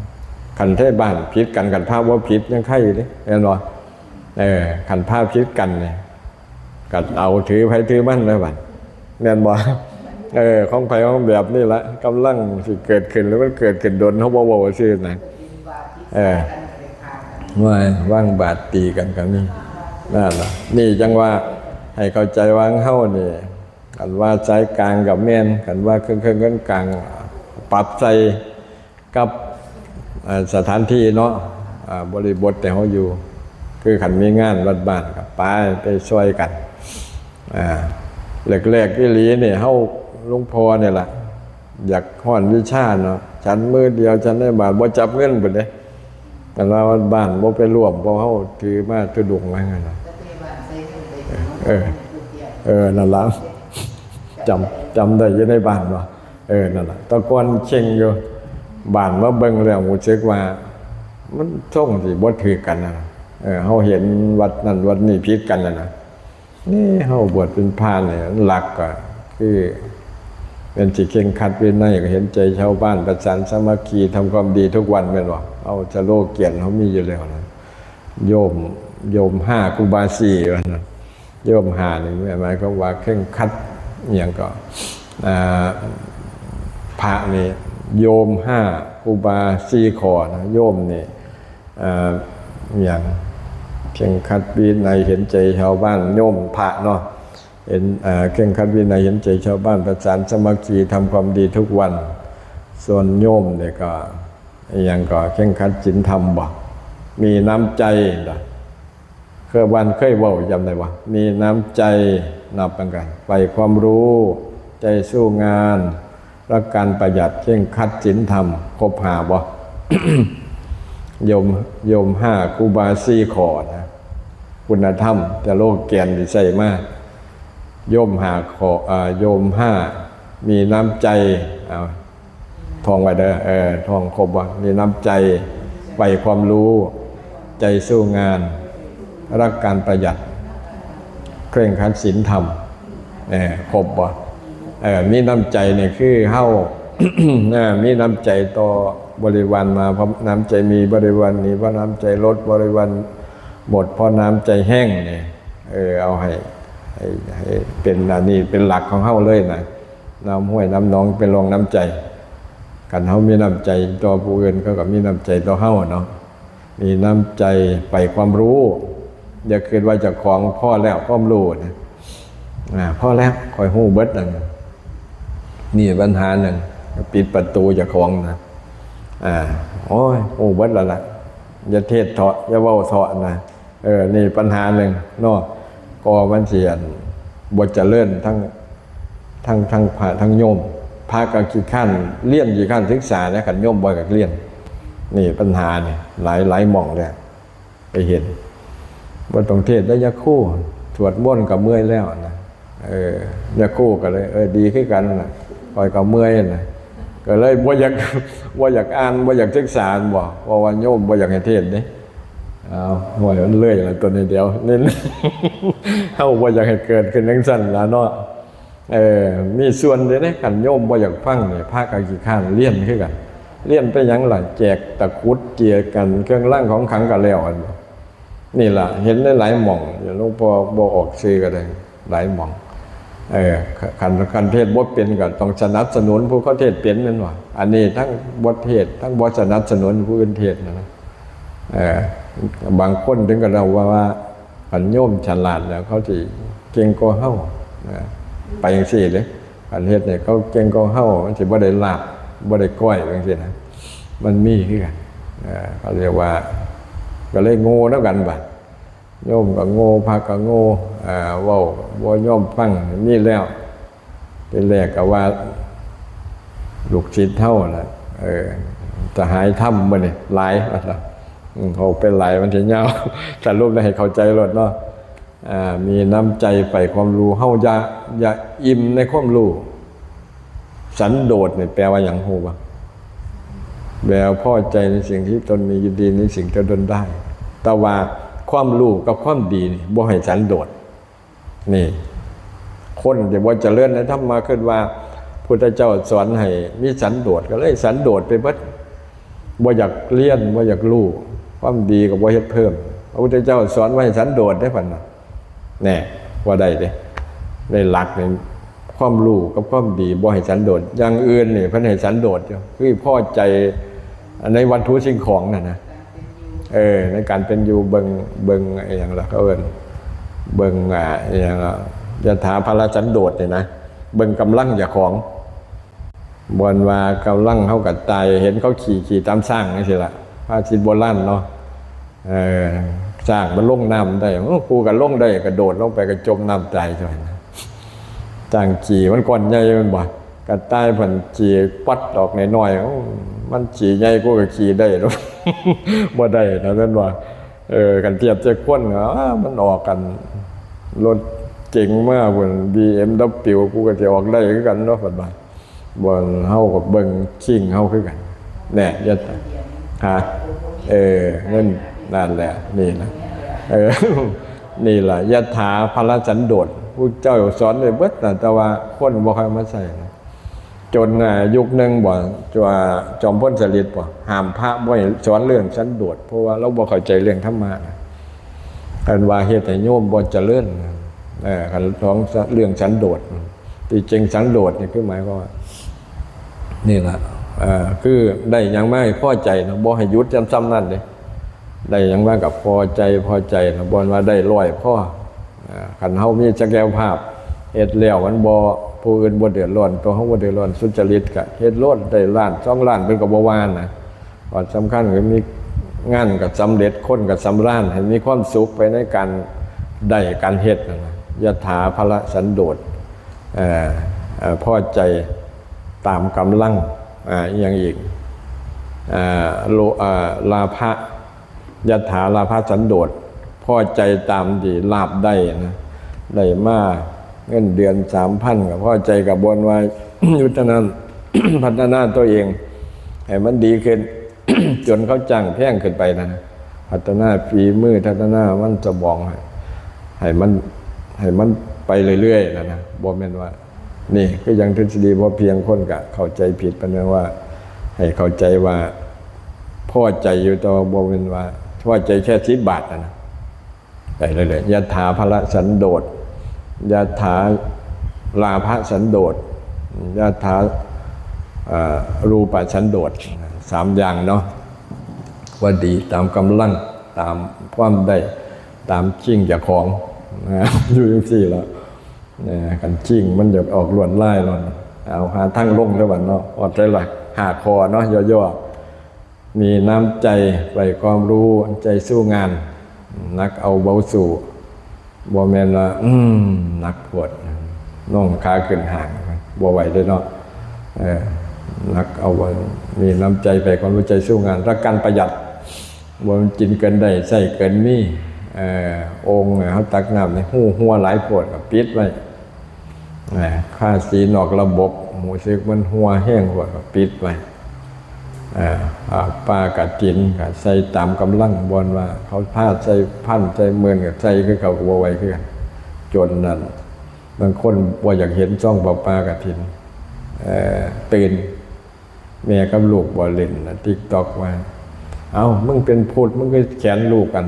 ຄັນໄທບ້ານຜິດກັນ ຄັນພະບໍ່ຜິດຍັງໄຄເດ້ ແມ່ນບໍ່? ເອີ ຄັນພະຜິດກັນນີ້ກໍເອົາຖືໃຜຖືມັນແລ້ວບັດ ແມ່ນບໍ່? ເອີ ຂອງໃຜຂອງແບບນີ້ລະ ກຳລັງຊິເກີດຂຶ້ນ ຫຼືມັນເກີດຂຶ້ນດົນ ເຮົາບໍ່ເວົ້າຊື່ນະ. ເອີ ວ່າວາງບາດຕີກັນກໍມີ ນັ້ນລະ. ນີ້ຈັ່ງວ່າໃຫ້ເຂົ້າໃຈວ່າເຮົານີ້ ຄັນວ່າສາຍກາງກໍແມ່ນ ຄັນວ່າເຄິ່ງໆກາງໆ ປັບໃສ່ກັບ ເອີ ສະຖານທີ່ເນາະ ອາ ບໍລິບົດທີ່ເຮົາຢູ່ ຄືຄັນມີງານວັດບ້ານກໍໄປ ໄປຊ່ອຍກັນ. ອາ ແລກໆອີ່ຫຼີນີ້ ເຮົາ ຫຼວງພໍ່ນີ້ລະ ຢາກຮ້ອນວິຊາເນາະ ສັນມືດຽວ ສັນໃນບາດ ບໍ່ຈັບເງິນພຸ້ນເດ້. ຄັນວ່າວັດບ້ານບໍ່ໄປຮ່ວມ ພວກເຮົາຖືມາທຸດົງໄວ້ຫັ້ນນະ. ເອີ ເອີ ນັ້ນລະ ຈຳ ຈຳໄດ້ຢູ່ໃນບ້ານເນາະ. ເອີ ນັ້ນລະ ແຕ່ກ່ອນເຄັ່ງຢູ່ ບ້ານມາເບິ່ງແລ້ວຮູ້ສຶກວ່າມັນຊົງຊິບໍ່ຖືກກັນນະ. ເອີ ເຮົາເຫັນວັດນັ້ນວັດນີ້ຜິດກັນນະ. ນີ້ເຮົາບວດເປັນພຣະນີ້ ຫຼັກກໍຄືແມ່ນຊິເຄັ່ງຄັດວິໄນ ກໍເຫັນໃຈຊາວບ້ານ ປະສານສາມັກຄີ ທຳຄວາມດີທຸກວັນ ແມ່ນບໍ່? ເອົາສະໂລແກນເຮົາມີຢູ່ແລ້ວນະ ໂຍມ ໂຍມຫ້າ ຄູບາສີ່ ວ່າຊັ້ນ. ໂຍມຫ້ານີ້ ໝາຍຄວາມວ່າເຄັ່ງຄັດ ອີ່ຫຍັງກໍ ອ່າ ພະນີ້ ໂຍມຫ້າ ຄູບາສີ່ຂໍ້ນະ. ໂຍມນີ້ ອ່າ ຫຍັງ ເຄັ່ງຄັດວິໄນ ເຫັນໃຈຊາວບ້ານ ໂຍມພະເນາະ ເຫັນ ເຄັ່ງຄັດວິໄນ ເຫັນໃຈຊາວບ້ານ ປະສານສາມັກຄີ ທຳຄວາມດີທຸກວັນ. ສ່ວນໂຍມນີ້ກໍ ອີ່ຫຍັງກໍ ເຄັ່ງຄັດສິນທຳບໍ ມີນ້ຳໃຈ ເຄີຍ ບ້ານເຄີຍເວົ້າ ຈຳໄດ້ບໍ່? ມີນ້ຳໃຈ ນັບນຳກັນ ໃຝ່ຄວາມຮູ້ ໃຈສູ້ງານ ລັກການປະຢັດ ເຄັ່ງຄັດສິນທຳ ຄົບຫ້າບໍ່? ໂຍມ ໂຍມຫ້າ ຄູບາສີ່ຂໍ້ນະ ຄຸນນະທຳ ສະໂລແກນທີ່ໃຊ້ມາ ໂຍມຫ້າຂໍ້ ເອີ ໂຍມຫ້າ ມີນ້ຳໃຈ ເອົາ ທ່ອງໄວ້ເດີ ເອີ ທ່ອງຄົບບໍ່? ມີນ້ຳໃຈ ໃຝ່ຄວາມຮູ້ ໃຈສູ້ງານ ຮັກການປະຢັດ ເຄັ່ງຄັດສິນທຳ ເອີ ຄົບບໍ່? ເອີ ມີນ້ຳໃຈນີ້ຄືເຮົາ ອາ ມີນ້ຳໃຈຕໍ່ບໍລິວານມາ ເພາະນ້ຳໃຈມີບໍລິວານມີ ເພາະນ້ຳໃຈລົດບໍລິວານໝົດ ເພາະນ້ຳໃຈແຫ້ງນີ້ ເອີ ເອົາໃຫ້ ໃຫ້ ໃຫ້ເປັນອັນນີ້ເປັນຫຼັກຂອງເຮົາເລີຍນະ. ນ້ຳຫ້ວຍນ້ຳໜອງເປັນຮ່ອງນ້ຳໃຈ. ຄັນເຮົາມີນ້ຳໃຈຕໍ່ຜູ້ອື່ນ ເຂົາກໍມີນ້ຳໃຈຕໍ່ເຮົາເນາະ. ມີນ້ຳໃຈໃຫ້ຄວາມຮູ້. ຢ່າຄິດວ່າເຈົ້າຂອງພໍແລ້ວຄວາມຮູ້ນະ. ອາ ພໍແລ້ວ ຂ້ອຍຮູ້ເບິດນັ້ນ. ນີ້ບັນຫາໜຶ່ງ ປິດປະຕູເຈົ້າຂອງນະ. ອາ ໂອ້ຍ ຮູ້ເບິດແລ້ວລະ. ຢ່າເທດເທາະ ຢ່າເວົ້າເທາະນະ. ເອີ ນີ້ບັນຫາໜຶ່ງເນາະ. ກໍມັນຊິ ອັນ ບໍ່ຈະເລີນທັງ ທັງ ທັງພະທັງໂຍມ. ພະກໍຂີ້ຄ້ານຮຽນ ຂີ້ຄ້ານສຶກສານະ ຄັນໂຍມບໍ່ຢາກຮຽນ. ນີ້ບັນຫານີ້ ຫຼາຍ ຫຼາຍໝ່ອງແລ້ວ ໄປເຫັນ. ບໍ່ຕ້ອງເທດໄດ໋ ຍາຄູ ສວດມົນກໍເມື່ອຍແລ້ວນະ. ເອີ ຍາຄູກໍເລີຍ ເອີ ດີຄືກັນນະ ຂ້ອຍກໍເມື່ອຍນະ. ກໍເລີຍບໍ່ຢາກ ບໍ່ຢາກອ່ານ ບໍ່ຢາກສຶກສາ ແມ່ນບໍ່? ເພາະວ່າໂຍມບໍ່ຢາກໃຫ້ເທດເດ້. ເອົາ ໂອ້ຍ ມັນເລີຍລະຕົວນີ້ ດຽວນີ້ ເຮົາບໍ່ຢາກໃຫ້ເກີດຂຶ້ນຈັ່ງຊັ້ນລະເນາະ. ເອີ ມີສ່ວນເດ້ ຄັນໂຍມບໍ່ຢາກຟັງນີ້ ພະກໍຂີ້ຄ້ານຮຽນຄືກັນ. ຮຽນໄປຫຍັງລະ? ແຈກຕະກຸດ ແຈກກັນເຄື່ອງລາງຂອງຂລັງກໍແລ້ວ ອັນ ນີ້ລະ ເຫັນຫຼາຍໆໝ່ອງ ຫຼວງພໍ່ບໍ່ອອກຊື່ກໍໄດ້ ຫຼາຍໝ່ອງ. ເອີ ຄັນ ຄັນເທດບໍ່ເປັນກໍຕ້ອງສະໜັບສະໜູນຜູ້ເຂົາເທດເປັນ ແມ່ນບໍ່? ອັນນີ້ທັງບໍ່ເທດ ທັງບໍ່ສະໜັບສະໜູນຜູ້ອື່ນເທດນະ. ເອີ ບາງຄົນເຖິງກັນເວົ້າວ່າ ຄັນໂຍມສະຫຼາດແລ້ວ ເຂົາຊິເກັ່ງກວ່າເຮົານະ ໄປຈັ່ງຊີ້ເດ້. ຄັນເຮັດໃຫ້ເຂົາເກັ່ງກວ່າເຮົາ ມັນຊິບໍ່ໄດ້ລາບ ບໍ່ໄດ້ກ້ອຍຈັ່ງຊີ້ນະ. ມັນມີຄືກັນ ເອີ ເຂົາເອີ້ນວ່າ ກໍເລີຍໂງ່ນຳກັນບາດ. ໂຍມກໍໂງ່ ພະກໍໂງ່ ເວົ້າບໍ່ຍອມຟັງ ມີແລ້ວ. ທີແລກກໍວ່າລູກສິດເຮົານະ ເອີ ສະຫາຍທຳມື້ນີ້ຫຼາຍ ວ່າຊັ້ນ. ອືມ ເວົ້າໄປຫຼາຍມັນຊິຍາວ ສະຫຼຸບແລ້ວໃຫ້ເຂົ້າໃຈໂລດເນາະ. ອາ ມີນ້ຳໃຈໃຫ້ຄວາມຮູ້ ເຮົາຢ່າ ຢ່າອີ່ມໃນຄວາມຮູ້. ສັນໂດດນີ້ແປວ່າຫຍັງຮູ້ບໍ່? ແປວ່າພໍໃຈໃນສິ່ງທີ່ຕົນມີຢູ່ ດີໃນສິ່ງທີ່ຕົນໄດ້. ແຕ່ວ່າຄວາມຮູ້ກັບຄວາມດີນີ້ບໍ່ໃຫ້ສັນໂດດ. ນີ້ ຄົນທີ່ບໍ່ຈະເລີນໃນທຳມະ ຄິດວ່າພຸດທະເຈົ້າສອນໃຫ້ມີສັນໂດດ ກໍເລີຍສັນໂດດໄປເບິດ. ບໍ່ຢາກຮຽນ ບໍ່ຢາກຮູ້ ຄວາມດີກໍບໍ່ເຮັດເພີ່ມ. ພະພຸດທະເຈົ້າສອນວ່າໃຫ້ສັນໂດດເດ້ ເພິ່ນວ່າ. ແນ່ ບໍ່ໄດ້ເດ້. ໃນຫຼັກນີ້ ຄວາມຮູ້ກັບຄວາມດີບໍ່ໃຫ້ສັນໂດດ. ຢ່າງອື່ນນີ້ເພິ່ນໃຫ້ສັນໂດດຢູ່ ຄືພໍໃຈໃນວັດຖຸສິ່ງຂອງນັ້ນນະ. ເອີ ໃນການເປັນຢູ່ ເບິ່ງ ເບິ່ງອີ່ຫຍັງລະ ເຂົາເອີ້ນ ເບິ່ງ ອາ ອີ່ຫຍັງລະ ຍະຖາພະລະສັນໂດດນີ້ນະ. ເບິ່ງກຳລັງເຈົ້າຂອງ ບ່ອນວ່າກຳລັງເຮົາກໍຕາຍ ເຫັນເຂົາຂີ່ ຂີ່ຕາມຊ້າງຈັ່ງຊີ້ລະ ພາສິດໂບລານເນາະ. ເອີ ຊ້າງມັນລົງນ້ຳໄດ້ ໂອ້ ກູກໍລົງໄດ້ ກະໂດດລົງໄປກໍຈົມນ້ຳຕາຍຊັ້ນນະ. ຊ້າງຂີ້ມັນກ້ອນໃຫຍ່ແມ່ນບໍ່? ກະຕ່າຍເພິ່ນຂີ້ປັດອອກນ້ອຍໆ ໂອ້ ມັນຂີ້ໃຫຍ່ ກູກໍຂີ່ໄດ້ ບໍ່ໄດ້ນະ ແມ່ນບໍ່? ເອີ ຄັນທຽບໃສ່ຄົນ ອາ ມັນອອກກັນ ລົດເກັງມາພຸ້ນ ບີເອັມດັບເບິວ ກູກໍຊິອອກໄດ້ຄືກັນເນາະ ເພິ່ນວ່າ. ບ່ອນເຮົາກໍເບິ່ງຊິງເຮົາຄືກັນ ແນ່ ຍະຖາ ຮະ ເອີ ນັ້ນ ນັ້ນແຫຼະ ນີ້ນະ ເອີ ນີ້ລະ ຍະຖາພະລະສັນໂດດ ພຸດທະເຈົ້າສອນໄວ້ເບິດນະ ແຕ່ວ່າຄົນບໍ່ຄ່ອຍມາໃຊ້ນະ. ຈົນ ອາ ຍຸກໜຶ່ງບໍ່ ຈອມພົນສະລິດບໍ່ ຫ້າມພະບໍ່ໃຫ້ສອນເລື່ອງສັນໂດດ ເພາະວ່າລາວບໍ່ເຂົ້າໃຈເລື່ອງທຳມະນະ. ເພິ່ນວ່າເຮັດໃຫ້ໂຍມບໍ່ຈະເລີນ ເອີ ຄັນສອນເລື່ອງສັນໂດດ. ທີ່ຈິງສັນໂດດນີ້ຄືໝາຍຄວາມວ່າ ນີ້ລະ ເອີ ຄືໄດ້ຫຍັງມາໃຫ້ພໍໃຈນະ ບໍ່ໃຫ້ຢຸດຈຳສ່ຳນັ້ນເດ້. ໄດ້ຫຍັງມາກໍພໍໃຈ ພໍໃຈນະ ບໍ່ແມ່ນວ່າໄດ້ຮ້ອຍພໍ. ເອີ ຄັນເຮົາມີສັກກະຍະພາບເຮັດແລ້ວມັນບໍ່ ຜູ້ອື່ນບໍ່ເດືອດຮ້ອນ ຕົວເຮົາບໍ່ເດືອດຮ້ອນ ສຸດຈະລິດກະເຮັດໂລດ ໄດ້ລ້ານສອງລ້ານເພິ່ນກໍບໍ່ວ່ານະ. ຂໍ້ສຳຄັນຄືມີງານກໍສຳເລັດ ຄົນກໍສຳລານ ໃຫ້ມີຄວາມສຸກໄປໃນການໄດ້ການເຮັດນັ້ນນະ. ຍະຖາພະລະສັນໂດດ ເອີ ເອີ ພໍໃຈຕາມກຳລັງ ອາ ອີ່ຫຍັງອີກ ອາ ໂລ ອາ ລາພະ ຍະຖາລາພະສັນໂດດ ພໍໃຈຕາມທີ່ລາບໄດ້ນະ ໄດ້ມາເງິນເດືອນສາມພັນ ກໍພໍໃຈ ກໍບ່ອນວ່າຢູ່ເທົ່ານັ້ນ ພັດທະນາຕົວເອງໃຫ້ມັນດີຂຶ້ນ ຈົນເຂົາຈ້າງແພງຂຶ້ນໄປນະ ພັດທະນາຝີມື ພັດທະນາມັນສະໝອງໃຫ້ ໃຫ້ມັນ ໃຫ້ມັນໄປເລື້ອຍໆນະ ນະ ບໍ່ແມ່ນວ່າ ນີ້ຄືຢ່າງທິດສະດີພໍພຽງ ຄົນກະເຂົ້າໃຈຜິດ ປານນັ້ນວ່າ ໃຫ້ເຂົ້າໃຈວ່າພໍໃຈຢູ່ ແຕ່ວ່າບໍ່ແມ່ນວ່າພໍໃຈແຄ່ສິບບາດຫັ້ນນະ ໄປເລື້ອຍໆ ຍະຖາພະລະສັນໂດດ ຍະຖາລາພະສັນໂດດ ຍະຖາ ເອີ ຮູປະສັນໂດດ ສາມຢ່າງເນາະ ວ່າດີຕາມກຳລັງ ຕາມຄວາມໄດ້ ຕາມຈິງເຈົ້າຂອງ ນະ ຢູ່ຈັ່ງຊີ້ລະ ນະ ຄັນຈິງມັນຢາກອອກລວດລາຍໂລດ ເອົາຫາທາງລົງເດີ້ບັດເນາະ ຮອດໃສລະ ຫ້າຂໍ້ເນາະ ຍໍ້ໆ ມີນ້ຳໃຈ ໃຝ່ຄວາມຮູ້ ໃຈສູ້ງານ ໜັກເອົາເບົາສູ້ ບໍ່ແມ່ນວ່າ ອືມ ໜັກໂພດ ນ້ອງຂາຂຶ້ນຫ້າງ ບໍ່ໄຫວເດ້ເນາະ ເອີ ໜັກເອົາ ມີນ້ຳໃຈ ໃຝ່ຄວາມຮູ້ ໃຈສູ້ງານ ຮັກການປະຢັດ ບໍ່ແມ່ນກິນເກີນໄດ້ ໃຊ້ເກີນມີ ເອີ ໂອ່ງເຮົາຕັກນ້ຳນີ້ ຮູຮົ່ວຫຼາຍໂພດ ກໍປິດໄວ້ ນະ ພາສີນອກລະບົບ ຮູ້ສຶກມັນຮົ່ວແຮງໂພດ ກໍປິດໄວ້ ອາ ອາ ປາກະຕິນກໍໃສ່ຕາມກຳລັງ ບ່ອນວ່າເຂົາພາໃສ່ພັນໃສ່ໝື່ນ ກໍໃສ່ຄືເຂົາ ກໍບໍ່ໄຫວຄືກັນ ຈົນນັ້ນ ບາງຄົນບໍ່ຢາກເຫັນຊອງຜ້າປ່າກະຖິນ ເອີ ຕື່ນ ແມ່ກັບລູກບໍ່ຫຼິ້ນ TikTok ວ່າ ເອົ້າ ມຶງເປັນພຸດ ມຶງຄືແຂນລູກອັນ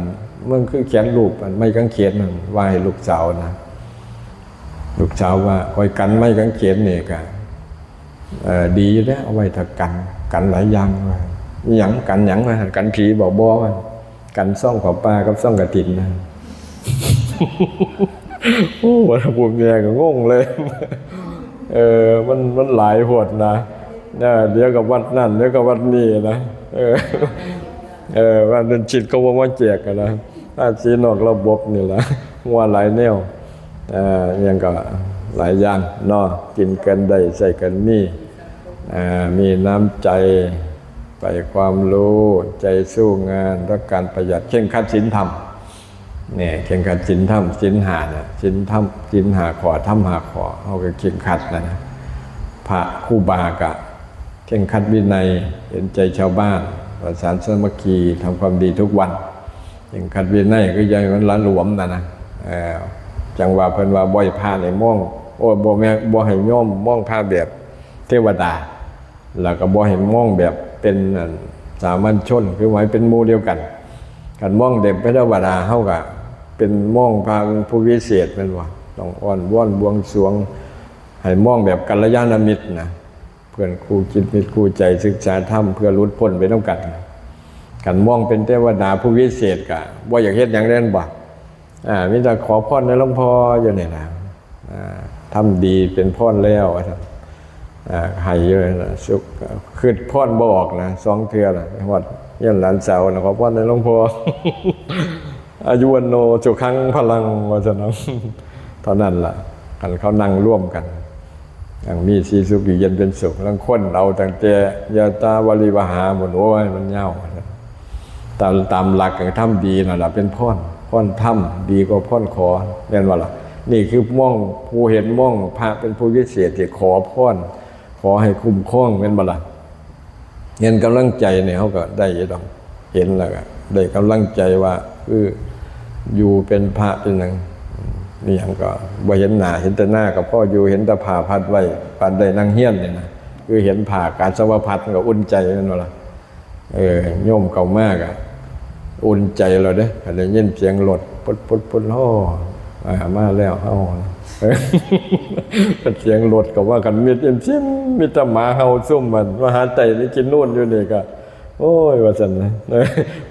ມຶງຄືແຂນລູກອັນໄມ້ກາງເຂນນັ້ນ ວ່າໃຫ້ລູກສາວນະ ລູກສາວວ່າ ຂ້ອຍກັນໄມ້ກາງເຂນນີ້ກະ ເອີ ດີຢູ່ເດ້ ເອົາໄວ້ຖ້າກັນ ກັນຫຼາຍຢ່າງວ່າ ອີຫຍັງ ກັນຫຍັງວ່າ ກັນຜີບໍ? ບໍ່ວ່າ ກັນຊອງຜ້າປ່າກັບຊອງກະຖິນນະ ໂອ້ ຜູ້ແມ່ກໍງົງເລີຍ ເອີ ມັນ ມັນຫຼາຍໂພດນະ ເອີ ດຽວກໍວັດນັ້ນ ດຽວກໍວັດນີ້ນະ ເອີ ເອີ ວ່າເປັນຊິດເຂົາບໍ່ມາແຈກຫັ້ນນະ ພາສີນອກລະບົບນີ້ລະ ຫົວຫຼາຍແນວ ເອີ ອີຫຍັງກໍຫຼາຍຢ່າງເນາະ ກິນເກີນໄດ້ ໃຊ້ເກີນມີ ເອີ ມີນ້ຳໃຈ ໃຝ່ຄວາມຮູ້ ໃຈສູ້ງານ ຮັກການປະຢັດ ເຄັ່ງຄັດສິນທຳ ນີ້ ເຄັ່ງຄັດສິນທຳ ສິນຫ້ານະ ສິນທຳ ສິນຫ້າຂໍ້ ທຳຫ້າຂໍ້ ເຮົາກໍເຄັ່ງຄັດນະ ພະຄູບາກະເຄັ່ງຄັດວິໄນ ເຫັນໃຈຊາວບ້ານ ປະສານສາມັກຄີ ທຳຄວາມດີທຸກວັນ ເຄັ່ງຄັດວິໄນ ຄືຢ່າໃຫ້ມັນຫຼະຫຼວມນະນະ ເອີ ຈັ່ງວ່າເພິ່ນວ່າບໍ່ໃຫ້ພະນີ້ມອງ ໂອ້ ບໍ່ແມ່ນ ບໍ່ໃຫ້ໂຍມມອງພະແບບເທວະດາ ແລ້ວກໍບໍ່ໃຫ້ມອງແບບເປັນ ອັນ ສາມັນຊົນ ຄືວ່າໃຫ້ເປັນໝູ່ດຽວກັນ ຄັນມອງແບບເທວະດາ ເຮົາກໍເປັນມອງພະເປັນຜູ້ວິເສດແມ່ນບໍ່? ຕ້ອງອ້ອນວອນບວງສວງ ໃຫ້ມອງແບບກັນລະຍານະມິດນະ ເພື່ອນຄູ່ຈິດມິດຄູ່ໃຈ ສຶກສາທຳເພື່ອຫຼຸດພົ້ນໄປນຳກັນ. ຄັນມອງເປັນເທວະດາຜູ້ວິເສດ ກໍບໍ່ຢາກເຮັດຫຍັງເດ້ ແມ່ນບໍ່? ອາ ມີແຕ່ຂໍພອນໃນຫຼວງພໍ່ຢູ່ນີ້ນະ ອາ ທຳດີເປັນພອນແລ້ວວ່າຊັ້ນ ອາ ໃຫ້ຢູ່ນະ ສຸກ ຄຶດພອນບໍ່ອອກນະ ສອງເທື່ອລະ ຮອດເຮືອນຫຼານສາວນະ ຂໍພອນໃນຫຼວງພໍ່ ອາຍຸວັນໂນ ສຸຂັງ ພະລັງ ວ່າຊັ້ນເນາະ ເທົ່ານັ້ນລະ ຄັນເຂົານັ່ງລວມກັນ ຢ່າງມີສີສຸກ ຢູ່ເຢັນເປັນສຸກ. ລາງຄົນເອົາຕັ້ງແຕ່ຍະຕາວາລິວະຫາພຸ້ນ ໂອ້ຍ ມັນຍາວ. ຕາມ ຕາມຫຼັກກໍທຳດີນັ້ນລະເປັນພອນ, ພອນທຳດີກວ່າພອນຂໍ ແມ່ນບໍ່ລະ? ນີ້ຄືມອງ ຜູ້ເຫັນມອງພະເປັນຜູ້ວິເສດທີ່ຂໍພອນ ຂໍໃຫ້ຄຸ້ມຄອງ ແມ່ນບໍ່ລະ? ເຫັນກຳລັງໃຈນີ້ ເຮົາກໍໄດ້ຢູ່ດອກ ເຫັນແລ້ວກໍໄດ້ກຳລັງໃຈວ່າ ຄືຢູ່ເປັນພະເປັນຫຍັງ ມີຫຍັງກໍບໍ່ເຫັນໜ້າ ເຫັນແຕ່ໜ້າກໍພໍຢູ່ ເຫັນແຕ່ຜ້າພັດໄວ້ ປານໄດ້ນັ່ງຮຽນນີ້ນະ ຄືເຫັນຜ້າກາສາວະພັດມັນກໍອຸ່ນໃຈ ແມ່ນບໍ່ລະ? ເອີ ໂຍມເຂົ້າມາກໍອຸ່ນໃຈແລ້ວເດ້ ຄັນໄດ້ຍິນສຽງລົດ ປຸດໆໆ ໂອ້ ອາ ມາແລ້ວເຮົາ ສຽງລົດກໍວ່າກັນມິດອິ້ມຊິ້ມ ມີແຕ່ໝາເຫົ່າຊຸ່ມ ອັນມະຫາໄຕໄດ້ກິນນູນຢູ່ນີ້ກໍ ໂອ້ຍ ວ່າຊັ້ນນະ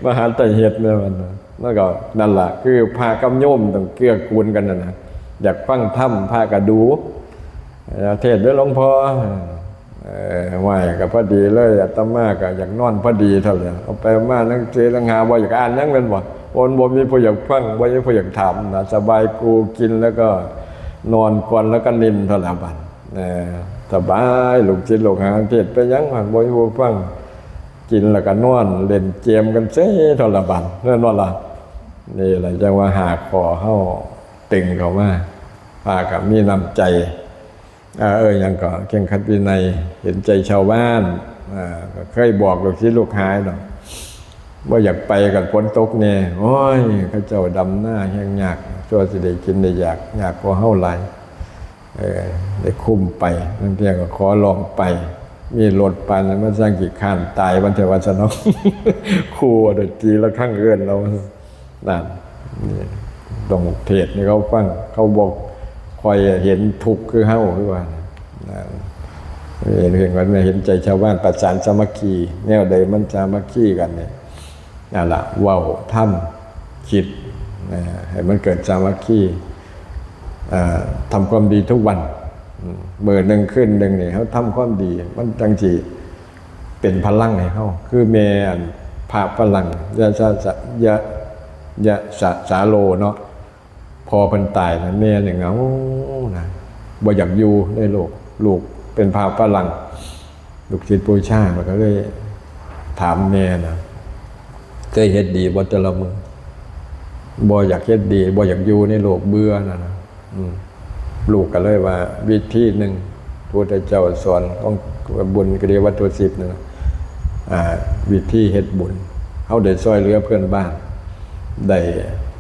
ມະຫາໄຕເຮັດແນວນັ້ນນະ ແລ້ວກໍນັ້ນລະ ຄືພະກັບໂຍມຕ້ອງເກື້ອກູນກັນນັ້ນນະ ຢາກຟັງທຳ ພະກໍດູ ເທດເດີ້ຫຼວງພໍ່ ເອີ ວ່າກໍພໍດີເລີຍ ອາດຕະມາກໍຢາກນອນພໍດີເທົ່ານັ້ນແຫຼະ ເອົາໄປເອົາມາໜັງສືໜັງຫາບໍ່ຢາກອ່ານຫຍັງແມ່ນບໍ່? ໂອນ ບໍ່ມີຜູ້ຢາກຟັງ ບໍ່ມີຜູ້ຢາກຖາມນະ ສະບາຍກູກິນ ແລ້ວກໍນອນກ່ອນ ແລ້ວກໍນິນເທົ່ານັ້ນລະບັດ ເອີ ສະບາຍ ລູກສິດລູກຫາເທດໄປຫຍັງ ບໍ່ມີຜູ້ຟັງ ກິນແລ້ວກໍນອນ ເລ່ນເກມກັນເຊີຍເທົ່າລະບັດ ແມ່ນບໍ່ລະ? ນີ້ລະ ຈັ່ງວ່າຫ້າຂໍ້ເຮົາຕຶງເຂົ້າມາ ພະກໍມີນ້ຳໃຈ ເອີ ຫຍັງກໍເຄັ່ງຄັດວິໄນ ເຫັນໃຈຊາວບ້ານ ກໍເຄີຍບອກລູກສິດລູກຫາດອກ ບໍ່ຢາກໄປກັນຝົນຕົກແດ່ ໂອ້ຍ ເຂົາເຈົ້າດຳນາແຮງຍາກ ຊົ່ວຊິໄດ້ກິນໄດ້ຢາກ ຍາກກວ່າເຮົາຫຼາຍ. ເອີ ໄດ້ຄຸ້ມໄປ, ບາງເທື່ອກໍຂໍລອງໄປ, ມີລົດປານນັ້ນມັນຊ່າງຂີ້ຄ້ານຕາຍມັນແທ້ວ່າຊັ້ນເນາະ. ຄູໂດຍຕີລະຄັງເອີ້ນເອົານັ້ນ. ນີ້ຕ້ອງເທດໃຫ້ເຂົາຟັງ, ເຂົາບໍ່ຄ່ອຍເຫັນທຸກຄືເຮົາ ຄືວ່ານັ້ນ. ເຫັນ ເຫັນວ່າເຫັນໃຈຊາວບ້ານ, ປະສານສາມັກຄີ, ແນວໃດມັນສາມັກຄີກັນນີ້ ນັ້ນລະ ເວົ້າ ທຳ ຄິດ ນະ ໃຫ້ມັນເກີດສາມັກຄີ. ເອີ ທຳຄວາມດີທຸກວັນ, ມື້ໜຶ່ງຄືນໜຶ່ງນີ້ ເຮົາທຳຄວາມດີ ມັນຈັ່ງຊິເປັນພະລັງໃຫ້ເຮົາ. ຄືແມ່ ອັນ ພະຝຣັ່ງ ຍະສະ ສະ ຍະ ຍະສະ ສາໂລເນາະ, ພໍ່ເພິ່ນຕາຍນະ ແມ່ນີ້ເຫງົານະ, ບໍ່ຢາກຢູ່ໃນໂລກ. ລູກເປັນພະຝຣັ່ງ ລູກສິດປູຊາ ມັນກໍເລີຍຖາມແມ່ນະ, ເຄີຍເຮັດດີບໍ່ແຕ່ລະມື້? ບໍ່ຢາກເຮັດດີ, ບໍ່ຢາກຢູ່ໃນໂລກ, ເບື່ອນະນະ. ອືມ ລູກກໍເລີຍວ່າ ວິທີໜຶ່ງ ພະພຸດທະເຈົ້າສອນຂອງບຸນກິລິຍາວັດຖຸສິບນັ້ນນະ, ອາ ວິທີເຮັດບຸນ, ເຮົາໄດ້ຊ່ອຍເຫຼືອເພື່ອນບ້ານ, ໄດ້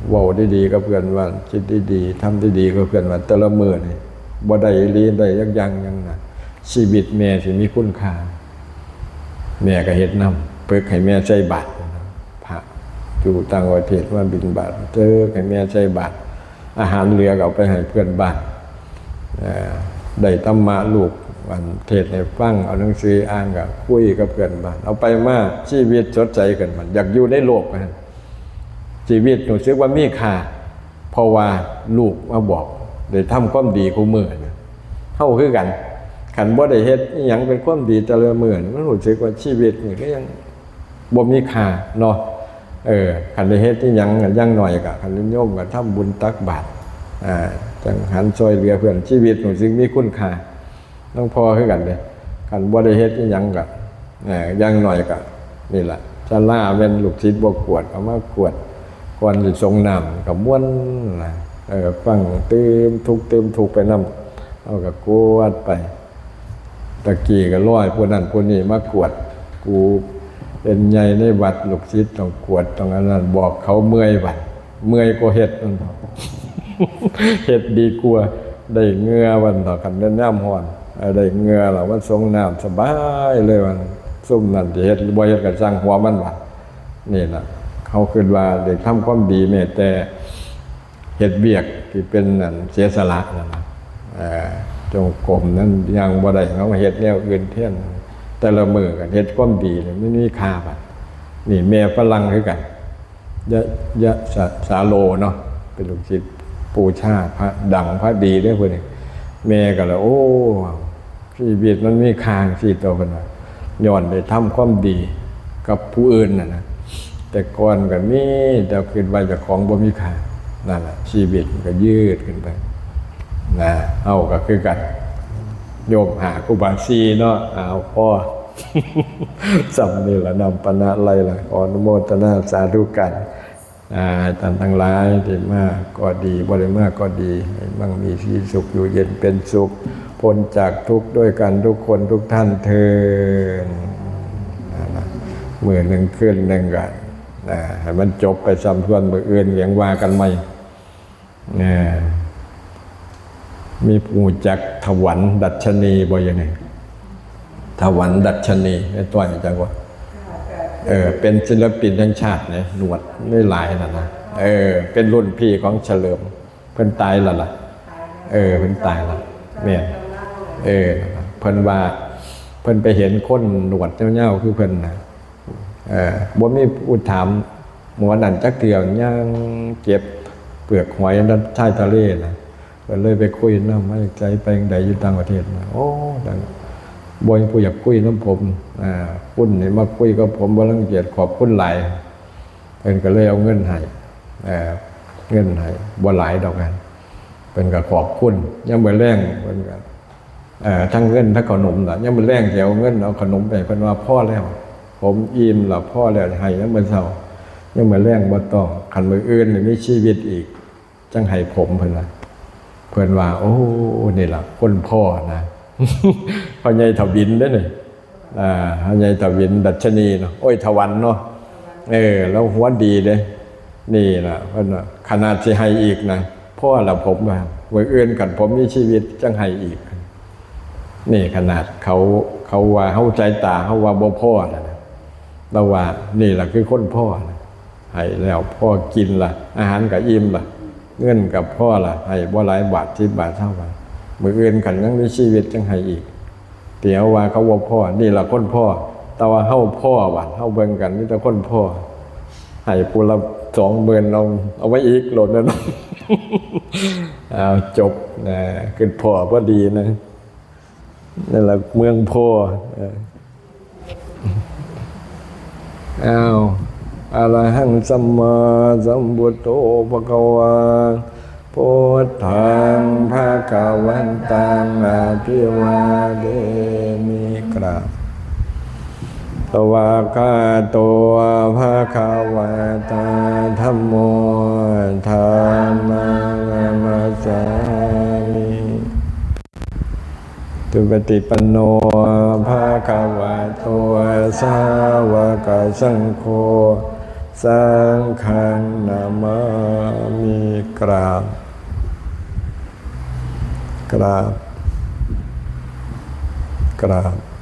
ເວົ້າດີໆກັບເພື່ອນບ້ານ, ຄິດດີໆ ທຳດີໆກັບເພື່ອນບ້ານ, ແຕ່ລະມື້ນີ້ບໍ່ໄດ້ອີ່ຫຼີ ໄດ້ຈັກຢ່າງຫຍັງນະ, ຊີວິດແມ່ຊິມີຄຸນຄ່າ. ແມ່ກໍເຮັດນຳ, ຝຶກໃຫ້ແມ່ໃສ່ບາດ, ພະຢູ່ຕ່າງປະເທດມາບິນບາດ, ເອີ ໃຫ້ແມ່ໃສ່ບາດ, ອາຫານເຫຼືອກໍເອົາໄປໃຫ້ເພື່ອນບ້ານ. ເອີ ໄດ້ທຳມະ ລູກ ອັນ ເທດໃຫ້ຟັງ, ເອົາໜັງສືອ່ານ, ກໍຄຸຍກັບເພື່ອນບ້ານ. ເອົາໄປມາຊີວິດສົດໃສຂຶ້ນ, ມັນຢາກຢູ່ໃນໂລກ, ຊີວິດຮູ້ສຶກວ່າມີຄ່າ ເພາະວ່າລູກມາບອກ, ໄດ້ທຳຄວາມດີຄູ່ມື້ນະ. ເຮົາຄືກັນ, ຄັນບໍ່ໄດ້ເຮັດອີ່ຫຍັງເປັນຄວາມດີແຕ່ລະມື້ນີ້, ມັນຮູ້ສຶກວ່າຊີວິດນີ້ກໍຍັງ ບໍ່ມີຄ່າເນາະ. ເອີ ຄັນໄດ້ເຮັດອີ່ຫຍັງ ຢ່າງໜ້ອຍກໍ ຄັນໂຍມກໍທຳບຸນຕັກບາດ, ອາ ຈັງຫັນຊ່ອຍເຫຼືອເພື່ອນ, ຊີວິດມັນຈຶ່ງມີຄຸນຄ່າ. ຫຼວງພໍ່ຄືກັນເດ້, ຄັນບໍ່ໄດ້ເຮັດອີ່ຫຍັງກໍ ເອີ ຢ່າງໜ້ອຍກໍນີ້ລະ, ສາລາແມ່ນລູກສິດບໍ່ກວດ, ເອົາມາກວດ, ກ່ອນຊິສົງນ້ຳກໍມ່ວນນະ, ເອີ ຟັງ, ຕື່ມທຸກຕື່ມທຸກໄປນຳ, ເຮົາກໍກວດໄປ. ຕະກີ້ກໍລອຍຜູ້ນັ້ນຜູ້ນີ້ມາກວດ, ກູເປັນໃຫຍ່ໃນວັດ, ລູກສິດຕ້ອງກວດ, ຕ້ອງອັນນັ້ນ, ບອກເຂົາເມື່ອຍບັດ, ເມື່ອຍກວ່າເຮັດ, ເຮັດດີກວ່າ, ໄດ້ເຫື່ອບັດເນາະ. ຄັນແມ່ນຍາມຮ້ອນ ໄດ້ເຫື່ອແລ້ວ ມາສົງນ້ຳສະບາຍເລີຍ, ວ່າຊຸມນັ້ນຊິເຮັດຫຼືບໍ່ເຮັດກໍຊ່າງຫົວມັນບັດ. ນີ້ລະ ເຮົາຄິດວ່າໄດ້ທຳຄວາມດີ, ແມ້ແຕ່ ເຮັດວຽກທີ່ເປັນ ອັນ ເສຍສະຫຼະນັ້ນນະ, ເອີ ຈົງກົມນັ້ນຍ່າງບໍ່ໄດ້, ເຮົາເຮັດແນວອື່ນແທນ. ແຕ່ລະມື້ກໍເຮັດຄວາມດີນີ້ ມັນມີຄ່າບັດ. ນີ້ແມ່ຝຣັ່ງຄືກັນ, ຍະ ຍະສະ ສາໂລເນາະ, ເປັນລູກສິດປູຊາພະດັງພະດີເດ້ຜູ້ນີ້. ແມ່ກໍລະ ໂອ້ ຊີວິດມັນມີຄ່າຈັ່ງຊີ້ຕົວະ ເພິ່ນວ່າ, ຍ້ອນໄດ້ທຳຄວາມດີກັບຜູ້ອື່ນນັ້ນນະ. ແຕ່ກ່ອນກໍມີແຕ່ຄິດວ່າເຈົ້າຂອງບໍ່ມີຄ່າ, ນັ້ນລະ ຊີວິດມັນກໍຍືດຂຶ້ນໄປນະ. ເຮົາກໍຄືກັນ, ໂຍມຫ້າ ຄູບາສີ່ເນາະ. ເອົາ ພໍ ສ່ຳນີ້ລະ, ນ້ຳປານະໄຫຼລະ, ຂໍອະນຸໂມທະນາສາທຸກັນ. ອາ ທ່ານທັງຫຼາຍທີ່ມາກໍດີ, ບໍ່ໄດ້ມາກໍດີ, ໃຫ້ມັ່ງມີສີສຸກ, ຢູ່ເຢັນເປັນສຸກ, ພົ້ນຈາກທຸກດ້ວຍກັນທຸກຄົນທຸກທ່ານເທີ້ນ. ມື້ໜຶ່ງຄືນໜຶ່ງກໍ ອາ ໃຫ້ມັນຈົບໄປຊ້ຳທວນ, ມື້ອື່ນຍັງວ່າກັນໃໝ່. ເອີ ມີຜູ້ຮູ້ຈັກຖະຫວັນ ດັດຊະນີ ບໍ່? ຢູ່ນີ້ ຖະຫວັນ ດັດຊະນີ ແມ່ຕ້ອຍ ຮູ້ຈັກບໍ່? ເອີ ເປັນສິນລະປິນແຫ່ງຊາດເດ້, ໜວດຫຼາຍໆນັ້ນນະ. ເອີ ເປັນລຸ້ນພີ່ຂອງສະເຫຼີມ, ເພິ່ນຕາຍແລ້ວລະ. ເອີ ເພິ່ນຕາຍແລ້ວ. ແມ່ນ. ເອີ ເພິ່ນວ່າ ເພິ່ນໄປເຫັນຄົນໜວດຍາວໆຄືເພິ່ນນະ. ເອີ ບໍ່ມີຜູ້ຖາມໝໍນັ້ນຈັກເທື່ອ, ຍ່າງເກັບເປືອກຫອຍນຳຊາຍທະເລນະ. ເພິ່ນເລີຍໄປຄຸຍນຳ, ມາຈາກໃສ ໄປຈັ່ງໃດ ຢູ່ຕ່າງປະເທດນະ. ໂອ້ ບໍ່ມີຜູ້ຢາກຄຸຍນຳຜົມ. ອາ ຄຸນນີ້ມາຄຸຍກັບຜົມບໍ່ລັງກຽດ, ຂອບຄຸນຫຼາຍ. ເພິ່ນກໍເລີຍເອົາເງິນໃຫ້, ເອີ ເງິນໃຫ້ບໍ່ຫຼາຍດອກ. ເພິ່ນກໍຂອບຄຸນ. ຍາມມື້ແລງເພິ່ນກໍ ເອີ ທັງເງິນທັງເຂົ້າໜົມລະ. ຍາມມື້ແລງຊິເອົາເງິນເອົາເຂົ້າໜົມໄປ, ເພິ່ນວ່າພໍແລ້ວ, ຜົມອີ່ມລະ, ພໍແລ້ວ, ໃຫ້ຍາມມື້ເຊົ້າ, ຍາມມື້ແລງບໍ່ຕ້ອງ. ຄັນມື້ອື່ນນີ້ມີຊີວິດອີກ ຈັ່ງໃຫ້ຜົມ, ເພິ່ນວ່າ. ເພິ່ນວ່າ ໂອ້ ນີ້ລະຄົນພໍນະ, ພໍ່ໃຫຍ່ທະວິນເດ້ນີ້. ອາ ພໍ່ໃຫຍ່ທະວິນ ດັດຊະນີເນາະ, ໂອ້ຍ ທະວັນເນາະ. ເອີ ລາວຫົວດີເດ້. ນີ້ລະ ເພິ່ນວ່າ ຂະໜາດຊິໃຫ້ອີກນະ, ພ ພໍລະ ຜົມວ່າ ມື້ອື່ນຄັນຜົມມີຊີວິດຈັ່ງໃຫ້ອີກ. ນີ້ຂະໜາດເຂົາ ເຂົາວ່າເຮົາ ສາຍຕາເຮົາວ່າບໍ່ພໍລະນະ, ລາວວ່ານີ້ລະຄືຄົນພໍລະ, ໃຫ້ແລ້ວພໍກິນລະ, ອາຫານກະອີ່ມລະ, ເງິນກະພໍລະ, ໃຫ້ບໍ່ຫຼາຍບາດ ສິບບາດ ຊາວບາດ, ມື້ອື່ນຄັນຍັງມີຊີວິດຈັ່ງໃຫ້ອີກ. ທີ່ເຮົາວ່າເຂົາບໍ່ພໍ ນີ້ລະຄົນພໍ, ແຕ່ວ່າເຮົາພໍ ບາດເຮົາເບິ່ງກັນມີແຕ່ຄົນພໍ, ໃຫ້ຜູ້ລະສອງໝື່ນ ເອົາ ເອົາມາອີກໂລດແມ່ນບໍ່? ອ້າວ ຈົບນະ, ຄິດພໍພໍດີນະ, ນັ້ນລະເມືອງພໍ. ເອີ ອ້າວ ອະລະຫັງ ສຳມາສຳພຸດໂທ ພະຄະວາ, ພຸດທັງ ພະຄະວັນຕັງ ອະພິວາເທມິ. ກາບ ສະວາກຂາໂຕ ພະຄະວະຕາ ທຳໂມ ທຳມັງ ນະມັດສາມິ. ສຸປະຕິປັນໂນ ພະຄະວະໂຕ ສາວະກະສັງໂຄ ສັງຄັງ ນະມາມິ. ກາບ ກາບ ກາບ.